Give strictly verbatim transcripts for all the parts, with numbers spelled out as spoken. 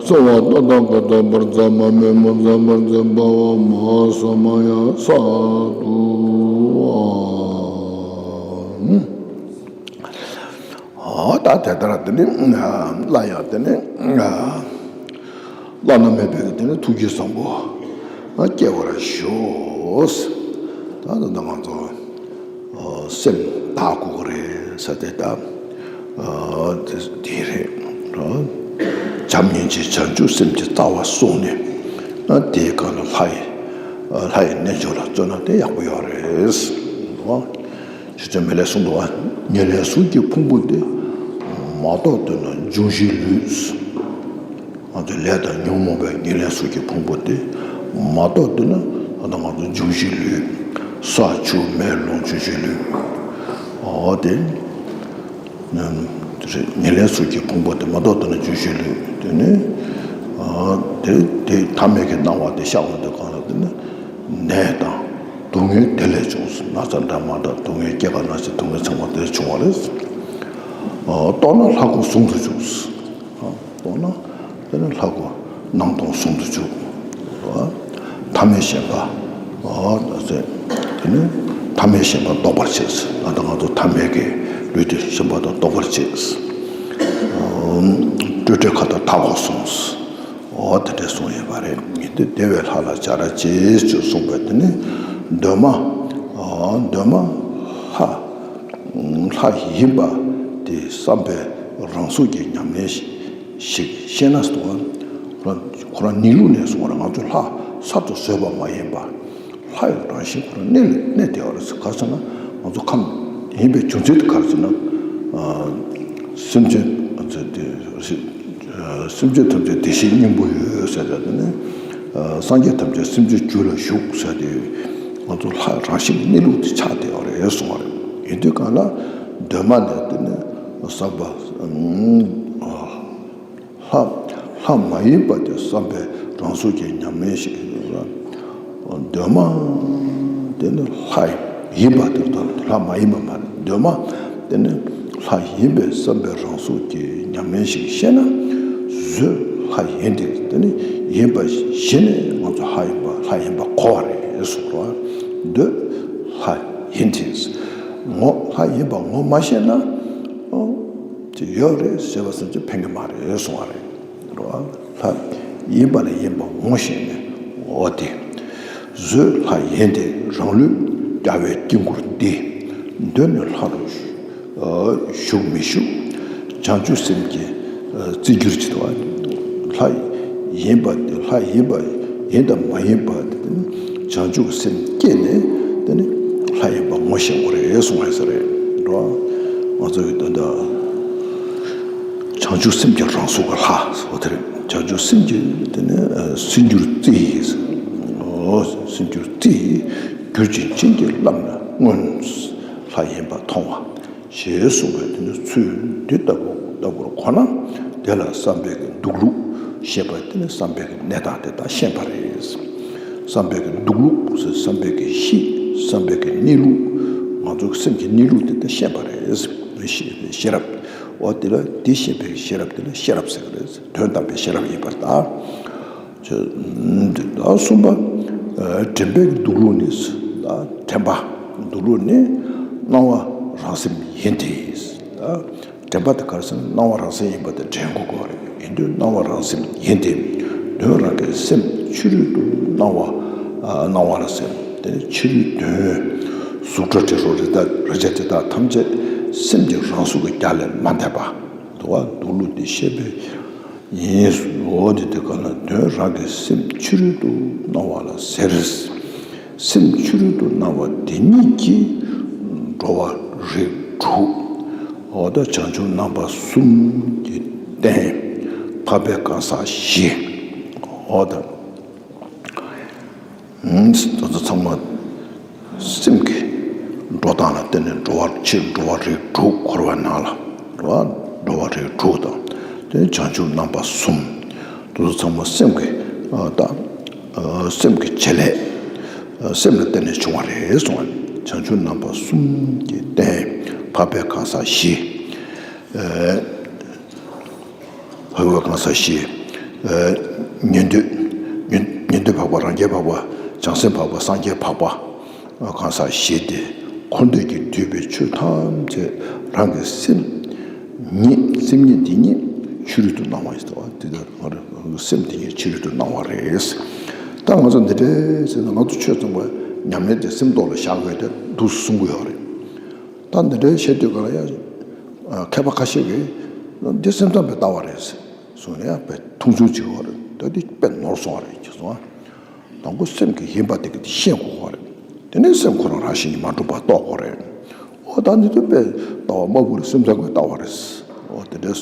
གསོལ་བ་ཏན་ཏན་བཀའ་དང་བར་མཚམས་མ་སྨོས་མུ་མཚམས་བར་མཚམས་པ་བ་མ་ཧཱ་ས་མ་ཡ་ས་ཏུ་ཨ། ད་དེ་ལྟར་དེ་ནི་སླར་ཡང་དེ་ནི་བླ་ན་མེད་པའི་དེ་ནི་ཐུགས་རྗེ་བཟང་པོ་སྐྱེ་བར་ཤོག་ད་ད་ང་ཚོ་སེམས་དག་དགོས་ཀྱི་རེད་ཟེར་ཏེ་ད། དེ་རེད། བྱམས་སྙིང་རྗེ་བྱང་ཆུབ་སེམས་ཀྱི་རྩ་བ་བཟུང་ནས། དེའི་སྒང་ལ་ལྷ་ཡི་ལྷ་ཡི་རྣལ་འབྱོར་ལ་བརྩོན་ན་དེ་ཡག་པོ་ཡོད་རེད། ཞེས་བྱ་མི་ལས་གསུངས་འདུག་བ། ཉེར་ལེན་གཟུགས་ཀྱི་ཕུང་པོ་དེ། མ་རྟོགས་དུས་ན་འབྱུང་བཞིའི་ལུས། ང་ཚོའི་ལས་དང་ཉོན་མོངས་པའི་ཉེར་ལེན་གཟུགས་ཀྱི་ཕུང་པོ་དེ། མ་རྟོགས་དུས་ན་ད་ང་ཚོ་འབྱུང་བཞིའི་ལུས། ས་ཆུ་མེ་རླུང་འབྱུང་བཞིའི་ལུས། འོ་དེ། ཉེར་ལེན་གཟུགས་ཀྱི་ཕུང་པོ་དེ་མ་རྟོགས་དུས་ན་འབྱུང་བཞིའི་ལུས། དེ་ནི། དེ་དེ་ཐ་མལ་གྱི་སྣང་བ་དེ་ཤར་བ་དེ་གང་ལ་དེ་ནི། ནད་དང་སྡུག་བསྔལ་དེ་ལས་བྱུང་། ན་ཚ་འདྲ་མ་འདྲ་སྡུག་བསྔལ་སྐྱེ་རྒ་ན་འཆི་སྡུག་བསྔལ་ཚང་མ་དེ་ལས་བྱུང་བ་རེད། རྟོགས་ན་ལྷ་སྐུ་ཟུང་དུ་འཇུག་རྟོགས་ན་དེ་ནི་ལྷ་སྐུ་སྣང་སྟོང་ཟུང་དུ་འཇུག་ཐ་མལ་ཞེན་པ། དེ་ནི་ཐ་མལ་ཞེན་པ་ལྡོག་པར་བྱེད། ད་ལྟ་ང་ཚོ་ཐ་མལ་གྱི་ལུས་དེ་ཞེན་པ་དང་ལྡོག་པར་བྱེད། སྤྲོས་བྲལ་མཁའ་ལྟར་དག་གོ་གསུངས། འོ་དེ་འདྲ་གསུངས་ཡོད་པ་རེད། ཉིད་དུ་བདེ་བའི་ལྷ་ལ་སྦྱར་ཅེས་ཅེས་གསུངས་པས་དེ་ནི་གདོད་མ། གདོད་མ་ལྷ། ལྷ་ཡིན་པ་དེ་བསམ་པའི་རང་གཟུགས་ཀྱི་ཉམས་ལེན་ཞིག་ཤེས་ན་སྟོན། ཁོ་རང་གནས་ལུགས་ནས་གསུངས་པ་རེད། ང་ཚོས་ལྷ་གསར་དུ་བཟོས་པ་མ་ཡིན་པ། ལྷ་ཡི་རང་བཞིན་ཁོ་རང་གནས་ལ་གནས་བསྡད་པ་རེད། ག་རེ་ཟེར་ན་ང་ཚོ་ཁམས་ཡིན་པའི་རྒྱུ་མཚན་དེ་ག་རེ་ཟེར་ན། སེམས་ཅན་དེ་སེམས་ཅན་ཐམས་ཅད་བདེ་གཤེགས་སྙིང་པོ་ཡོད་ཟེར་ཏེ་དེ་ནི། སངས་རྒྱས་ཐམས་ཅད་སེམས་ཅན་རྒྱུད་ལ་བཞུགས་ཟེར་ཏེ། ང་ཚོ་ལྷ་རང་བཞིན་གནས་ལུགས་དེ་ཆགས་བསྡད་པ་རེད་གསུངས་པ་རེད། ཡིན་དུས་གང་ལ་གདོད་མ་ནས་དེ་ནི་བསམ་པ། ལྷ་ལྷ་མ་ཡིན་པ་དེ་བསམ་པའི་རང་གཟུགས་ཀྱི་ཉམས་ལེན་ཞིག་ཡོད་ལ། གདོད་མ་དེ་ནི་ལྷ་ཡིན་པ་དེ་ལྟར་ལྷ་མ་ཡིན་པ་མ་རེད། གདོད་མ་དེ་ནི་ལྷ་ཡིན་པའི་བསམ་པའི་རང་གཟུགས་ཀྱི་ཉམས་ལེན་ཞིག་ཤེས་ན། གཟོད་ལྷ་ཡིན་ཏེ། དེ་ནི་ཡིན་པ་ཤེས་ནས་ང་ཚོ་ལྷ་ཡིན་པ་ལྷ་ཡིན་པ་གོ་བ་རེད་གསུངས་རོ། གཟོད་ལྷ་ཡིན་ཏེ། ངོ་ལྷ་ཡིན་པ་ངོ་མ་ཤེས་ན། ཨོ། དེ་ཡོད་རེད་ཟེར་བ་ཙམ་གྱིས་ཕན་གྱི་མ་རེད་གསུང་བ་རེད། རོ། ལྷ་ཡིན་པ་ལ་ཡིན་པ་ངོ་ཤེས་ནས། འོ་དེ། གཟོད་ལྷ་ཡིན་ཏེ་རང་ལུས་རྒྱལ་བའི་དཀྱིལ་འཁོར་འདི། གདོད་ནས་ལྷ་རུ་བཞུགས་མི་བཞུགས། བྱང་ཆུབ་སེམས་ཀྱིས་རྩིས་བསྒྱུར་གྱི་འདུག་བ། ལྷ་ཡིན་པ་དེ་ལྷ་ཡིན་པ་ཡིན་དང་མ་ཡིན་པ་དེ་བྱང་ཆུབ་སེམས་བསྐྱེད་ནས་དེ་ནི་ལྷ་ཡིན་པ་ངོ་ཤེས་དགོས་རེད་གསུང་བ་ཡིན་ས་རེད། འགྲོ། ང་ཚོ་གི་ད་ལྟ་བྱང་ཆུབ་སེམས་ཀྱི་རང་གཟུགས་ཀྱི་ལྷ་འོ་དེ་རེད། བྱང་ཆུབ་སེམས་ཀྱི་དེ་ནི་སེམས་སྒྱུར་རྩི་ཡིས། འོ་སེམས་སྒྱུར་རྩི་ཡིས་གྱུར་ཅིང་བྱིན་གྱིས་བརླབས་ན་སྔོན་ལྷ་ཡིན་པ་མཐོང་བ། ཞེས་གསུངས་པའི་དེ་ནི་ཚུལ་འདི་ལྟ་བུ་ལྟ་བུར་གོ་ན། དེ་ལ་བསམ་པའི་གི་འདུག་ལུགས་ཞེས་པ་དེ་ནི་བསམ་པའི་གི་གནས་སྟངས་དེ་དག་ཤེས་པ་རེད། བསམ་པའི་གི་འདུག་ལུགས་ཟེར་བསམ་པའི་གི་གཤིས་བསམ་པའི་གི་གནས་ལུགས། ང་ཚོ་གི་སེམས་ཀྱི་གནས་ལུགས་དེ་དག་ཤེས་པ་རེད། ཤེས་པའི་ཤེས་རབ། འོ་དེ་ལ་དེ་ཤེས་པའི་ཤེས་རབ་དེ་ལ་ཤེས་རབ་ཟེར་གི་རེད། དོན་དམ་པའི་ཤེས་རབ་ཡིན་པར་ཐལ། ད་གསུམ་པ། དྲན་པའི་འདུག་ལུགས་ནི། དྲན་པ་འདུག་ལུགས་ནི་སྣང་བ་རང་སེམས་ཡིན་ཏེ། དྲན་པ་དེ་ག་རེ་ཟེར་ན་སྣང་བ་རང་སེམས་ཡིན་པ་དེ་དྲན་དགོས་ཀྱི་རེད། ཡིན་དུས་སྣང་བ་རང་སེམས་ཡིན་ཏེ། དོན་རང་གི་སེམས་ཕྱི་རོལ་དུ་སྣང་བ། སྣང་བ་ལ་ཟེར། དེ་ནི་ཕྱི་རོལ་དོན། གཟུགས་སྒྲ་དྲི་རོ་རེག་རེག་བྱ་དེ་དག་ཐམས་ཅད་སེམས་ཀྱི་རང་གཟུགས་ཀྱི་རྒྱ་ལས་མ་འདས་པ། འདུག་བ། འདུག་ལུགས་དེ་ཤེས་པའི། ཡིན། འོ་དེ་དེ་ག་ན་དོན་རང་གི་སེམས་ཕྱི་རོལ་དུ་སྣང་བ་ལ་ཟེར། སེམས་ཕྱི་རོལ་དུ་སྣང་བ་དེ་ཉིད་ཀྱིས་འགྲོ་བ་རིགས་དྲུག་འོ་ད་བྱང་ཆུབ་རྣམ་པ་གསུམ་གྱི་རྟེན། འཕགས་པའི་གང་ཟག་བཞི། འོ་ད། དེ་ཚོ་ཚང་མ་སེམས་ཀྱི་འགྲོ་སྟངས་ལ་བརྟེན་ནས་འགྲོ་བ་ཕྱིར་འགྲོ་བ་རིགས་དྲུག་འཁོར་བའི་ནང་ལ་འགྲོ་བ་འགྲོ་བ་རིགས་དྲུག་དང་དེ་བྱང་ཆུབ་རྣམ་པ་གསུམ། དེ་ཚོ་ཚང་མ་སེམས་ཀྱི་ད་སེམས་ཀྱི་བྱེད་ལས་སེམས་ལ་བརྟེན་ནས་བྱུང་བ་རེད་གསུངས་པ། བྱང་ཆུབ་རྣམ་པ་གསུམ་གྱི་རྟེན་འཕགས་པའི་གང་ཟག་བཞི། འཕགས་པའི་གང་ཟག་བཞི། ཉན་ཐོས། ཉན་ཉན་ཐོས་འཕགས་པ། རང་རྒྱལ་འཕགས་པ། བྱང་སེམས་འཕགས་པ། སངས་རྒྱས་འཕགས་པ། གང་ཟག་བཞི་སྟེ། འཁོར་འདས་ཀྱིས་བསྡུས་པའི་ཆོས་ཐམས་ཅད་རང་གི་སེམས་ཉིད། སེམས་ཉིད་འདི་ཉིད་ཕྱི་རོལ་དུ་སྣང་བ་ཡིན་ཟེར་བ་དེ་ལྟར་ང་རང་གི་སེམས་འདི་ཉིད་ཕྱི་རོལ་དུ་སྣང་བ་རེད། ད་ང་ཚོ་འདི་འདྲའི་ཟེར་ན་ང་ཚོ་ཆོས་ཚང་མ་ཉམས་ལེན་དེ་སེམས་རྟོགས་ལ་བཞག་དགོས་ཏེ་འདུག་གསུང་གི་ཡོད་རེད། ད་འདི་འདྲའི་བཤད་དུས་ག་ལ་ཡང་མཁས་པ་ཁ་ཤས་ཀྱིས་འདི་སེམས་ཙམ་པའི་ལྟ་བ་རེད་གསུངས་ནས་ཡང་དཔེ་མཐོང་ཆུང་བྱེད་ཀྱི་ཡོད་རེད། ད་འདི་དཔེ་ནོར་སོང་བ་རེད་ཅེས་གསུངས། དང་པོ་སེམས་ཀྱི་ཡིན་པ་དེ་གི་དེ་ཤེས་དགོས་པ་རེད། དེ་ནས་སེམས་ཁོ་རང་རང་བཞིན་གྱིས་མ་གྲུབ་པ་རྟོགས་དགོས་རེད། འོ་ད་འདི་དུས་དཔེ་ལྟ་བ་དམའ་བོ་རེད། སེམས་ཙམ་གྱི་ལྟ་བ་རེད། འོ་དེ་འདྲའི་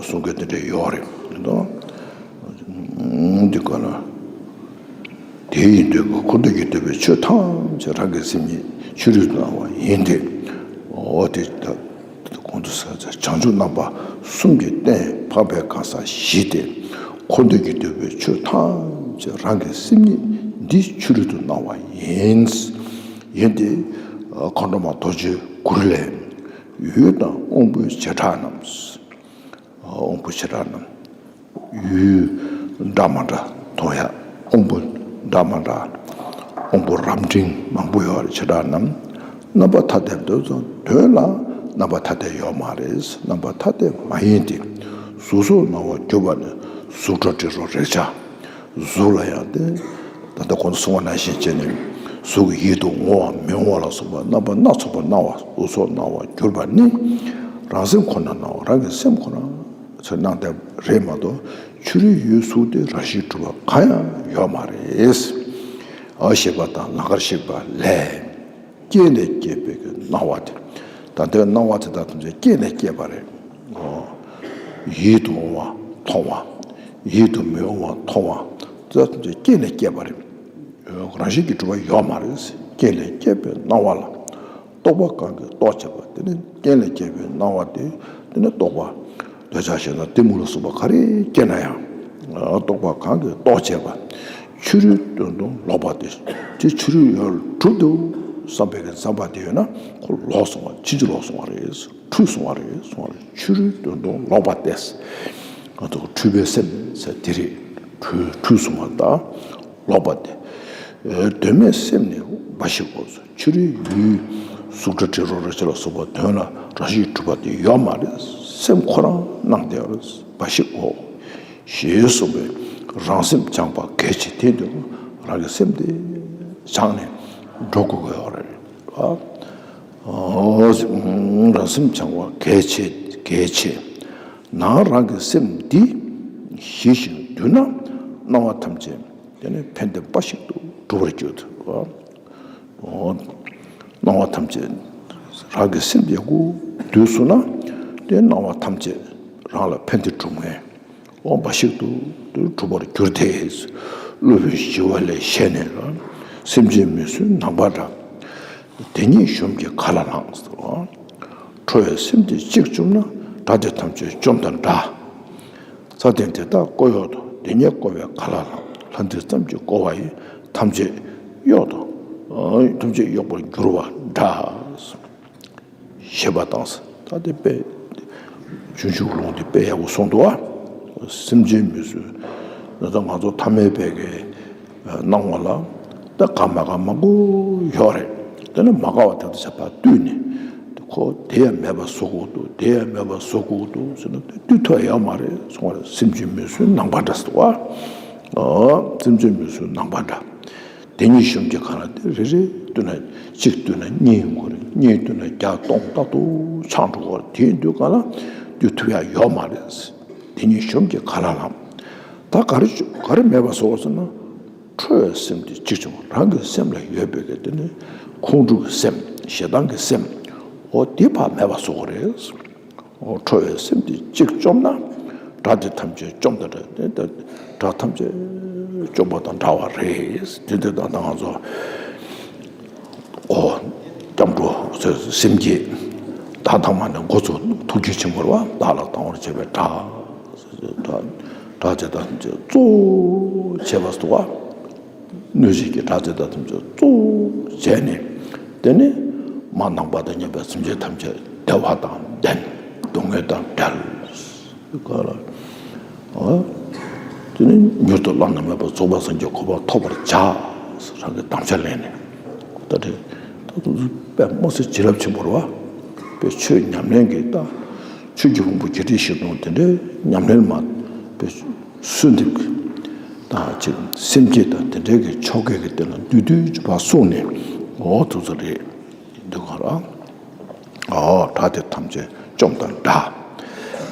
གསུང་མཁན་དེ་འདྲ་ཡོད་རེད། འདི་དང་འདི་ག་ལ། དེ་ཡིན་དུས་ཀྱི་འཁོར་འདས་ཀྱིས་བསྡུས་པའི་ཆོས་ཐམས་ཅད་རང་གི་སེམས་ཉིད་ཕྱི་རོལ་དུ་སྣང་བ་ཡིན་ཏེ། འོ་དེ་ལྟ། གོང་དུ་ཟེར་བྱང་ཆུབ་རྣམ་པ་གསུམ་གྱིས་བསྟན་འཕགས་པའི་གང་ཟག་བཞི་སྟེ། འཁོར་འདས་ཀྱིས་བསྡུས་པའི་ཆོས་ཐམས་ཅད་རང་གི་སེམས་ཉིད་འདི་ཕྱི་རོལ་དུ་སྣང་བ་ཡིན། ཡིན་ཏེ། མཁའ་འགྲོ་མ་རྡོ་རྗེའི་གུར་ལས། འོད་དང་དབང་པོའི་བྱེ་བྲག་རྣམས། དབང་པོ་བྱེ་བྲག་རྣམས། འོད་འདྲ་མི་འདྲ་མཐོང་ཡ། དབང་པོ་འདྲ་མི་འདྲ། དབང་པོ་རབ་འབྲིང་མང་པོ་ཡོད་རེད། བྱེ་བྲག་རྣམས། རྣམ་པ་ཐ་དད་འདོད་ཙང་དོན་ལ་རྣམ་པ་ཐ་དད་ཡོད་མ་རེད། རྣམ་པ་ཐ་དད་མ་ཡིན་ཏེ། གཟུགས་སོགས་སྣང་བར་གྱུར་པ་ནི་གཟུགས་སྒྲ་དྲི་རོ་རེག་བྱ། གཟུགས་ལ་ཡང་སྟེ། ད་ལྟ་གོང་དུ་གསུངས་པ་ནང་བཞིན་བྱས་ནས་གཟུགས་ཀྱི་ཡིད་དུ་འོང་བ་མི་འོང་བ་ལ་སོགས་པ་རྣམ་པ་སྣ་ཚོགས་པ་སྣང་བ། གཟུགས་སོགས་སྣང་བར་གྱུར་པ་ནི། རང་སེམས་ཁོ་ན་སྣང་བ། རང་གི་སེམས་ཁོ་ན་ཚོ་སྣང་དེ་རེད་མ་གཏོགས་ཕྱི་རོལ་ཡུལ་གཟུགས་དེ་རང་བཞིན་གྲུབ་པ་གང་ཡང་ཡོད་མ་རེད། ཨ་ཞེས་པ་དང་ལང་ཀར་གཤེགས་པ་ལས། རྐྱེན་ལས་སྐྱེས་པའི་གི་སྣང་བ་དེ། ད་ལྟའི་སྣང་བ་དེ་དག་ཐམས་ཅད་རྐྱེན་ལས་སྐྱེས་པ་རེད། ཨོ། ཡིད་དུ་འོང་བ་མཐོང་བ། ཡིད་དུ་མི་འོང་བ་མཐོང་བ་དེ་དག་ཐམས་ཅད་རྐྱེན་ལས་སྐྱེས་པ་རེད། རང་བཞིན་གྱིས་གྲུབ་པ་ཡོད་མ་རེད། རྐྱེན་ལས་སྐྱེས་པའི་སྣང་བ་ལ། རྟོག་པ་གང་གིས་རྟོག་བྱེད་པ། དེ་ནི་རྐྱེན་ལས་སྐྱེས་པའི་སྣང་བ་སྟེ། དེ་ནི་རྟོག་པ། འདོད་ཆགས་ཞེ་སྡང་གཏི་མུག་ལ་སོགས་པ་ག་རེ་སྐྱེས་ན་ཡང་། རྟོག་པ་གང་གིས་རྟོག་བྱེད་པ། ཕྱི་རོལ་དོན་དུ་ལོག་པ་སྟེ། དེ་ཕྱི་རོལ་ཡུལ་གྲུབ་འདུག་བསམ་པའི་གི་བསམ་པ་དེ་ཡོད་ན་ཁོ་ལོག་སོང་བ། ཕྱིན་ཅི་ལོག་སོང་བ་རེད། འཁྲུལ་སོང་བ་རེད། སོང་བ་རེད། ཕྱི་རོལ་དོན་དུ་ལོག་པ་སྟེ། ང་ཚོ་འཁྲུལ་པའི་སེམས་ཟེར་དེ་རེད། འཁྲུལ་འཁྲུལ་སོང་བ་དང་། ལོག་པ་སྟེ། དོན་མེད་སེམས་ནི་འབའ་ཞིག་གོ། ཕྱི་རོལ་ཡུལ་གཟུགས་སྒྲ་དྲི་རོ་རེག་བྱ་ལ་སོགས་པ་དོན་ལ་རང་བཞིན་གྲུབ་པ་དེ་ཡོད་མ་རེད། སེམས་ཁོ་རང་སྣང་དེ་འབའ་ཞིག་གོ། ཞེས་གསུངས་པས་རང་སེམས་སྦྱངས་པ་གལ་ཆེ། དེ་དུས་རང་གི་སེམས་དེ་སྦྱངས་ནས་འགྲོ་དགོས་ཀྱི་ཡོད་རེད། རང་སེམས་སྦྱང་བ་གལ་ཆེ། གལ་ཆེ། ནང་རང་གི་སེམས་འདི་ཞི་ཞིང་དུལ་ན་སྣང་བ་ཐམས་ཅད་དེ་ནི་ཕན་བདེ་འབའ་ཞིག་ཏུ་འགྲུབ་པར་འགྱུར། སྣང་བ་ཐམས་ཅད་རང་གི་སེམས་ཡག་པོ་དུལ་སོང་ན་དེ་སྣང་བ་ཐམས་ཅད་རང་ལ་ཕན་བདེ་སྒྲུབ་མཁན། འོ་འབའ་ཞིག་ཏུ་གྲུབ་པར་འགྱུར་ཏེ། སློབ་དཔོན་ཞི་བ་ལྷས་ཞལ་ནས་ལ། སེམས་ཅན་མི་སྲུན་ནང་པ་འདྲ། དེ་ཉིད་གཞོམ་གྱིས་ག་ལ་ལང་། ཁྲོ་བའི་སེམས་དེ་གཅིག་བཅོམ་ན། དགྲ་དེ་ཐམས་ཅད་བཅོམ་དང་འདྲ། ས་སྟེང་དེ་དག་བསྐོར་གཡོག་དང་། དེ་ཉིད་བསྐོར་བས་ག་ལ་ལང་། ལྷ་འདི་ཙམ་གྱིས་བསྐོར་བ་ཡི། ཐམས་ཅད་གཡོག་དང་། ཐམས་ཅད་གཡོག་པར་འགྱུར་བ་འདྲ། ཞེས་པ་དང་། ད་དེ་དཔེ་སྤྱོད་འཇུག་ལུང་དེ་དཔེ་ཡག་པོ་གསུངས་འདུག་ཨ། སེམས་ཅན་མི་སྲུན། ད་ལྟ་ང་ཚོ་ཐ་མལ་པའི་གི་སྣང་བ་ལ་ད་དགའ་མ་དགའ་མང་པོ་ཡོད་རེད། དེ་ནི་མ་དགའ་བ་དེ་ཚོ་ཕར་བཏུལ་ནས་ཁོ་དེ་ཡང་མེད་པ་བཟོ་དགོས་འདུག་དེ་ཡང་མེད་པ་བཟོ་དགོས་འདུག་ཟེར་ན་དེ་བཏུལ་ཐུབ་ཡ་ཡོད་མ་རེད་གསུངས་པ་རེད། སེམས་ཅན་མི་སྲུན་ནང་པ་འདྲ་ཟེར་འདུག་ཨ། སེམས་ཅན་མི་སྲུན་ནང་པ་འདྲ། དེ་ཉིད་གཞོམ་གྱིས་ག་ལ་ལང་། དེ་རེ་རེ་བཏུལ་ན་གཅིག་བཏུལ་ན་གཉིས་འགོར། གཉིས་བཏུལ་ན་བརྒྱ་སྟོང་རྟག་ཏུ་ཆགས་འགྲོ་གི་རེད། དེ་ཡིན་དུས་ག་ལ་བཏུལ་ཐུབ་ཡ་ཡོད་མ་རེད། དེ་ཉིད་གཞོམ་གྱིས་ག་ལ་ལང་། ད་ག་རེ་ག་རེ་མེད་པ་བཟོ་དགོས་ཟེར་ན། ཁྲོ་བའི་སེམས་དེ་གཅིག་བཅོམ། རང་གི་སེམས་ལ་ཡོད་པའི་གི་དེ་ནི་ཁོང་ཁྲོ་གི་སེམས། ཞེ་སྡང་གི་སེམས། འོ་དེ་ཕར་མེད་པ་བཟོ་དགོས་རེད། འོ་ཁྲོ་བའི་སེམས་དེ་གཅིག་བཅོམ་ན། དགྲ་དེ་ཐམས་ཅད་བཅོམ་དང་འདྲ། དེ་ལྟར་དགྲ་ཐམས་ཅད་བཅོམ་པ་དང་འདྲ་བ་རེད། དེ་འདི་ལྟར་ད་ང་ཚོ་འོ་སྐྱབས་འགྲོ་སེམས་བསྐྱེད་ད་ཐ་མ་ནས་འགོ་ཚུགས། ཐུགས་རྗེ་ཆེན་པོ་རེད་བ། བདག་ལ་དང་བར་བྱེད་པའི་དགྲ། དགྲ་དགྲ་དེ་དག་ཐམས་ཅད་གཙོ་བྱས་པ་སོ། གནོད་བྱེད་ཀྱི་དགྲ་དེ་དག་ཐམས་ཅད་གཙོ་བྱས་ནས། དེ་ནས་མ་ནང་པ་དང་མཉམ་པའི་སེམས་ཅན་ཐམས་ཅད་བདེ་བ་དང་ལྡན། སྡུག་བསྔལ་དང་བྲལ། ག་ལ། ཨ། དེ་ནི་མྱུར་དུ་བླ་ན་མེད་པ་རྫོགས་པའི་སངས་རྒྱས་གོ་འཕང་ཐོབ་པར་བྱ། རང་གི་དམ་བཅའ་ལེན་ནས། ད་དེ་ད་དུང་དཔེ་མི་སྲིད་བྱིན་རླབས་ཆེན་པོ་རེད་བ། དཔེ་ཆོས་ཉམས་ལེན་གྱི་ད་ཆོས་ཀྱི་ཕུང་པོ་བརྒྱད་ཁྲི་བཞི་སྟོང་དེ་འདྲའི་ཉམས་ལེན་མ་དཔེ་གསོལ་འདེབས་ཀྱི་ད་ཅིག་སེམས་བསྐྱེད་དང་དེ་འདྲའི་གི་ཆོ་གའི་གི་སྟེང་ལ་བསྡུས་བསྡུས་ཅིག་ཕར་གསུངས་ནས། འོ་ཐུགས་ཚོད་རེད། འདི་ག་ར། ཨོ་དགྲ་དེ་ཐམས་ཅད་བཅོམ་དང་འདྲ།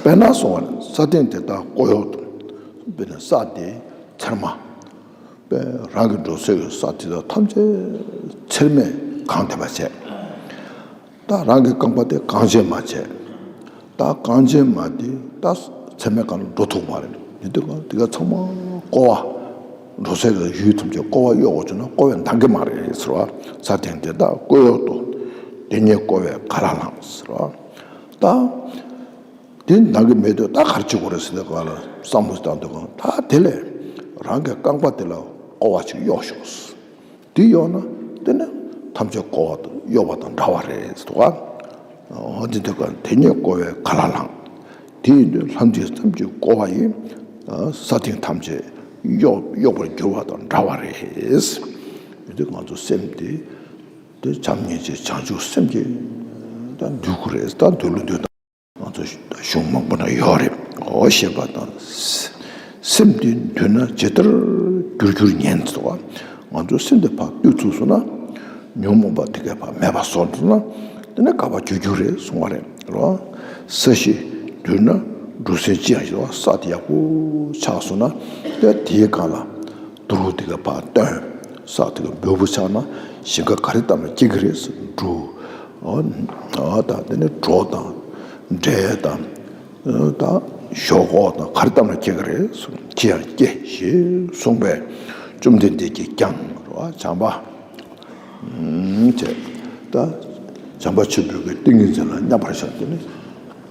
དཔེར་ན་སོང་བ་ནི་ས་སྟེང་དེ་དག་ཀོ་ཡོག་ཏུ། དཔེར་ན་ས་དེ་ཚེར་མ། དཔེ་རང་གི་འགྲོ་སའི་ས་དེ་དག་ཐམས་ཅད་ཚེར་མས་གང་བསྡད་པ་བྱས། ད་རང་གི་རྐང་པ་དེ་གང་བྱས་མ་བྱས། ད་གང་བྱས་མ་དེ་ད་ཚེར་མའི་སྒང་ལ་འགྲོ་ཐུབ་མ་རེད། དེ་དུས་གང་དེ་ག་ཚང་མ་ཀོ་བ། འགྲོ་སའི་ཡུལ་ཐམས་ཅད་ཀོ་བ་གཡོག་གོ་བྱུང་ན་ཀོ་བས་འདང་གི་མ་རེད་ཟེར་བ། ས་སྟེང་དེ་དག་ཀོ་ཡོག་ཏུ། དེ་ཉིད་ཀོ་བས་ག་ལ་ལངས་ཟེར་བ། ད་དེ་འདང་གི་མེད་དུས་ད་ག་རེ་བྱེད་དགོས་རེད་ཟེར་དུས་གང་ལ་བསམ་བློ་བཏང་དུས་གང་ད་དེ་ལས་རང་གི་རྐང་པ་དེ་ལ་ཀོ་བ་ཅིག་གཡོག་ཤོག་དེ་གཡོག་ན་དེ་ནི་ཐམས་ཅད་ཀོ་བ་དང་གཡོག་པ་དང་འདྲ་བ་རེད་ཟེར་བ། འོ་དེ་དུས་གང་དེ་ཉིད་ཀོ་བས་ག་ལ་ལངས། དེ་ཡིན་དུས་ལྷ་འདྲེ་ཐམས་ཅད་ཀོ་བ་ཡིས། ས་སྟེང་ཐམས་ཅད་གཡོག་གཡོག་པར་འགྱུར་བ་དང་འདྲ་བ་རེད། ཡིན་དུས་ང་ཚོ་སེམས་དེ་དེ་བྱམས་སྙིང་རྗེ་བྱང་ཆུབ་སེམས་ཀྱིས་ད་འདུལ་དགོས་རེད། ད་འདུལ་ལུགས་འདི་ང་ཚོ་གཞུང་མང་པོ་ན་ཡོད་རེད། འོ་ཞེས་པ་དང་། སེམས་འདི་འདུལ་ན་ཇི་ལྟར་འགྱུར་འགྱུར་ཉེན་ཟེར་བ། ང་ཚོ་སེམས་འདི་ཕར་བཏུལ་ཚུགས་སོང་ན། ཉོན་མོངས་པ་དེ་གས་ཕར་མེད་པ་བཟོ་ཐུབ་ན། དེ་ནས་དགའ་བ་འགྱུར་འགྱུར་རེད་གསུང་བ་རེད་རོ། ས་གཞི་འདུལ་ན་འབྲུ་སྲིན་ཅི་ཡང་ཞིག་ས་དེ་ཡག་པོ་ཆགས་སོང་ན། དེ་དེའི་སྒང་ལ་དུག་ལོག་དེ་ག་ཕར་བཏོན། ས་དེ་ག་འབེལ་པོ་ཆགས་ན་ཞིང་ཁ་ག་རེ་བཏབ་ན་སྐྱེ་གི་རེད་ཟེར། འབྲུ། ཨ་ཨ་དང་དེ་ནས་གྲོ་དང་། འབྲས་དང་། ད་ཞོག་ཁོག་དང་ག་རེ་བཏབ་ན་སྐྱེ་གི་རེད་ཟེར། སྐྱེ་ཡང་སྐྱེ་ཞེས་གསུངས་པས། བཅོམ་ལྡན་འདས་ཀྱིས་ཀྱང་རོ་བྱམས་པ། ཨུམ་ཅེས། ད་བྱམས་པ་ཆེན་པོའི་གི་ཏིང་ངེ་འཛིན་ལ་མཉམ་པར་བཞག་སྟེ་ནི།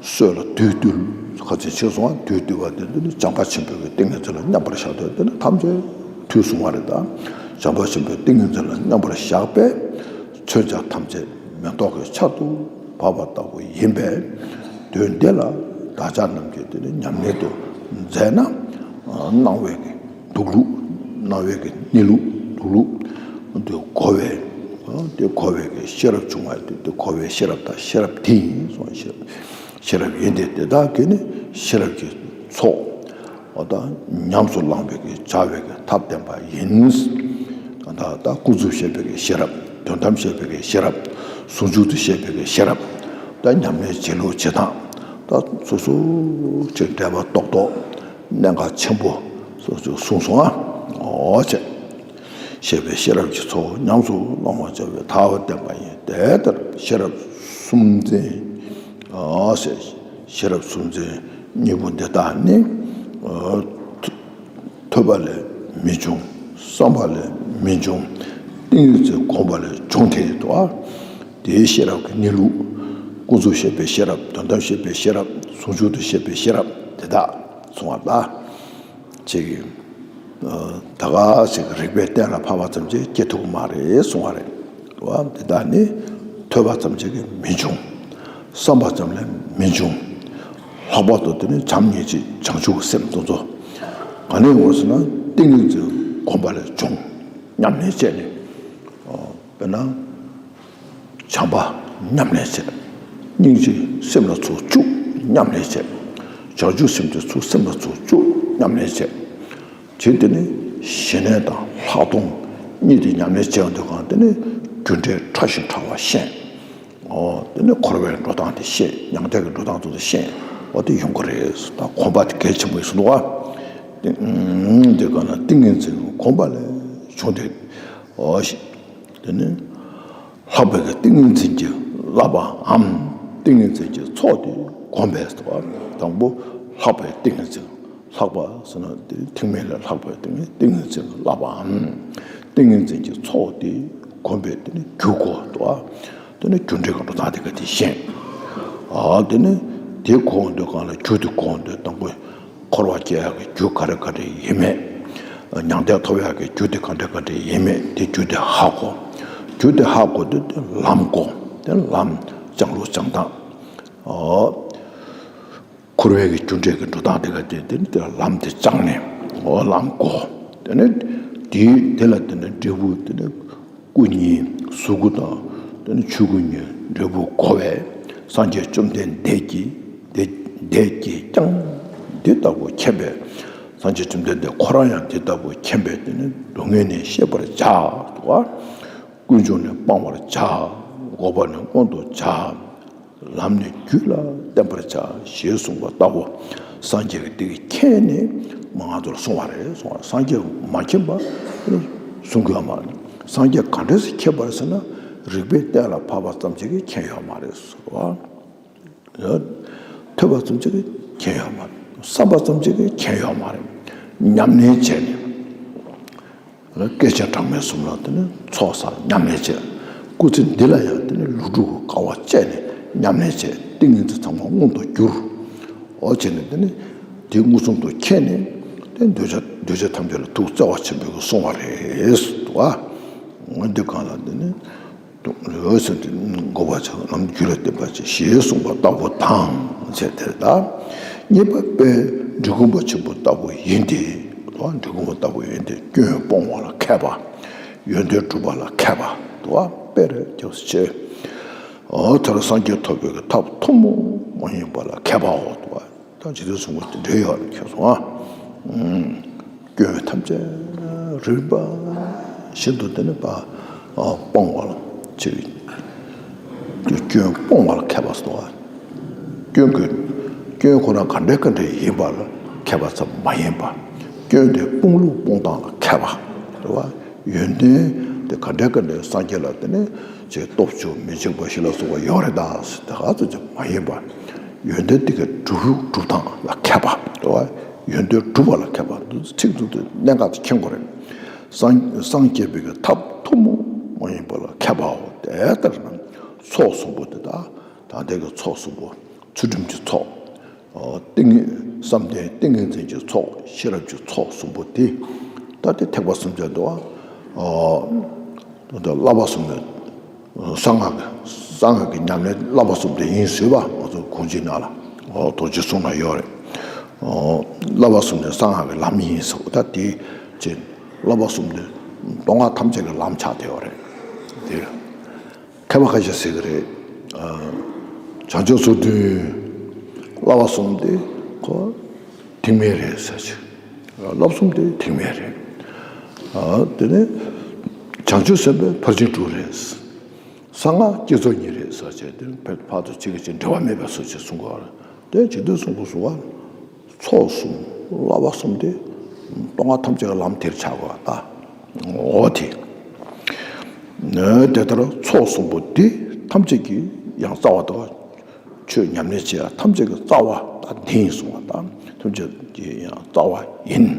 སྲོད་ལ་དུས་བཏུལ། ཁ་ཚིག་ཆེ་སོང་བ་དུས་བཏུལ་བ་དེ་འདི་ནི་བྱམས་པ་ཆེན་པོའི་གི་ཏིང་ངེ་འཛིན་ལ་མཉམ་པར་བཞག་སྟེ་འདི་ནི་ཐམས་ཅད་དུས་གསུང་བ་རེད། ད་བྱམས་པ་ཆེན་པོའི་ཏིང་ངེ་འཛིན་ལ་མཉམ་པར་བཞག་པས། མཚོན་བྱ་ཐམས་ཅད་མེ་ཏོག་གི་ཆར་དུ་བབས་པ་ལྟ་བུ་ཡིན་པས། དོན་འདི་ལ་བདག་ཅག་རྣམས་ཀྱིས་དེ་ནི་ཉམས་ལེན་དུ་མཛད་ན། སྣང་བའི་གི་འདུག་ལུགས། སྣང་བའི་གི་གནས་ལུགས་འདུག་ལུགས་དེ་གོ་བས། དེ་གོ་བའི་གི་ཤེས་རབ་བྱུང་བ་དེ་དེ་གོ་བའི་ཤེས་རབ་དང་ཤེས་རབ་དེ་ཡིན་གསུངས། ཤེས་ཤེས་རབ་ཡིན་ཏེ་དེ་དག་གིས་ནི་ཤེས་རབ་ཀྱི་ཚོགས། འོ་ད་ཉམས་སུ་བླང་བའི་གི་བྱ་བའི་གི་ཐབས་བསྟན་པ་ཡིན། ད་ད་ཀུན་རྫོབ་ཤེས་པའི་གི་ཤེས་རབ། དོན་དམ་ཤེས་པའི་གི་ཤེས་རབ། ཟུང་འཇུག་ཏུ་ཤེས་པའི་གི་ཤེས་རབ། ད་ཉམས་ལེན་བྱེད་ལུགས་བྱེད་སྟངས། ད་སོ་སོ་ཅིག་འབྲེལ་བ་རྡོག་རྡོག་གནད་འགག་ཆེན་པོ་སོ་སོ་གསུངས་སོང་ཨ། འོ་བྱས། ཤེས་པའི་ཤེས་རབ་ཀྱི་ཚོགས་ཉམས་སུ་བླང་བར་བྱ་བའི་ཐབས་བསྟན་པ་ཡིན། དེ་ལྟར་ཤེས་རབ་གསུམ་འཛིན། ཨ་ཟེར། ཤེས་རབ་གསུམ་འཛིན་གཉིས་པོ་འདི་དག་ནི། ཨ་ཐོས་པ་ལས་མི་འབྱུང་། བསམ་པ་ལས་མི་འབྱུང་། ཏིང་ངེ་འཛིན་སྒོམ་པ་ལས་བྱུང་སྟེ་འདུག་ཨ། དེའི་ཤེས་རབ་ཀྱི་གནས་ལུགས། ཀུན་རྫོབ་ཤེས་པའི་ཤེས་རབ། དོན་དམ་ཤེས་པའི་ཤེས་རབ། ཟུང་འཇུག་ཏུ་ཤེས་པའི་ཤེས་རབ་དེ་དག་གསུང་བ་ལ། ཅིག་ད་ག་ཞིག་རིགས་པས་གཏན་ལ་ཕབ་པ་ཙམ་གྱིས་སྐྱེ་ཐུབ་ཀྱི་མ་རེད་གསུང་བ་རེད། འོ་འདི་དག་ནི་ཐོས་པ་ཙམ་གྱིས་མི་འབྱུང་། བསམ་པ་ཙམ་ལས་མི་འབྱུང་། ལྷག་པར་དུ་དེ་ནི་བྱམས་སྙིང་རྗེ་བྱང་ཆུབ་ཀྱི་སེམས་དེ་ཚོ་ག་ནས་ཡོང་ཟེར་ན་ཏིང་ངེ་འཛིན་སྒོམ་པ་ལས་བྱུང་། ཉམས་ལེན་བྱས་ནས། དཔེར་ན། བྱམས་པ་ཉམས་ལེན་བྱས། སྙིང་རྗེ་སེམས་ལ་ཚུར་བཅུག་ཉམས་ལེན་བྱས། བྱང་ཆུབ་སེམས་དེ་ཚུར་སེམས་ལ་ཚུར་བཅུག་ཉམས་ལེན་བྱས། བྱས་དེ་ནི་ཞི་གནས་དང་ལྷག་མཐོང་གཉིས་དེ་ཉམས་ལེན་བྱས་པ་འདུག་གང་དེ་ནི་རྒྱུ་འབྲས་ཕྲ་ཞིང་ཕྲ་བ་ཤེས། འོ་དེ་ནི་འཁོར་བའི་འགྲོ་སྟངས་དེ་ཤེས། མྱང་འདས་ཀྱི་འགྲོ་སྟངས་དེ་ཤེས། འོ་དེ་ཡོང་གི་རེད། ད་གོམས་པ་དེ་གལ་ཆེན་པོ་ཡིན་ཟེར་འདུག་བ། དེ་དེ་ག་ན་ཏིང་ངེ་འཛིན་གོམས་པ་ལས་བྱུང་སྟེ། འོ་ཤེས། དེ་ནི། ལྷག་པའི་གི་ཏིང་ངེ་འཛིན་གྱིས་བསླབ་པའམ། ཏིང་ངེ་འཛིན་གྱི་ཚོགས་དེ་གོམས་པས་སོ། དང་པོ་ལྷག་པའི་ཏིང་ངེ་འཛིན། ལྷག་པ་ཟེར་ན་དེ་ཐེག་དམན་ལས་ལྷག་པའི་ཏིང་ངེ་ཏིང་ངེ་འཛིན་གྱིས་བསླབ་པའམ། ཏིང་ངེ་འཛིན་གྱི་ཚོགས་དེ་གོམས་པས་དེ་ནི་རྒྱུ་གོ་དོ། དེ་ནི་རྒྱུ་འབྲས་ཀྱི་འགྲོ་སྟངས་དེ་ག་དེ་ཤེས། ཨ་དེ་ནི་དེ་གོམས་དུས་གང་ལ་རྒྱུ་དེ་གོམས་དུས་དང་པོ། འཁོར་བ་སྐྱེ་ཡག་གི་རྒྱུ་ག་རེ་ག་རེ་ཡིན་མེད། མྱང་འདས་ཐོབ་ཡག་གི་རྒྱུ་དེ་ག་འདྲ་ག་འདྲ་ཡིན་མེད་དེ་རྒྱུ་དེ་ཧ་གོ། རྒྱུ་དེ་ཧ་གོ་དུས་དེ་ལམ་གོ། དེ་ལམ་སྦྱང་ལུགས་སྦྱང་སྟངས། འཁོར་བའི་གི་རྒྱུ་འབྲས་ཀྱི་འགྲོ་སྟངས་དེ་ག་དེ་དེ་ནི་དེ་ལམ་དེ་སྦྱངས་ནས། འོ་ལམ་གོ། དེ་ནས་དེའི་དེ་ལ་དེ་ནས་འབྲས་བུ་དེ་ནས་སྐུ་གཉིས་གཟུགས་སྐུ་དང་དེ་ནས་ཆོས་སྐུ་གཉིས་འབྲས་བུ་གོ་བས། སངས་རྒྱས་བཅོམ་ལྡན་འདས་ཀྱིས་དེ་འདས་ཀྱིས་ཀྱང་འདི་ལྟ་བུ་མཁྱེན་པས། སངས་རྒྱས་བཅོམ་ལྡན་འདས་ཁོ་རང་ཡང་འདི་ལྟ་བུ་མཁྱེན་པས། དེ་ནས་སྡུག་བསྔལ་ནི་ཤེས་པར་བྱ། ཀུན་འབྱུང་ནི་སྤང་བར་བྱ། འགོག་པ་ནི་མངོན་དུ་བྱ། ལམ་ནི་རྒྱུད་ལ་བརྟན་པར་བྱ། ཞེས་གསུངས་པ་ལྟ་བུ། སངས་རྒྱས་ཀྱིས་དེ་གི་མཁྱེན་ནས་མ་ང་ཚོར་གསུངས་པ་རེད། གསུངས་པ་སངས་རྒྱས་མ་མཁྱེན་པ་གསུང་གི་ཡོད་མ་རེད། སངས་རྒྱས་ག་འདྲས་སེ་མཁྱེན་པ་རེད་ཟེར་ན། རིག་པས་གཏན་ལ་ཕབ་པ་ཙམ་ཞིག་གིས་མཁྱེན་ཡོད་མ་རེད་ཟེར་བ། ཐོས་པ་ཙམ་ཞིག་གིས་མཁྱེན་ཡོད་མ་རེད། བསམ་པ་ཙམ་ཞིག་གིས་མཁྱེན་ཡོད་མ་རེད། ཉམས་ལེན་བྱས་ནས། སྐད་ཅིག་གྲངས་མེད་གསུམ་ལ་དེ་ནི་ཚོགས་བསགས་ཉམས་ལེན་བྱས། སྐུ་ཚེ་འདི་ལ་ཡང་དེ་ནི་ལུས་སྒྲུབ་ཀྱི་དཀའ་བ་སྤྱད་ནས་ཉམས་ལེན་བྱས། ཏིང་ངེ་འཛིན་ཚང་མ་མངོན་དུ་གྱུར། འོ་བྱས་ནས་དེ་ནི་དེ་མངོན་སུམ་དུ་མཁྱེན་ནས། དེ་འདོད་ཆགས་འདོད་ཆགས་ཐམས་ཅད་ལ་ཐུགས་བརྩེ་བ་ཆེན་པོས་གསུངས་པ་རེད་ཟེར་བ། འོ་འདི་གང་ལ་དེ་ནི། འོད་ཟེར་དེ་འགོག་པར་བྱ། ལམ་རྒྱུད་ལ་བརྟན་པར་བྱ། ཞེས་གསུངས་པ་ལྟ་བུ་དང་། ཚེ་དེ་ལྟ། གཉིས་པ་དཔེ་འབྲི་གུང་པ་ཆེན་པོ་ལྟ་བུ་ཡིན་ཏེ། འབྲི་གུང་པ་ལྟ་བུ་ཡིན་ཏེ། སྐྱོན་སྤོང་བ་ལ་མཁས་པ། ཡོན་ཏན་སྒྲུབ་པ་ལ་མཁས་པ། དཔེར་སྐྱབས་སུ་མཆི། དེར་སངས་རྒྱས་ཐོབ་པའི་ཐབས་ཐུན་མོང་མ་ཡིན་པ་ལ་མཁས་པའོ། ད་ཇི་ལྟར་གསུངས་པ་དེ་འདྲ་ཡོད་རེད། ཁྱོད་སོང་ཨ། སྐྱོན་ཐམས་ཅད་རིམ་པ་བཞིན་དུ་དེ་ནི་པ་སྤོང་བ་ལ་བྱེད་པའི་སྐྱོན་སྤོང་བ་ལ་མཁས་པ་སོ། སྐྱོན་གྱི་སྐྱོན་ཁོ་ན་ག་འདྲ་ག་འདྲ་ཡིན་པ་ལ་མཁས་པ་ཙམ་མ་ཡིན་པ། སྐྱོན་དེ་སྤོང་ལུགས་སྤོང་སྟངས་ལ་མཁས་པ་རེད་བ། ཡོན་ཏན་དེ་ག་འདྲ་ག་འདྲ་སངས་རྒྱས་ལ་དེ་ནི་ཅིག་སྟོབས་བཅུ་མི་འཇིགས་པ་བཞི་ལ་སོགས་པ་ཡོད་རེད་ད་ཟེར་དེ་ག་ཙམ་ཅིག་མ་ཡིན་པ། ཡོན་ཏན་དེ་གའི་སྒྲུབ་ལུགས་སྒྲུབ་སྟངས་ལ་མཁས་པ་རེད་བ། ཡོན་ཏན་སྒྲུབ་པ་ལ་མཁས་པ་འདི་ཚིག་ཐོག་ཏུ་གནད་འགག་ཅིག་མཁྱེན་དགོས་རེད། སངས་སངས་རྒྱས་པའི་གི་ཐབས་ཐུན་མོང་མ་ཡིན་པ་ལ་མཁས་པའོ། དེ་ལྟར་ན་ཚོགས་གསུམ་པོ་དེ་དག་ད་ལྟའི་གི་ཚོགས་གསུམ་པོ། ཚུལ་ཁྲིམས་ཀྱི་ཚོགས། ཨ་ཏིང་ངེ་བསམ་གཏན་ཏིང་ངེ་འཛིན་གྱི་ཚོགས། ཤེས་རབ་ཀྱི་ཚོགས་གསུམ་པོ་དེ། ད་དེ་ཐེག་པ་གསུམ་ཆར་འདུག་ཨ། ད་བསླབ་པ་གསུམ་ནི་གསང་སྔགས་ཀྱི་གསང་སྔགས་ཀྱི་ཉམས་ལེན་བསླབ་པ་གསུམ་དེ་ཡིན་ཟེར་བ། ང་ཚོ་གུང་ཚིགས་ནང་ལ་ཨོ་རྡོ་རྗེ་གསུང་ལ་ཡོད་རེད། ཨོ་བསླབ་པ་གསུམ་ནི་གསང་སྔགས་ཀྱི་ལམ་ཡིན་ཟེར་བ། ད་དེ་ཅི་བསླབ་པ་གསུམ་ནི་མདོ་སྔགས་ཐམས་ཅད་ཀྱི་ལམ་ཆགས་བསྡད་ཡོད་རེད། དེ་མཁས་པ་ཁ་ཤས་ཟེར་གི་རེད། ཨ་བྱང་ཆུབ་སོ་བདུན་བསླབ་པ་གསུམ་དེ་ཁོ་ཐེག་དམན་རེད་ཟེར་ཅིག་བསླབ་གསུམ་དེ་ཐེག་དམན་རེད། ཨ་དེ་ནས་བྱང་ཆུབ་སེམས་དཔའི་ཕར་ཕྱིན་དྲུག་རེད། གསང་སྔགས་བསྐྱེད་རྫོགས་གཉིས་རེད་ཟེར་བྱས་དེ་ཕར་ཕར་དུ་གཅིག་གིས་གཅིག་འབྲེལ་བ་མེད་པའི་བཟོ་ཅིག་གསུང་གི་ཡོད་རེད། དེ་ཇི་ལྟར་གསུང་དགོས་གསུང་བ། ཚོགས་གསུམ་བསླབ་པ་གསུམ་དེ་མདོ་སྔགས་ཐམས་ཅད་ཀྱི་ལམ་དེར་ཆགས་དགོས་པ་ད། འོ་དེ། ནས་དེ་ལྟར་ཚོགས་གསུམ་པོ་འདི་ཐམས་ཅད་ཀྱི་ཡང་རྩ་བ་དང་། ཆོས་ཉམས་ལེན་བྱེད་ཡ་ཐམས་ཅད་ཀྱི་རྩ་བ་ད་འདི་ཡིན་གསུངས་པ་དང་། ཐམས་ཅད་ཀྱི་ཡང་རྩ་བ་ཡིན།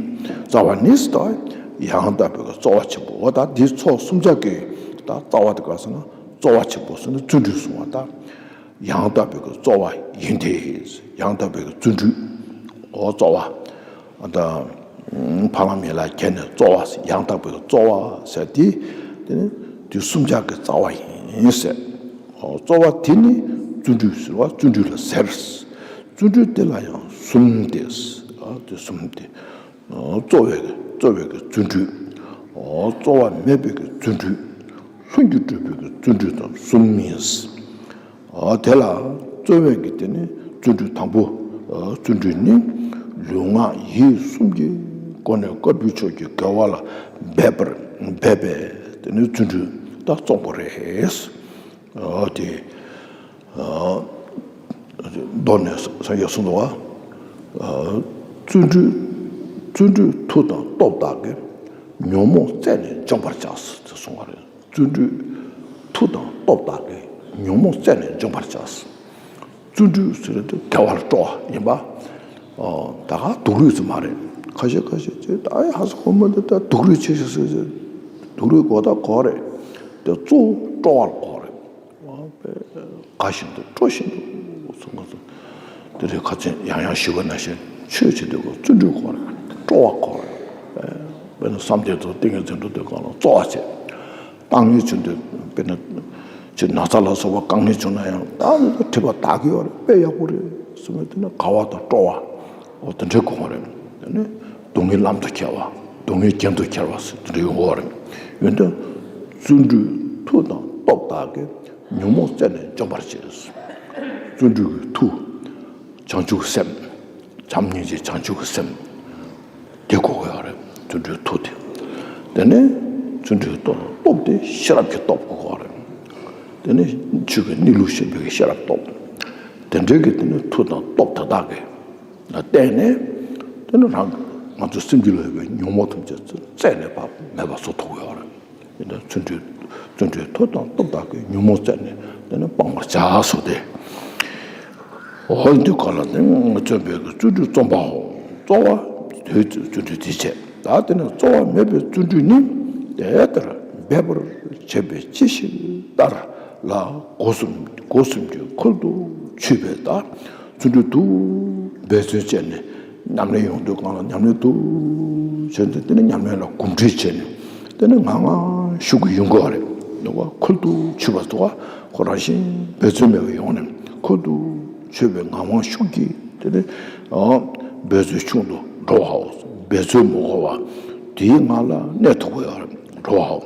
རྩ་བ་ནི་ད་ཡང་དག་པའི་རྩ་བ་ཆེན་པོ། འོ་ད་འདི་ཚོགས་གསུམ་ཆར་གྱི་ད་རྩ་བ་དེ་ག་ཟེར་ན་རྩ་བ་ཆེན་པོ་ཟེར་ན་བརྩོན་འགྲུས་གསུངས་པ་དང་། ཡང་དག་པའི་གི་རྩ་བ་ཡིན་ཏེ། ཡང་དག་པའི་གི་བརྩོན་འགྲུས། འོ་རྩ་བ། ད་ཕ་ལམ་ཡན་ལག་བརྒྱད་ནས་རྩ་བ་ཟེར། ཡང་དག་པའི་གི་རྩ་བ་ཟེར་དེ། དེ་ནི་དེ་གསུམ་ཆར་གྱི་རྩ་བ་ཡིན་ཟེར། འོ་རྩ་བ་དེ་ནི་བརྩོན་འགྲུས་ཟེར་བ་བརྩོན་འགྲུས་ལ་ཟེར། བརྩོན་འགྲུས་དེ་ལ་ཡང་གསུམ་སྟེ། ཨ་དེ་གསུམ་སྟེ། རྩོལ་བའི་རྩོལ་བའི་གི་བརྩོན་འགྲུས། རྩོལ་བ་མེད་པའི་གི་བརྩོན་འགྲུས། ལྷུན་གྱིས་གྲུབ་པའི་གི་བརྩོན་འགྲུས་དང་གསུམ་ཡིན། དེ་ལ་རྩོལ་བའི་གི་དེ་ནི་བརྩོན་འགྲུས་དང་པོ། བརྩོན་འགྲུས་ནི་ལུས་ངག་ཡིད་གསུམ་གྱི་སྒོ་ནས་དཀར་པོའི་ཕྱོགས་ཀྱི་དགེ་བ་ལ་འབད་པར་འབད་པའི་དེ་ནི་བརྩོན་འགྲུས་དང་གཙོ་བོ་རེད། ཨ་དེ། ཨ་མདོ་ནས་སངས་རྒྱས་གསུངས་འདུག་བ། ཨ་བརྩོན་འགྲུས། བརྩོན་འགྲུས་མཐུ་དང་སྟོབས་དག་གིས། ཉོན་མོངས་རྩད་ནས་འཇོམས་པར་བྱ། ཟེར་གསུངས་པ་རེད། བརྩོན་འགྲུས་མཐུ་དང་སྟོབས་དག་གིས། ཉོན་མོངས་རྩད་ནས་འཇོམས་པར་བྱ། བརྩོན་འགྲུས་ཟེར་དུས་དགེ་བ་ལ་སྤྲོ་བ་ཡིན་པ། ཨ་ད་ག་སྡུག་རུས་ཙམ་མ་རེད། ཁ་ཤས་ཁ་ཤས་ཅིག་ད་ཡ་ཧ་སི་ཁོ་མོ་འདི་ད་སྡུག་རུས་ཆེ་ཤོས་ཟེར་ཟེར། སྡུག་རུས་གོ་ད་གོ་རེད། དེ་གཙོ་བོ་སྤྲོ་བ་ལ་གོ་རེད། དགའ་བཞིན་དུ་སྤྲོ་བཞིན་དུ་གསུང་གི་འདུག་དེ་རིང་ཁ་ཚོན་ཡང་ཡང་ཞུ་བ་ནང་བཞིན་ཆོས་བྱེད་དུས་ཀྱི་བརྩོན་འགྲུས་གོ་རེད། སྤྲོ་བ་གོ་རེད། དཔེར་ན་བསམ་གཏན་ཚོ་ཏིང་ངེ་འཛིན་འགྲོ་དུས་སྒང་ལ་རྩོལ་བ་བྱེད། ཏང་ངེ་བྱུང་དུས་དཔེར་ན་ཅིག་ན་ཚ་ལ་སོགས་པ་དཀའ་ངལ་བྱུང་ན་ཡང་ད་ནི་ཁྲིད་པ་དག་གི་ཡོད་རེད། དཔེ་ཡག་པོ་རེད་གསུངས་པས་དེ་ནི་དགའ་བ་དང་སྤྲོ་བ་འོ་དེ་འདྲའི་གོ་རེད། དེ་ནི། སྡུག་བསྔལ་ལམ་དུ་ཁྱེར་བ། སྡུག་བསྔལ་རྒྱན་དུ་ཁྱེར་བ་ཟེར་དེ་འདྲ་ཡོང་གི་ཡོད་རེད། ཡོན་ཏན། བརྩོན་འགྲུས་མཐུ་དང་སྟོབས་དག་གིས། ཉོན་མོངས་རྩད་ནས་འཇོམས་པར་བྱེད། བརྩོན་འགྲུས་ཀྱི་མཐུ། བྱང་ཆུབ་སེམས། བྱམས་སྙིང་རྗེ་བྱང་ཆུབ་ཀྱི་སེམས། དེ་དགོས་ཀྱི་ཡོད་རེད། བརྩོན་འགྲུས་མཐུ་དེ། དེ་ནས་བརྩོན་འགྲུས་སྟོབས། སྟོབས་དེ་ཤེས་རབ་ཀྱི་སྟོབས་དགོས་ཀྱི་ཡོད་རེད། དེ་ནས་ཆོས་ཀྱི་གནས་ལུགས་ཤེས་པའི་ཤེས་རབ་སྟོབས། དེ་འདྲའི་གི་དེ་ནས་མཐུ་དང་སྟོབས་དེ་དག་གི་ལ་བརྟེན་ནས། དེ་ནི་རང་ང་ཚོ་སེམས་རྒྱུད་ལ་ཡོད་པའི་ཉོན་མོངས་ཐམས་ཅད་རྩད་ནས་ཕར་མེད་པ་བཟོ་ཐུབ་ཀྱི་ཡོད་རེད། དེ་ནི་བརྩོན་འགྲུས། བརྩོན་འགྲུས་མཐུ་དང་སྟོབས་དག་གིས། ཉོན་མོངས་རྩད་ནས་དེ་ནི་སྤང་བར་བྱ་ཟེར་ཏེ། འོ་འདི་ག་ལ་ནི་བརྩོན་པའི་བརྩོན་འགྲུས་རྩོམ་པའོ། རྩོལ་བ་དོད་ཀྱི་བརྩོན་འགྲུས་དེ་བྱས། ད་དེ་ནི་རྩོལ་བ་མེད་པའི་བརྩོན་འགྲུས་ནི། དེ་ལྟར་འབད་པར་བྱེད་པའི་སྤྱི་ཞིག་ལྟར་ལ། སྒོ་གསུམ། སྒོ་གསུམ་གྱི་ཁུལ་དུ་ཆུད་པའི་ད། བརྩོན་འགྲུས་དུ་འབད་བརྩོན་བྱས་ནས། ཉམས་ལེན་ཡོང་དུས་སྒང་ལ་ཉམས་ལེན་དུ་བྱས་ཏེ། དེ་ནས་ཉམས་ལེན་ལ་གོམས་འདྲིས་བྱས་ནས། དེ་ནས་ངང་ངམ་ཤུགས་ཀྱིས་ཡོང་གི་ཡོད་རེད། འདུག་ག་ཁུལ་དུ་ཆུད་པ་འདུག་ག་ཁོ་རང་བཞིན་འབད་བརྩོན་མེད་པར་ཡོང་ནས་ཁུལ་དུ་ཆུད་པའི་ངང་ངམ་ཤུགས་ཀྱིས། དེ་ནས་ཨ་འབད་རྩོལ་ཆུང་དུ་འགྲོ་བའོ། འབད་རྩོལ་མི་དགོས་པ་དེའི་ངང་ལ་གནས་ཐུབ་ཀྱི་ཡོད་རེད། འགྲོ་བའོ།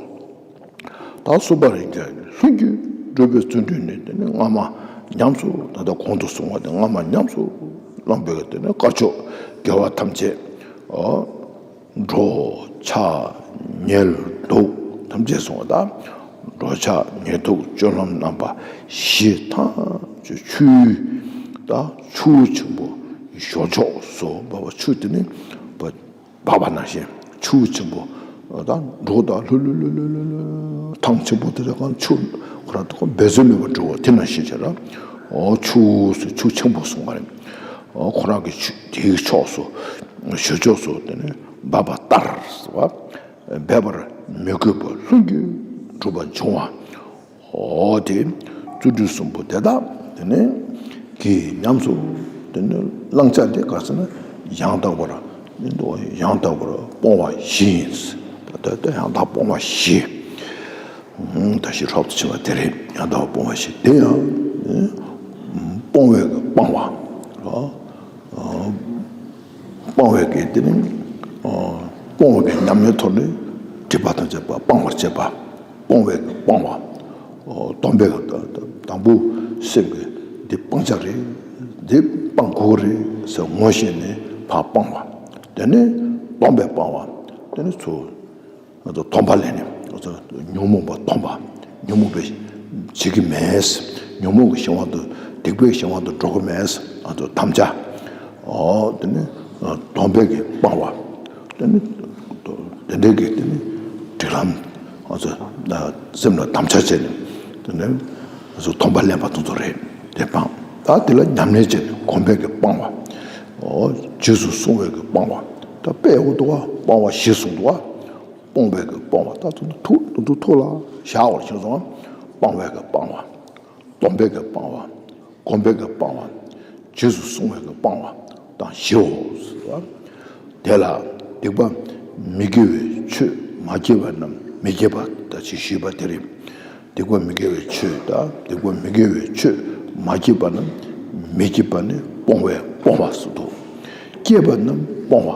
ད་གསུམ་པ་རེ་ཀ་ལྷུན་གྱིས་གྲུབ་པའི་བརྩོན་འགྲུས་ནི། དེ་ནི་སྔ་མ་ཉམས་སུ། ད་ལྟ་གོང་དུ་སོང་བ་དེ་སྔ་མ་ཉམས་སུ་བླངས་པའི་དེ་ནི་དཀར་ཕྱོགས་དགེ་བ་ཐམས་ཅད། འོ། འགྲོ་འཆག་ཉལ་འདུག་ཐམས་ཅད་སོང་བ་དང་། འགྲོ་འཆག་ཉལ་འདུག་སྤྱོད་ལམ་རྣམ་པ་བཞི་ཐམས་ཅད་ཆུ། ད་ཆུ་བོ་ཆེན་པོ་ཞོ་ཕྱོགས་སུ་འབབ་པ། ཆུ་དེ་ནི་འབབ། འབབ་པ་ནང་བཞིན་ཆུ་བོ་ཆེན་པོ་དང་འགྲོ་དང་ལྷུ་ལྷུ་ལྷུ་ལྷུ་ལྷུ་ཐང་ཆེན་པོ་དེ་དག་ཆུ་ཁོ་རང་དུ་འབད་རྩོལ་མེད་པར་འགྲོ་བ་དེ་ནང་བཞིན་བྱས་ལ། འོ་ཆུ་སུ་ཆུ་ཆེན་པོ་གསུངས་པ་རེད། འོ་ཁོ་རང་གི་ཆུ་དེའི་ཕྱོགས་སུ་ཞོ་ཕྱོགས་སུ་དེ་ནས་འབབ་པ་ལྟར་ཟེར་བ། འབད་པར་མི་དགོས་པར་ལྷུན་གྱིས་གྲུབ་པ་འབྱུང་བ། འོ་དེ་བརྩོན་འགྲུས་གསུམ་པོ་དེ་དག་དེ་ནས་གིས་ཉམས་སུ་དེ་ནས་བླང་བྱ་དེ་ག་ཟེར་ན། ཡང་དག་པར་ཡང་དག་པར་སྤོང་བ་བཞི་ཡིན། ད་ལྟ་ཡང་དག་སྤོང་བ་བཞི། ད་ཞིབ་ཕྲ་དུ་ཕྱེ་བ་དེ་རེད། ཡང་དག་པར་སྤོང་བ་བཞི་དེ་ཡང་སྤོང་བའི་སྤང་བ། སྤང་བའི་གི་དེ་ནི་སྤོང་བའི་གི་ཉམས་ལེན་ཐོག་ནས་སྒྲིབ་པ་དང་བཅས་པ་སྤང་བར་བྱེད་པ། སྤོང་བའི་སྤང་བ། སྡོམ་པའི་དང་པོ་སེམས་ཀྱི་འདི་སྤང་བྱ་རེད། འདི་སྤང་དགོས་རེད་ཟེར་ངོ་ཤེས་ནས་ཕར་སྤང་བ། དེ་ནས་སྡོམ་པའི་སྤང་བ། དེ་ནས་ཚུར་སྡོམ་པ་ལེན་ནས་ཉོན་མོངས་པ་སྡོམ་པ། ཉོན་མོངས་པའི་བྱེད་ཀྱི་མེད། ཉོན་མོངས་ཀྱི་གཞན་དབང་དུ། སྡིག་པའི་གཞན་དབང་དུ་འགྲོ་གི་མེད། དམ་བཅའ། དེ་ནས་སྡོམ་པའི་གི་སྤང་བ། དེ་ནི་དེ་འདྲའི་གི་དེ་ནི་སྒྲིག་ལམ། ང་ཚོ་སེམས་ལ་དམ་བཅའ་བྱས་ནས་དེ་ནི་ང་ཚོ་སྡོམ་པ་ལེན་པ་དེ་ཚོ་རེད། དེ་སྤང་། ད་དེ་ལ་ཉམས་ལེན་བྱས་ནས་གོམས་པའི་གི་སྤང་བ། འོ་རྗེས་སུ་བསྲུང་བའི་གི་སྤང་བ། ད་དཔེ་འོ་དུ་བ་སྤང་བ་ཞེས་གསུངས་འདུག་བ། སྤོང་བའི་གི་སྤང་བ། ད་དེ་ནི་ཐུགས་དེ་ཚོ་ཐུགས་ལ་བཞག་པར་ཤེས་སོང་། སྤང་བའི་གི་སྤང་བ། སྡོམ་པའི་གི་སྤང་བ། གོམས་པའི་གི་སྤང་བ། རྗེས་སུ་བསྲུང་བའི་གི་སྤང་བ་དང་བཞིའོ་ཟེར་བ། དེ་ལ་སྡིག་པ་མི་དགེ་བའི་ཆོས་མ་སྐྱེས་པ་རྣམས་མི་བགྱིད་པ་ད་ཅི་ཞུས་པ་དེ་རེད། སྡིག་པ་མི་དགེ་བའི་ཆོས་དང་སྡིག་པ་མི་དགེ་བའི་ཆོས་མ་སྐྱེས་པ་རྣམས་མི་བགྱིད་པ་ནི་སྤོང་བའི་སྤོང་བ་ཟེར་དོ། སྐྱེས་པ་རྣམས་སྤོང་བ།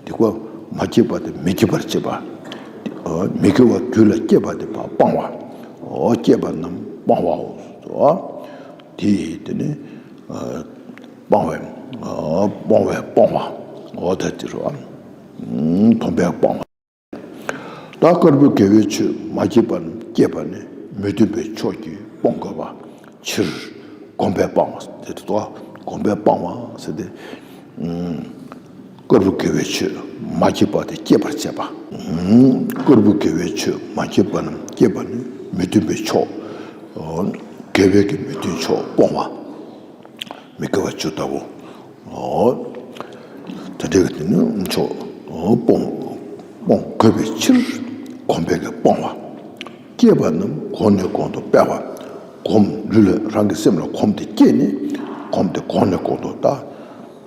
སྡིག་པ་མ་སྐྱེས་པ་དེ་མི་སྐྱེ་བར་བྱེད་པ། མི་དགེ་བ་རྒྱུད་ལ་སྐྱེས་པ་དེ་ཕར་སྤང་བ། འོ་སྐྱེས་པ་རྣམས་སྤོང་བའོ། དེ་དེ་ནི་སྤང་བའི་སྤོང་བའི་སྤོང་བ། འོ་ད་དེ་རུ་སྡོམ་པའི་སྤང་བ། ད་དཀར་པོའི་དགེ་བའི་ཆོས་མ་སྐྱེས་པ་རྣམས་སྐྱེས་པ་ནི་མི་མཐུན་པའི་ཕྱོགས་ཀྱིས་སྤོང་དགོས་པ། ཕྱིར་གོམས་པས་སྤང་བ་དེ་དུ་གོམས་པས་སྤང་བ་ཟེར་ཏེ། དཀར་པོ་དགེ་བའི་ཆོས་མ་སྐྱེས་པ་དེ་སྐྱེད་པར་བྱེད་པ། དཀར་པོ་དགེ་བའི་ཆོས་མ་སྐྱེས་པ་རྣམས་སྐྱེས་པ་ནི་མི་མཐུན་པའི་ཕྱོགས། དགེ་བའི་གི་མི་མཐུན་ཕྱོགས་སྤོང་བ། མི་དགེ་བ་བཅུ་ལྟ་བུ། འོ། དེ་འདྲའི་གི་དེ་ནི་མཆོག་འོ་སྤོང་། སྤོང་དགོས་པའི་ཕྱིར་གོམས་པའི་གི་སྤོང་བ། སྐྱེས་པ་རྣམས་གོང་ནས་གོང་དུ་སྤེལ་བ། གོམས་ལུས་ལ་རང་གི་སེམས་ལ་གོམས་དེ་སྐྱེས་ནས་གོམས་དེ་གོང་ནས་གོང་དུ་ད།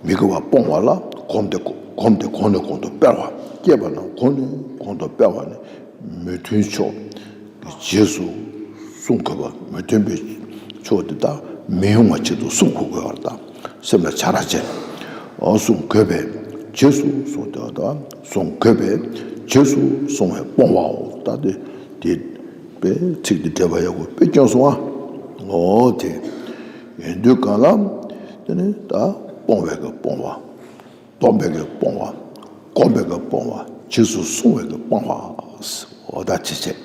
མི་དགེ་བ་སྤོང་བ་ལ་གོམས་དེ་གོམས་དེ་གོང་ནས་གོང་དུ་སྤེལ་བ། སྐྱེས་པ་རྣམས་གོང་ནས་གོང་དུ་སྤེལ་བ་ནི། མི་མཐུན་ཕྱོགས་ཀྱི་རྗེས་སུ་བསྲུང་དགོས་པ། མི་མཐུན་པའི་ཕྱོགས་དེ་དག་མི་ཡོང་བ་ཆེད་དུ་བསྲུང་དགོས་དགོས་པར་དང་། སེམས་ལ་ཆ་ར་བྱས་ནས་བསྲུང་དགོས་པས། རྗེས་སུ་བཟུང་སྟེ་ད་བཟུང་དགོས་པས་རྗེས་སུ་བཟུང་བས་སྤོང་བའོ། ད་དེ་དེ་པའི་ཚིག་འདི་འགྲེལ་པ་ཡག་པོ་དཔེ་སྐྱོན་སོང་ཨ། འོ་དེ་ཡིན་དུས་གང་ལ་དེ་ནི་ད་སྤོང་བའི་གི་སྤོང་བ། སྡོམ་པའི་གི་སྤོང་བ། སྒོམ་པའི་གི་སྤོང་བ། རྗེས་སུ་བཟུང་བའི་གི་སྤོང་བ། འོ་ད་ཅི་བྱེད།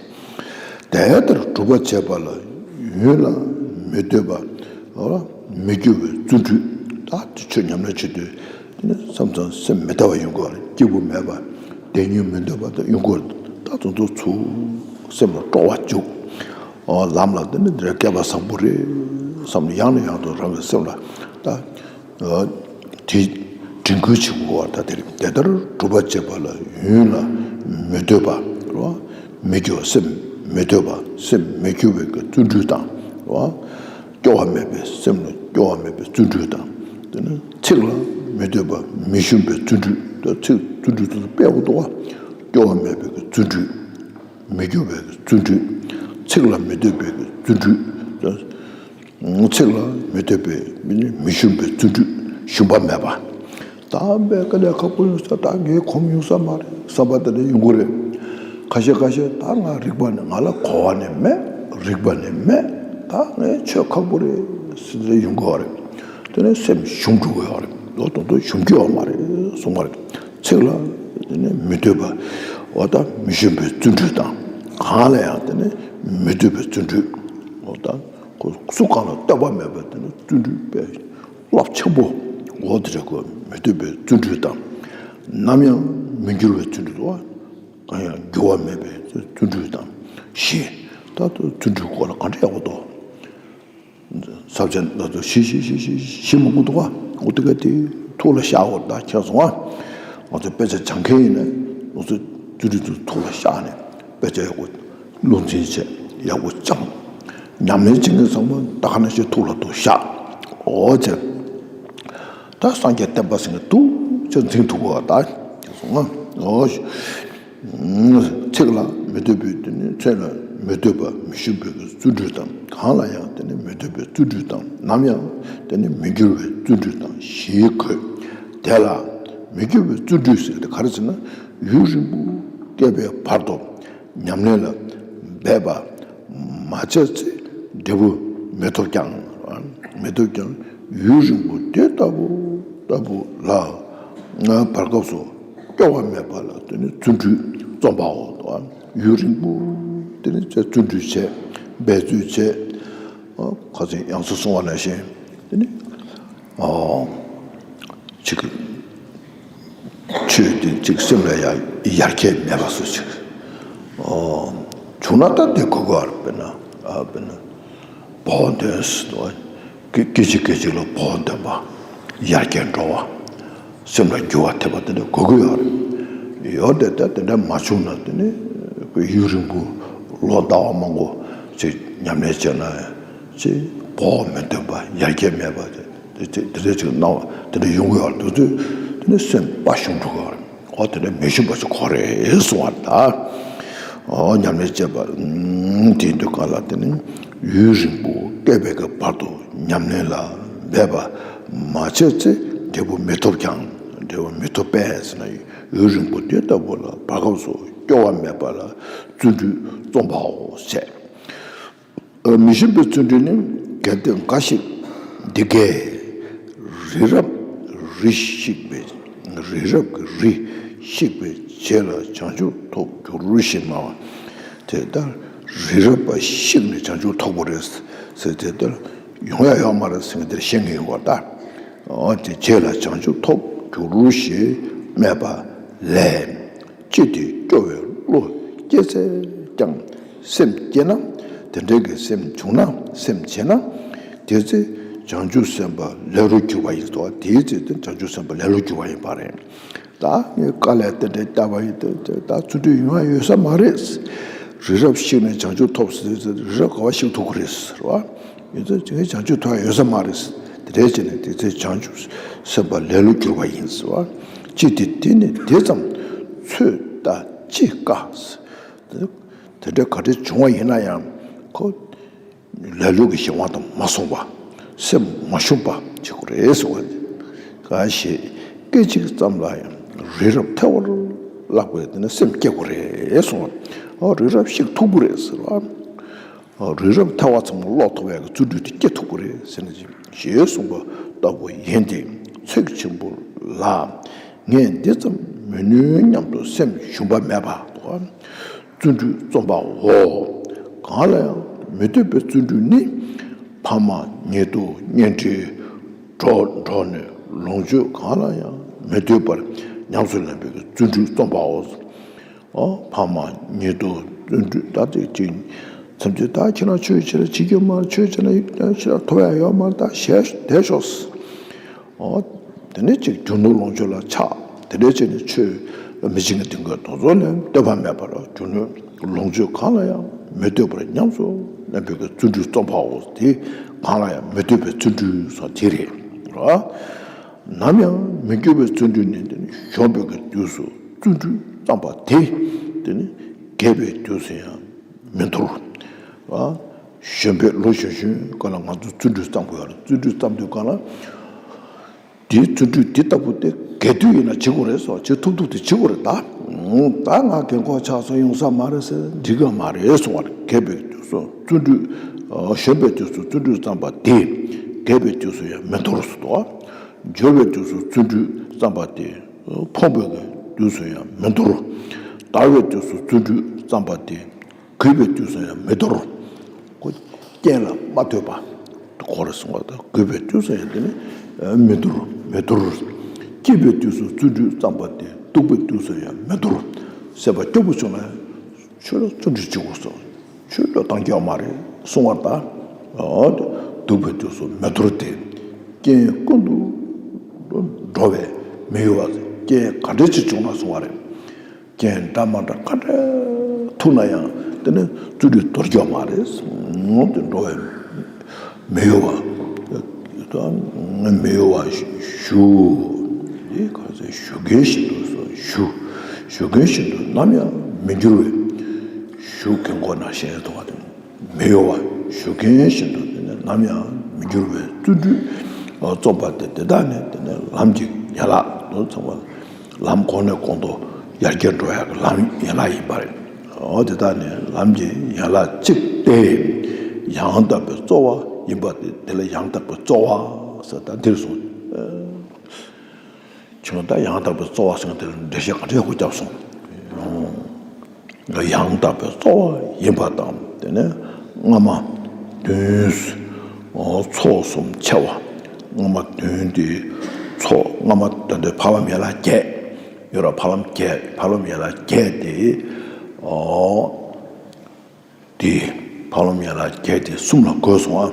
དེ་ལྟར་སྒྲུབ་པ་བྱེད་པ་ལ་ཡུན་ལ་མི་སྡོད་པ། འོ་མི་འགྱུར་བའི་བརྩོན་འགྲུས། ད་དེ་ཆོས་ཉམས་ལེན་བྱེད་དུས་དེ་ནི་བསམ་ཙམ་སེམས་མི་གཏད་པ་ཡོང་གི་ཡོད་རེད། སྐྱིད་པོ་མེད་པ། བདེ་སྙིང་མི་འདོད་པ་དེ་ཡོང་གི་ཡོད་རེད། ད་དེ་ཚོ་ཚུར་སེམས་ལ་སྤྲོ་བ་འཇུག་འོ་ལམ་ལ་དེ་ནི་འདིར་སྐལ་པ་བཟང་པོ་རེད་བསམ་ནས་ཡང་ནས་ཡང་དུ་རང་གི་སེམས་ལ་ད། དེ་དྲན་སྐུལ་བྱེད་དགོས་པ་ད་དེ་རེད། དེ་ལྟར་སྒྲུབ་པ་བྱེད་པ་ལ་ཡུན་ལ་མི་སྡོད་པ་རེད་བ། མི་སྐྱོ་སེམས་མི་སྡོད་པ། སེམས་མི་སྐྱོ་བའི་གི་བརྩོན་འགྲུས་དང་རེད་བ། སྐྱོ་བ་མེད་པའི་སེམས་ལ་སྐྱོ་བ་མེད་པའི་བརྩོན་འགྲུས་དང་། དེ་ནི་ཚིག་ལ་མི་སྡོད་པ་མི་ཞུམ་པའི་བརྩོན་འགྲུས། ད་ཚིག་བརྩོན་འགྲུས་དེ་ཚོ་དཔེ་ཡག་པོ་འདུག་བ། སྐྱོ་བ་མེད་པའི་གི་བརྩོན་འགྲུས། མི་སྐྱོ་བའི་བརྩོན་འགྲུས། ཚིག་ལ་མི་སྡོད་པའི་བརྩོན་འགྲུས། ཚིག་ལ་མི་སྡོད་པའི་མི་ཞུམ་པའི་བརྩོན་འགྲུས། ཞུམ་པ་མེད་པ། ད་དཔེ་དཀའ་ལས་ཁག་པོ་ཡོང་ས། ད་ངས་གོམས་ཡོང་ས་མ་རེད་བསམ་པ་དེ་འདྲ་ཡོང་གི་རེད། ཁ་ཤས་ཁ་ཤས་ད་ང་རིག་པ་ནི་ང་ལ་གོ་བ་ནི་མེད། རིག་པ་ནི་མེད། ད་ངས་ཆོས་ཁག་པོ་རེད་ཟེར་ཡོང་གི་ཡོད་རེད། དེ་ནས་སེམས་ཞུམ་འགྲོ་གི་ཡོད་རེད། ལོ་དོན་དུ་ཞུམ་གྱི་ཡོད་མ་རེད་གསུངས་པ་རེད། ཚིག་ལ་དེ་ནས་མི་སྡོད་པ། འོ་ད་མི་ཞུམ་པའི་བརྩོན་འགྲུས་དང་། གང་ལ་ཡང་དེ་ནས་མི་སྡོད་པའི་བརྩོན་འགྲུས། འོ་ད་ཁོ་སུ་གང་ལ་ལྟོས་པ་མེད་པའི་དེ་ནས་བརྩོན་འགྲུས་པའི་རླབས་ཆེན་པོ། འོ་དེ་འདྲ་ཁོ་མི་སྡོད་པའི་བརྩོན་འགྲུས་དང་། ནམ་ཡང་མི་འགྱུར་བའི་བརྩོན་འགྲུས། འོ་གང་ཡང་འགྱུར་བ་མེད་པའི་བརྩོན་འགྲུས་དང་། ཞེས་ད་ལྟ་བརྩོན་འགྲུས་སྐོར་ལ་ག་འདྲ་ཡག་པོ་འདུག་ས་བཅད་ད་ཚོ་ཞི་ཞི་ཞི་ཞི་ཞི་མང་པོ་འདུག་ག་འོ་དེ་ག་དེ་ཐུགས་ལ་བཞག་དགོས། ད་ཁྱེད་སོང་ང་། ང་ཚོ་དཔེ་ཆ་སྦྱང་མཁན་ཡིན་ན་ང་ཚོ་བརྩོན་འགྲུས་ཚོ་ཐུགས་ལ་བཞག་ནས་དཔེ་ཆ་ཡག་པོ་བློ་འཛིན་བྱས། ཡག་པོ་སྦྱངས། ཉམས་ལེན་བྱེད་མཁན་ཚང་མ་ད་ག་ནང་བཞིན་ཐུགས་ལ་འདུག་བཞག་འོ་བྱས། ད་སངས་རྒྱས་བསྟན་པ་ཟེར་མཁན་འདུག་ཅེས་འཛིན་ཐུབ་དགོས་པ། ད་ཁྱེད་སོང་ང་། འོ། ཚིག་ལ་མི་སྡོད་པའི་དེ་ནི་ཚིག་ལ་མི་སྡོད་པ་མི་ཞུམ་པའི་བརྩོན་འགྲུས་དང་། གང་ལ་ཡང་དེ་ནི་མི་སྡོད་པའི་བརྩོན་འགྲུས་དང་། ནམ་ཡང་དེ་ནི་མི་འགྱུར་བའི་བརྩོན་འགྲུས་དང་ཞེས་འཁོད། དེ་ལ་མི་འགྱུར་བའི་བརྩོན་འགྲུས་ཟེར་དེ་ག་རེ་ཟེར་ན། ཡུན་རིང་པོ་བསྐལ་པའི་བར་དུ་ཉམས་ལེན་ལ་འབད་པ་མ་བྱས་ཚེ་འབྲས་བུ་མི་ཐོབ་ཀྱང་། མི་ཐོབ་ཀྱང་ཡུན་རིང་པོ་དེ་ལྟ་བུ་ལྟ་བུ་ལ་བར་སྐབས་སུ་སྐྱོ་བ་མེད་པ་ལ་དེ་ནི་བརྩོན་འགྲུས་རྩོམ་པའོ། ཡུན་རིང་པོ་དེ་ནི་བརྩོན་འགྲུས་བྱས། འབད་རྩོལ་བྱས། ཁ་སང་ཡང་སེ་གསུངས་པ་ནང་བཞིན་དེ་ནི་ཅིག་ཆོས་དེ་ཅིག་སེམས་ལ་ཡང་ཡར་རྒྱས་མེད་པ་བཟོ་ཅིག་བྱུང་ན་ད་དེ་གོ་དགོས་པ་རེད། དཔེར་ན་དཔེར་ན་བོགས་འདོན་ཟེར་དུས། སྐད་ཅིག་སྐད་ཅིག་ལ་བོགས་འདོན་པ། ཡར་རྒྱས་འགྲོ་བ། སེམས་ལ་འགྱུར་བ་ཐེབས་པ་དེ་འདྲ་དགོས་ཀྱི་ཡོད་རེད། ཡོད་དེ་ད་དེ་འདྲ་མ་བྱུང་ན་དེ་ནི་ཡུན་རིང་པོ་ལོ་ཟླ་བ་མང་པོ་ཅིག་ཉམས་ལེན་བྱས་ན་ཅིག་བོགས་མི་འདོན་པ། ཡར་རྒྱས་མེད་པ་དེ་དེ་དེ་འདྲ་ཅིག་སྣང་བ་དེ་འདྲ་ཡོང་གི་ཡོད་རེད། དེ་ཚོས་དེ་ནི་སེམས་པ་ཞུམ་འགྲོ་གི་ཡོད་རེད། འོ་དེ་འདྲ་མི་ཞུམ་པ་ཞིག་དགོས་རེད་གསུངས་པ་རེད་ད། འོ་ཉམས་ལེན་བྱེད་པ་དེ་དུས་གང་ལ་དེ་ནི་ཡུན་རིང་པོ་བསྐལ་པའི་གི་བར་དུ་ཉམས་ལེན་ལ་འབད་པ་མ་བྱས་ཚེ་འབྲས་བུ་མི་ཐོབ་ཀྱང་། འབྲས་བུ་མི་ཐོབ་པས་ཟེར་ན་ཡུན་རིང་པོ་དེ་ལྟ་བུ་ལ་བར་སྐབས་སུ་སྐྱོ་བ་མེད་པ་ལ་བརྩོན་འགྲུས་རྩོམ་པའོ་ཞེས། མི་ཞུམ་པའི་བརྩོན་འགྲུས་ནི་གལ་ཏེ་འགའ་ཞིག་འདི་སྐད། རི་རབ་རི་བཤིག་པའི་རི་རབ་ཀྱི་རི་བཤིག་པའི་རྗེས་ལ་བྱང་ཆུབ་ཐོབ་འགྱུར་ཞེས་སྨྲ་བ། དེ་ལྟར་རི་རབ་བཤིག་ནས་བྱང་ཆུབ་ཐོབ་དགོས་རེད་ཟེར། དེ་ལྟར་ཡོང་ཡ་ཡོད་མ་རེད་ཟེར་མཁན་དེར་བཤད་མཁན་ཡོད་པ་ལྟར། འོ་དེ་རྗེས་ལ་བྱང་ཆུབ་ཐོབ་འགྱུར་ཞེས་སྨྲས་པ་ལས། ཅི་སྟེ་སྐྱོ་བའི་བློ་སྐྱེས་ཚད་ཀྱང་། སེམས་སྐྱེས་ན། དེ་འདྲའི་གི་སེམས་བྱུང་ན། སེམས་བྱས་ན། དེ་ཚེ་བྱང་ཆུབ་སེམས་དཔའ་ལས་ལོ་གྱུར་པ་ཡིན་ཏོ། དེའི་ཚེ་དེ་བྱང་ཆུབ་སེམས་དཔའ་ལས་ལོ་གྱུར་པ་ཡིན་པ་རེད། ད་ངས་དཀའ་ལས་དེ་འདྲའི་བརྒྱབ་པ་ཡིན་ཏེ་ད་བརྩོན་འགྲུས་ཡོང་ཡ་ཡོད་ས་མ་རེད། རི་རབ་བཤིག་ནས་བྱང་ཆུབ་ཐོབ་ཟེར་ཟེར། རི་རབ་ག་བ་བཤིག་ཐུབ་ཀྱི་རེད་ཟེར་བ། ཡིན་ཙང་ངས་བྱང་ཆུབ་ཐོབ་ཡ་ཡོད་ས་མ་རེད། དེ་འདྲའི་བྱས་ནས་དེ་ཚེ་བྱང་ཆུབ་སེམས་དཔའ་ལས་ལོ་གྱུར་པ་ཡིན་ཟེར་བ། ཅི་སྟེ་དེ་ནི་དེ་ཙམ་ཚོད་ལྟ་ཅི་དཀའ། དེ་འདྲ་ག་འདྲ་བྱུང་བ་ཡིན་ན་ཡང་ཁོ་ལ་ལུ་གི་གཞན་དབང་དུ་མ་སོང་བ། སེམས་མ་ཞུམ་པ་བྱེད་དགོས་རེད་ཟེར་བ། གང་ཞིག་སྐད་ཅིག་ཙམ་ལ་ཡང་ རི་རབ་ཐལ་བར་བརླག་པའི་དེ་ནི་སེམས་སྐྱེ་དགོས་རེད་གསུངས་པ། ཨོ་རི་རབ་བཤིག་ཐུབ་ཀྱི་རེད་ཟེར་བ། ཨོ་རི་རབ་ཐལ་བ་ཚང་མ་སློག་ཐུབ་ཡག་གི་བརྩོན་འགྲུས་དེ་སྐྱེ་ཐུབ་ཀྱི་རེད་ཟེར་ནས་ཞེས་གསུངས་པ་ལྟ་བུ་ཡིན་ཏེ། ཚེགས་ཆེན་པོ་ལ་ངས་འདི་ཙམ་མི་ནུས་སྙམ་དུ་སེམས་ཞུམ་པ་མེད་པ། བརྩོན་འགྲུས་རྩོམ་པའོ། གང་ལ་ཡང་མི་ལྟོས་པའི་བརྩོན་འགྲུས་ནི། ཕ་མ་ཉེ་དུ་གཉེན་འཕྲད་འགྲོགས་འགྲོགས་ནས་ལོངས་སྤྱོད་གང་ལ་ཡང་མི་ལྟོས་པར་ཉམས་སུ་ལེན་པའི་བརྩོན་འགྲུས་རྩོམ་པའོ། ཨོ་ཕ་མ་ཉེ་དུ་བརྩོན་འགྲུས་ད་ཅིག་ཅིག་མཚམས་ཅིག་ད་ཁྱེད་རང་ཆོས་བྱེད་ར་བྱེད་རྒྱུ་མ་རེད། ཆོས་བྱེད་ན་ཡིག་ཆ་ཐོབ་ཡ་ཡོད་མ་རེད། ད་ཞེས་བསྡད་ཤོག་ཨོ། དེ་ནས་ཅིག་རྒྱུ་ནོར་ལོངས་སྤྱོད་ལ་ཆགས། དེ་འདྲའི་ཆེད་ནས་ཆོས་མི་བྱེད་མཁན་དེ་འགས་དེ་ཚོ་ལ་ལྟོས་པ་མེད་པར་རྒྱུ་ནོར་ལོངས་སྤྱོད་གང་ལ་ཡང་མི་ལྟོས་པར་ཉམས་སུ་ལེན་པའི་བརྩོན་འགྲུས་རྩོམ་པའོ། དེ་གང་ལ་ཡང་མི་ལྟོས་པའི་བརྩོན་འགྲུས་སོགས་དེ་རེད་ར། ནམ་ཡང་མི་འགྱུར་བའི་བརྩོན་འགྲུས་ནི་དེ་ནི་གཞོན་པའི་གི་དུས་སུ་བརྩོན་འགྲུས་བརྩམས་པ་དེ་དེ་ནི་རྒས་པའི་དུས་སུ་ཡང་མི་འཐོར། ཨ། གཞོན་པའི་ལོ་གཞོན་གཞོན་སྐབས་ལ་ང་ཚོ་བརྩོན་འགྲུས་བརྩམ་དགོས་ཡ་ལ། བརྩོན་འགྲུས་བརྩམ་དུས་སྒང་ལ། དེའི་བརྩོན་འགྲུས་འདི་ལྟ་བུ་དེ་རྒས་དུས་ཡིན་ན་བྱེད་དགོས་རེད་ཟེར་བ། བྱེད་ཐུབ་ཐུབ་དེ་བྱེད་དགོས་རེད་ད། ད་ང་རྒན་གོག་ཆགས་སོང་ཡོང་ས་མ་རེད་ཟེར་འགྲིག་གི་མ་རེད་གསུངས་པ་རེད། རྒས་པའི་དུས་སུ་བརྩོན་འགྲུས། གཞོན་པའི་དུས་སུ་བརྩོན་འགྲུས་བརྩམས་པ་དེ་རྒས་པའི་དུས་སུ་ཡང་མི་འཐོར་ཟེར་འདུག་འབྱོར་བའི་དུས་སུ་བརྩོན་འགྲུས་བརྩམས་པ་དེ་ཕོངས་པའི་དུས་སུ་ཡང་མི་འཐོར། དར་བའི་དུས་སུ་བརྩོན་འགྲུས་བརྩམས་པ་དེ། གུས་པའི་དུས་སུ་ཡང་མི་འཐོར། ཁོ་རྐྱེན་ལ་མ་ལྟོས་པ། ཁོ་རེ་གསུངས་པ་དང་། གུས་པའི་དུས་སུ་ཡང་དེ་ནི་མི་འཐོར། མི་འཐོར། སྐྱིད་པའི་དུས་སུ་བརྩོན་འགྲུས་བརྩམས་པ་དེ་སྡུག་པའི་དུས་སུ་ཡང་མི་འཐོར། སེམས་པ་སྐྱོ་པོ་བྱུང་ན་ཆོས་ལ་བརྩོན་འགྲུས་བྱེད་དགོས་སོ། ཆོས་ལ་བཏང་རྒྱུ་མ་རེད་གསུང་བར་ད། སྡུག་པའི་དུས་སུ་མི་འཐོར་ཏེ། རྐྱེན་ཀུན་ཏུ་འགྲོ་བའི་མི་གཡོ་བ། རྐྱེན་ག་འདྲ་ཅིག་བྱུང་ན་གསུང་བ་རེད། རྐྱེན་འདྲ་མ་འདྲ་ག་འདྲ་ཐུག་ན་ཡང་དེ་ནི་བརྩོན་འགྲུས་དོར་རྒྱུ་མ་རེད། ངོམ་དུ་འགྲོ་བའི་མི་གཡོ་བ། མི་གཡོ་བ་ཞུ། ཞུ་མཁན་བཞིན་དུ་སོ། ཞུ། ཞུ་མཁན་བཞིན་དུ་ནམ་ཡང་མི་འགྱུར་བའི། ཞུ་མཁན་གོ་ན་ཞེས་ཐོགས་པ་དེ། མི་གཡོ་བ་ཞུ་མཁན་བཞིན་དུ་དེ་ནི་ནམ་ཡང་མི་འགྱུར་བའི་བརྩོན་འགྲུས་རྩོམ་པ་དེ། དེ་དག་ནི་དེ་ནི་ལམ་གྱི་ཡན་ལག་དུ་ཚང་བ། ལམ་གོང་ནས་གོང་དུ་ཡར་རྒྱས་འགྲོ་ཡག་གི་ལམ་ཡན་ལག་ཡིན་པ་རེད། འོ་དེ་དག་ནི་ལམ་གྱི་ཡན་ལག་གཅིག་སྟེ། ཡང་དག་པའི་རྩོལ་བ་ཡིན་པ་དེ། དེ་ལ་ཡང་དག་པའི་རྩོལ་བ་ཟེར་ད་འདིར་སོང་། ཁྱོད་ད་ཡང་དག་པའི་རྩོལ་བ་ཟེར་དེ་ལ་འགྲེལ་བཤད་ག་འདྲ་ཡག་པོ་བརྒྱབ་སོང་། ཡང་དག་པའི་རྩོལ་བ་ཡིན་པ་དང་། དེ་ནས་སྔ་མ་བདུན། ཚོགས་གསུམ་ཕྱེ་བ། སྔ་མ་བདུན་དེ་ཚོགས། སྔ་མ་དེ་འདྲའི་ཕ་ལམ་ཡན་ལག་བརྒྱད་ཡོད་ར། ཕ་ལམ་བརྒྱད། ཕ་ལམ་ཡན་ལག་བརྒྱད་དེ། དེ་ཕ་ལམ་ཡན་ལག་བརྒྱད་དེ་གསུམ་ལ་བགོས་སོང་ཨ།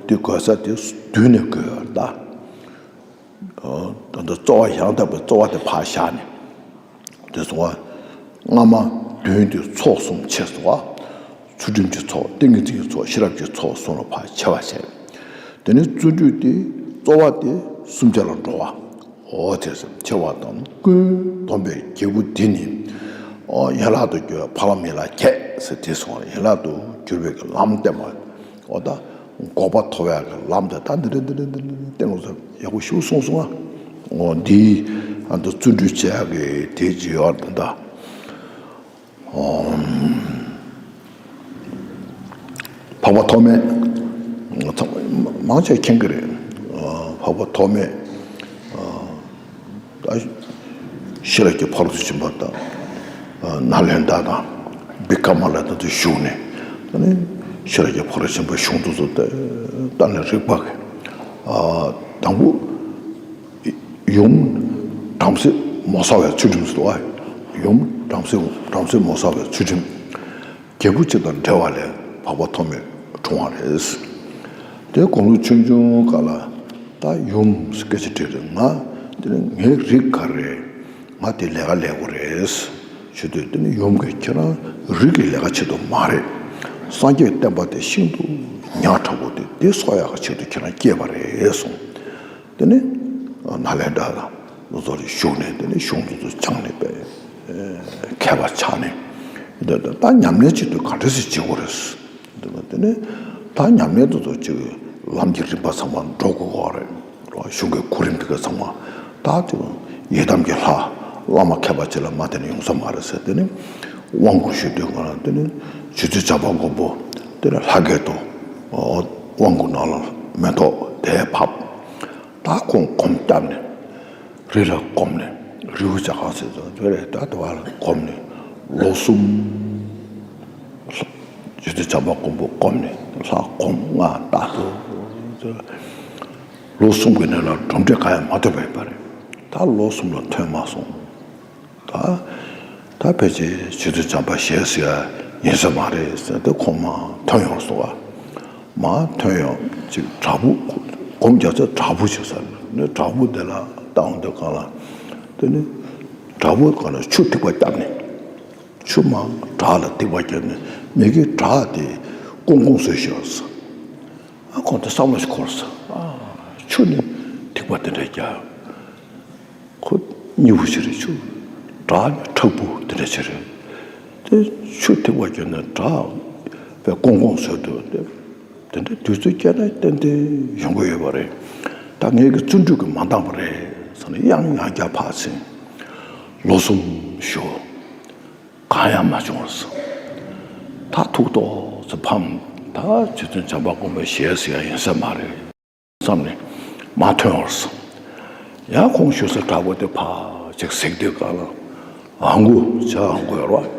དེ་བགོས་ས་དེ་བསྡུས་ནས་བགོས་ཡོད་ད། ད་ལྟ་རྩོལ་བ། ཡང་དག་པའི་རྩོལ་བ་དེ་ཕར་བཞག་ནས། དེ་སོང་བ། སྔ་མ་བདུན་དེ་ཚོགས་གསུམ་ཕྱེ་སོང་བ། ཚུལ་ཁྲིམས་ཀྱི་ཚོགས། ཏིང་ངེ་འཛིན་གྱི་ཚོགས། ཤེས་རབ་ཀྱི་ཚོགས་གསུམ་ལ་ཕར་ཕྱེ་བ་བྱས། དེ་ནས་བརྩོན་འགྲུས་དེ་རྩོལ་བ་དེ་སུམ་བརྒྱ་ལ་འགྲོ་བ། འོ་དེ་ཚོ་ཕྱེ་བ་དང་ཀུན་སྡོམ་པའི་རྒྱལ་པོ་འདི་ནི། ཨོ་ཡན་ལག་ཏུ་གྱུར་པ་ལམ་ཡན་ལག་བརྒྱད་ཟེར་དེ་སོང་བ། ཡན་ལག་ཏུ་གྱུར་པའི་ལམ་བསྟན་པ། འོ་ད་འགོག་པ་ཐོབ་ཡག་གི་ལམ་དེ་ད་འདི་རེད། འདི་རེད། འདི་རེད། འདི་རེད། བསྟན་དགོས་ས་ཡག་པོ་ཞིག་གསུངས་སོང་ང་། འོ་འདི་ཨ་ད་བརྩོན་འགྲུས་བྱེད་ཡག་གི་དེ་ཅི་ཡོད་ད་ད། ཨོམ། འཕགས་པ་ཐོགས་མེད། ཚང་མ་མང་ཆེ་མཁྱེན་གྱི་རེད། ཨ་འཕགས་པ་ཐོགས་མེད། ཨ་ད་ཤེས་རབ་ཀྱི་ཕ་རོལ་ཏུ་ཕྱིན་པ་དང་། ཨ་ནཱ་ལེནྡྲ་དང་བི་ཀ་མ་ལ་དང་དུ་བཞུགས་ནས། ད་ནི་ཤེས་རབ་ཀྱི་ཕ་རོལ་ཏུ་ཕྱིན་པ་གཞུང་དེ་ཚོ་ད་ལན་རིག་པ་གི། ཨ་དང་པོ། ཡུམ་བྲམ་ཟེ་མོ་ས་བའི་ཚུལ་ཁྲིམས་སུ་བ། ཡུམ་བྲམ་ཟེ། བྲམ་ཟེ་མོ་ས་བའི་ཚུལ་ཁྲིམས། རྒྱལ་པོ་གཅིག་དང་འབྲེལ་བ་ལས་འཕགས་པ་ཐོགས་མེད་འཁྲུངས་པ་རེད། དེ་དགུང་ལོ་ཆུང་ཆུང་སྐབས་ལ་ད་ཡུམ་སྐད་ཆ་དྲིས་རེད། ང་དེ་ནི་ངའི་རིགས་ག་རེ་རེད། ང་དེ་ལས་ཀ་ལས་དགོས་རེད། ཞུ་དུས་དེ་ནི་ཡུམ་གྱིས་ཁྱེད་རང་རིགས་ཀྱི་ལས་ཀ་ཆེད་དུ་མ་རེད། སངས་རྒྱས་བསྟན་པ་དེ་ཤིན་ཏུ་ཉག་ཕྲ་བོ་དེ་དེ་གསོ་ཡག་གི་ཆེད་དུ་ཁྱེད་རང་སྐྱེས་པ་རེད་གསུངས། དེ་ནས་ནཱ་ལེནྡྲ་ལ་ལོ་ཙཱ་རེ་བཞུགས་ནས། དེ་ནས་གཞུང་དེ་ཚོ་སྦྱངས་ནས་པས་མཁས་པ་ཆགས་ནས། ད་ད་ད་ཉམས་ལེན་བྱེད་དུས་ག་འདྲ་ཞིག་བྱེད་དགོས་རེད། དེ་ནས་ད་ཉམས་ལེན་དེ་ཚོ་ཅིག་ལམ་གྱི་རིམ་པ་ཚང་མ་འགྲོ་དགོས་པ་རེད། གཞུང་གི་གོ་རིམ་དེ་ག་ཚང་མ་ད་དེ་ཡི་དམ་གྱི་ལྷ། བླ་མ་མཁས་པ་ཅིག་ལ་མ་བསྟེན་ན་ཡོང་ས་མ་རེད་ཟེར། དེ་ནི་དབང་བསྐུར་ཞུ་དུས་སྒང་ལ་དེ་ནི་རྗེ་བཙུན་བྱམས་པ་མགོན་པོ་དེ་ནི་ལྷ་སྐལ་དུ་དབང་བསྐུར་ནང་ལ་མེ་ཏོག་དེ་ཕབ། ད་ཁོང་སྒོམ་བརྒྱབ་ནས་རི་ལ་བསྒོམས་ནས་རི་བོ་བྱ་རྐང་ཟེར་ཙང་དེ་རེད། ད་དེ་བ་ལ་བསྒོམས་ནས་ལོ་གསུམ། རྗེ་བཙུན་བྱམས་པ་མགོན་པོ་བསྒོམས་ནས་ལྷ་སྒོམ་ལྔ་བཏགས་ཏེ། ལོ་གསུམ་གྱི་ནང་ལ་གྲུབ་འབྲས་གང་ཡང་མ་ཐོབ་པ་ཡིན་པ་རེད། ད་ལོ་གསུམ་ལ་ཐོན་མ་སོང་། ད་ད་ཕལ་ཆེར་རྗེ་བཙུན་བྱམས་པ་ཞལ་གཟིགས་ཡ་ཡིན་ས་མ་རེད་ཟེར་ཏེ་ཁོང་མར་ཐོན་ཡོང་སོང་བ། མར་ཐོན་ཡོང་ཅིག་བྲག་ཕུག་སྒོམ་རྒྱག་ས་བྲག་ཕུག་ཅིག་ས་རེད། བྲག་ཕུག་དེ་ལ་བཏང་དུས་སྒང་ལ་དེ་ནི་བྲག་ཕུག་སྒང་ལ་ཆུ་ཐིགས་པ་བརྒྱབ་ནས། ཆུ་མར་བྲག་ལ་ཐིགས་པ་བརྒྱབ་ནས་མི་གིས་བྲག་དེ་ཀོང་ཀོང་བཟོས་ཤག་ཟེར། ཨ་ཁོང་དེ་བསམ་བློ་ཞིག་འཁོར་ཟེར། ཨ་ཆུ་ནི་ཐིགས་པ་དེ་འདྲ་རྒྱག་ཁོ་སྙི་བོ་ཞིག་རེད། ཆུ་བྲག་ནི་མཁྲེགས་པོ་དེ་འདྲ་ཞིག་རེད། དེ་ཆུ་ཐིགས་པ་བརྒྱབ་ནས་བྲག་དཔེ་ཀོང་ཀོང་བཟོས་འདུག་དེ་དེ་འདྲ་དུས་ཚོད་བསྐྱལ་ན་ཏན་ཏན་ཡོང་གི་ཡོད་པ་རེད། ད་ངེད་ཀྱི་བརྩོན་འགྲུས་ཀྱིས་མ་འདང་པ་རེད་ཟེར་ནས་ཡང་ཡང་བསྐྱར་ཕར་ཕྱིན། ལོ་གསུམ་བཞུགས། གང་ཡང་མ་བྱུང་བར་སོང་། ད་ཐུགས་དོགས་སུ་ཕམ། ད་རྗེ་བཙུན་བྱམས་པ་མགོན་པོའི་ཞལ་གཟིགས་ཡ་ཡིན་ས་མ་རེད་བསམ་ནས་མ་ཐོན་བར་སོང་། ཡང་ཁོང་བཞུགས་སའི་བྲག་ཕུག་དེ་ཕར་ཅིག་གཟིགས་དུས་སྒང་ལ་ཨང་གུ་བྱ་ཨང་གུ་ཡོད་རེད་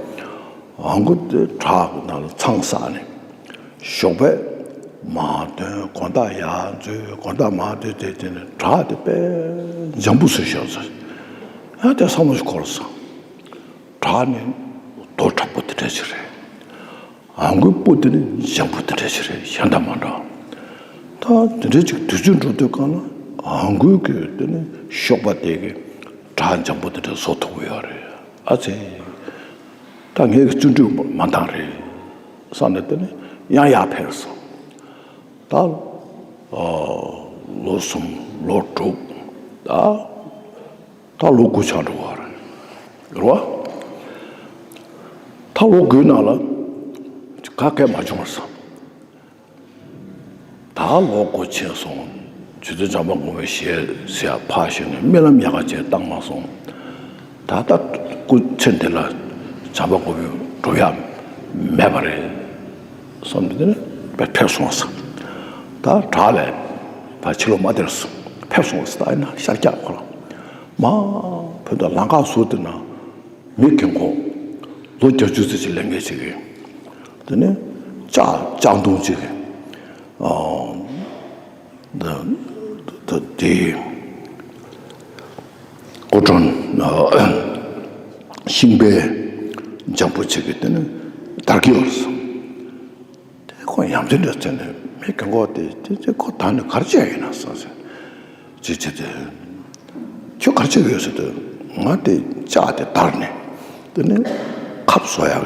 བ། ཨང་གུ་དེ་བྲག་གི་ནང་ལ་ཚང་བསགས་ནས་ཞོགས་པ་མར་ཐོན། དགོང་དག་ཡར་འཛུལ། དགོང་དག་མར་ཐོན། དེ་དེ་ནས་བྲག་དེ་དཔེ་འཇམ་པོ་བཟོས་ཤག་ཟེར། ཡང་དེ་བསམ་བློ་ཞིག་འཁོར་སོང་། བྲག་ནི་རྡོ་མཁྲེགས་པོ་དེ་འདྲ་ཞིག་རེད། ཨང་གུའི་སྤུ་དེ་ནི་འཇམ་པོ་དེ་འདྲ་ཞིག་རེད། གཞན་དང་མ་འདྲ། ད་དེ་འདྲ་ཅིག་དུས་ཚོད་འགྲོ་དུས་སྒང་ལ་ཨང་གུ་གི་དེ་ནི་གཤོག་པ་དེ་གིས་བྲག་འཇམ་པོ་དེ་འདྲ་བཟོ་ཐུབ་ཀྱི་ཡོད་རེད། ཨ་ཙི། ད་ངའི་བརྩོན་འགྲུས་མ་འདང་རེད་བསམ་ནས་དེ་ནི་ཡང་ཡར་ཕེབས་སོང་། ད་ལོ་གསུམ་ལོ་དྲུག་ད་ད་ལོ་དགུ་ཆགས་འགྲོ་བ་རེད། རེད་བ། ད་ལོ་དགུའི་ནང་ལ་ག་གེ་མ་བྱུང་བར་སོང་། ད་ལོ་དགུ་ཕྱིན་སོང་། རྗེ་བཙུན་བྱམས་པ་མགོན་པོའི་ཞལ་གཟིགས་ཡ་ཕར་ཕྱིན་ནས་རྨི་ལམ་ཡག་ག་ཅིག་བཏང་མ་སོང་། ད་ལྟ་སྐུ་ཚེ་འདི་ལ་བྱམས་པ་མགོན་པོ་སྒྲུབ་ཡ་མེད་པ་རེད་བསམ་ནས་དེ་ནས་ཕེབས་སོང་ཟེར། ད་བྲག་ལ་ཕར་ཕྱི་ལོགས་མ་དེར་སོང་ཕེབས་སོང་ཟེར། ད་ཡིན་ན་ཤར་རྒྱག་ཁོ་རང་མར་བོད་དུ་ལམ་ཁ་ཟུར་དེ་ན་མི་རྒན་གོག་ལོ་བརྒྱད་ཅུ་ཙམ་ཅིག་ལས་མཁན་ཅིག་གིས་དེ་ནས་ལྕགས་ལྕགས་མདུང་ཅིག་གིས། ཨ། ད་ད་དེ་སྐུ་མགྲོན་ཤིང་པའི་འཇམ་པོ་ཅིག་གིས་དེ་ནི་བདར་གྱི་ཡོད་རེད་ཟེར། དེ་ཁོ་ཡ་མཚན་འདྲ་བྱས་ནས་མི་རྒན་གོག་དེ་དེ་དེ་ཁོ་ད་ནི་ག་རེ་བྱས་ཡིན་ན་བསམ་ཟེར། ཅི་བྱེད་དེ། ཁྱོད་ག་རེ་བྱེད་ཀྱི་ཡོད་ཟེར་དུས། ང་དེ་ལྕགས་དེ་བདར་ནས་དེ་ནི་ཁབ་བཟོ་ཡག་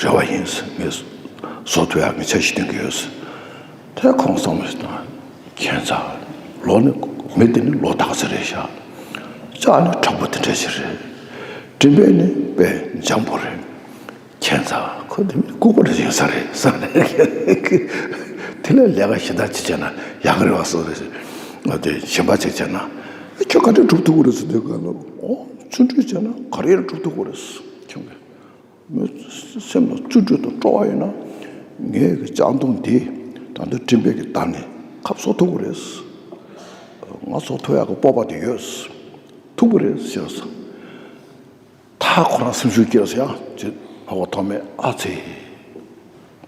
རེ་བ་ཡིན་ཟེར། ངས་བཟོ་ཐུབ་ཡག་ངས་འཆར་གཞི་བཏིང་གི་ཡོད་ཟེར། དེ་ཁོང་བསམ་བློ་ཞིག་བཏང་། ཁྱད་མཚར། ལོ་ནི་མི་དེ་ནི་ལོ་དག་ས་རེད་ཤག་ལྕགས་ནི་མཁྲེགས་པོ་དེ་འདྲ་ཞིག་རེད། མགྲིན་པ་ནི་དཔེ་འཇམ་པོ་རེད། ཁྱད་མཚར། ཁོ་དེ་མི་ལྐུགས་པ་རེ་ཡིན་ས་རེད་བསམ་ནས། དེ་ལས་ལས་ཀ་ཞེ་དྲག་ཅིག་བྱས་ན་ཡག་གི་རེད་བ་བསམ་རེད། ང་དེ་གཞན་པ་ཅིག་བྱས་ན་ཁྱོད་ག་འདྲ་སྒྲུབ་ཐུབ་ཀྱི་རེད་ཟེར་དུས་སྒང་ལ། ཨོ་བརྩོན་འགྲུས་བྱས་ན་ག་རེ་ཡང་སྒྲུབ་ཐུབ་ཀྱི་རེད་ཁྱོད་ཀྱིས། མི་སེམས་ལ་བརྩོན་འགྲུས་དང་སྤྲོ་བ་ཡོད་ན་ངའི་གི་ལྕགས་མདུང་འདི་ད་ལྟ་མགྲིན་པའི་གི་བདར་ནས་ཁབ་བཟོ་ཐུབ་ཀྱི་རེད། ང་བཟོ་ཐུབ་ཡག་གི་སྤོབས་པ་དེ་ཡོད། ཐུབ་ཀྱི་རེད་ཟེར་སོང་། ད་ཁོ་རང་སེམས་ཤུགས་སྐྱེས་སོང་ཡ། ཅེས་འཕགས་པ་ཐོགས་མེད་ཨ་ཙི།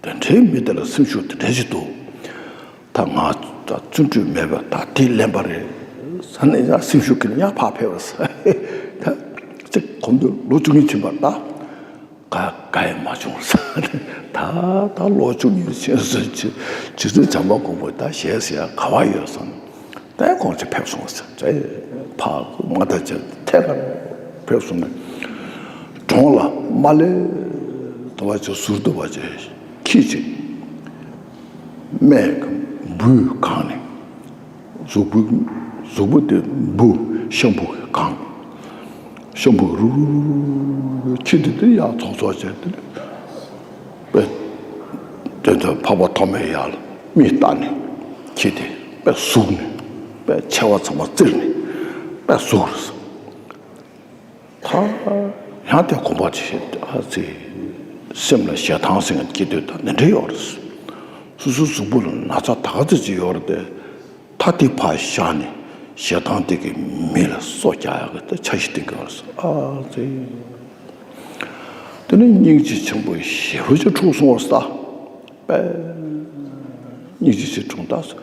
དེ་འདྲའི་མི་དེ་ལ་སེམས་ཤུགས་དེ་འདྲ་ཞིག་འདུག་ད་ང་ད་བརྩོན་འགྲུས་མེད་པ་ད་དེ་ལན་པ་རེད་ཟེར་ནས་ཡང་སེམས་ཤུགས་ཀྱིས་ཡང་ཕར་ཕེབས་པ་ཟེར། ད་ཅིག་གོམ་དུ་ལོ་བཅུ་གཉིས་ཕྱིན་པར་ད་ག་ག་ཡེ་མ་བྱུང་ཟེར། ད་ད་ལོ་བཅུ་གཉིས་ཕྱིན་སོང་། རྗེ་བཙུན་བྱམས་པ་མགོན་པོ་ད་ཞལ་གཟིགས་ཡ་ག་བ་ཡོད་བསམ། ད་ཁོང་ཚོ་ཕེབས་སོང་ཟེར། ད་ཕར་མ་ད་ཅིག་ཐད་ཀར་ཕེབས་སོང་ནས་གྲོང་ལ་མ་སླེབས་དུས་བ་ཅིག་ཟུར་དུ་བ་ཅིག་ཁྱི་ཅིག་སྨད་ཀྱི་འབུས་གང་ནས། གཟུགས་པོ་གཟུགས་པོ་དེ་འབུ་ཤམ་བུ་གང་། ཤམ་བུ་རུ་རུ་རུ་རུ་ཁྱི་དེ་དེ་ཡར་ཚོགས་ཚོགས་བྱས་དེ་དཔེ་དེ་ཚོ་འཕགས་པ་ཐོགས་མེད་ཡར་མིག་བལྟ་ནས་ཁྱི་དེ་དཔེ་ཟུག་ནས་དཔེ་མཆེ་བ་ཚང་མ་བཙིར་ནས་དཔེ་ཟུག་རེད། ད་ཡང་དེ་གོམ་པ་ཅིག་བྱས་ཨ་ཙི། སེམས་ལ་ཞེ་སྡང་ཟེར་མཁན་སྐྱེ་དུས་ད་འདི་འདྲ་ཡོད་རེད། སོ་སོའི་གཟུགས་པོ་ལ་ན་ཚ་ད་ག་ཚོད་ཅིག་ཡོད་རེད་དེ། ད་དེ་ཕར་བཞག་ནས་ཞེ་སྡང་དེ་གིས་མི་ལ་སོ་རྒྱག་ཡག་གི་ད་འཆར་གཞི་བཏིང་གི་ཡོད་རེད། ཨ་ཙི། དེ་ནས་སྙིང་རྗེ་ཆེན་པོ་ཞེ་པོ་ཅིག་འཁྲུངས་སོང་བ་རེད་ད། པས། སྙིང་རྗེ་ཆེ་འཁྲུངས་ད།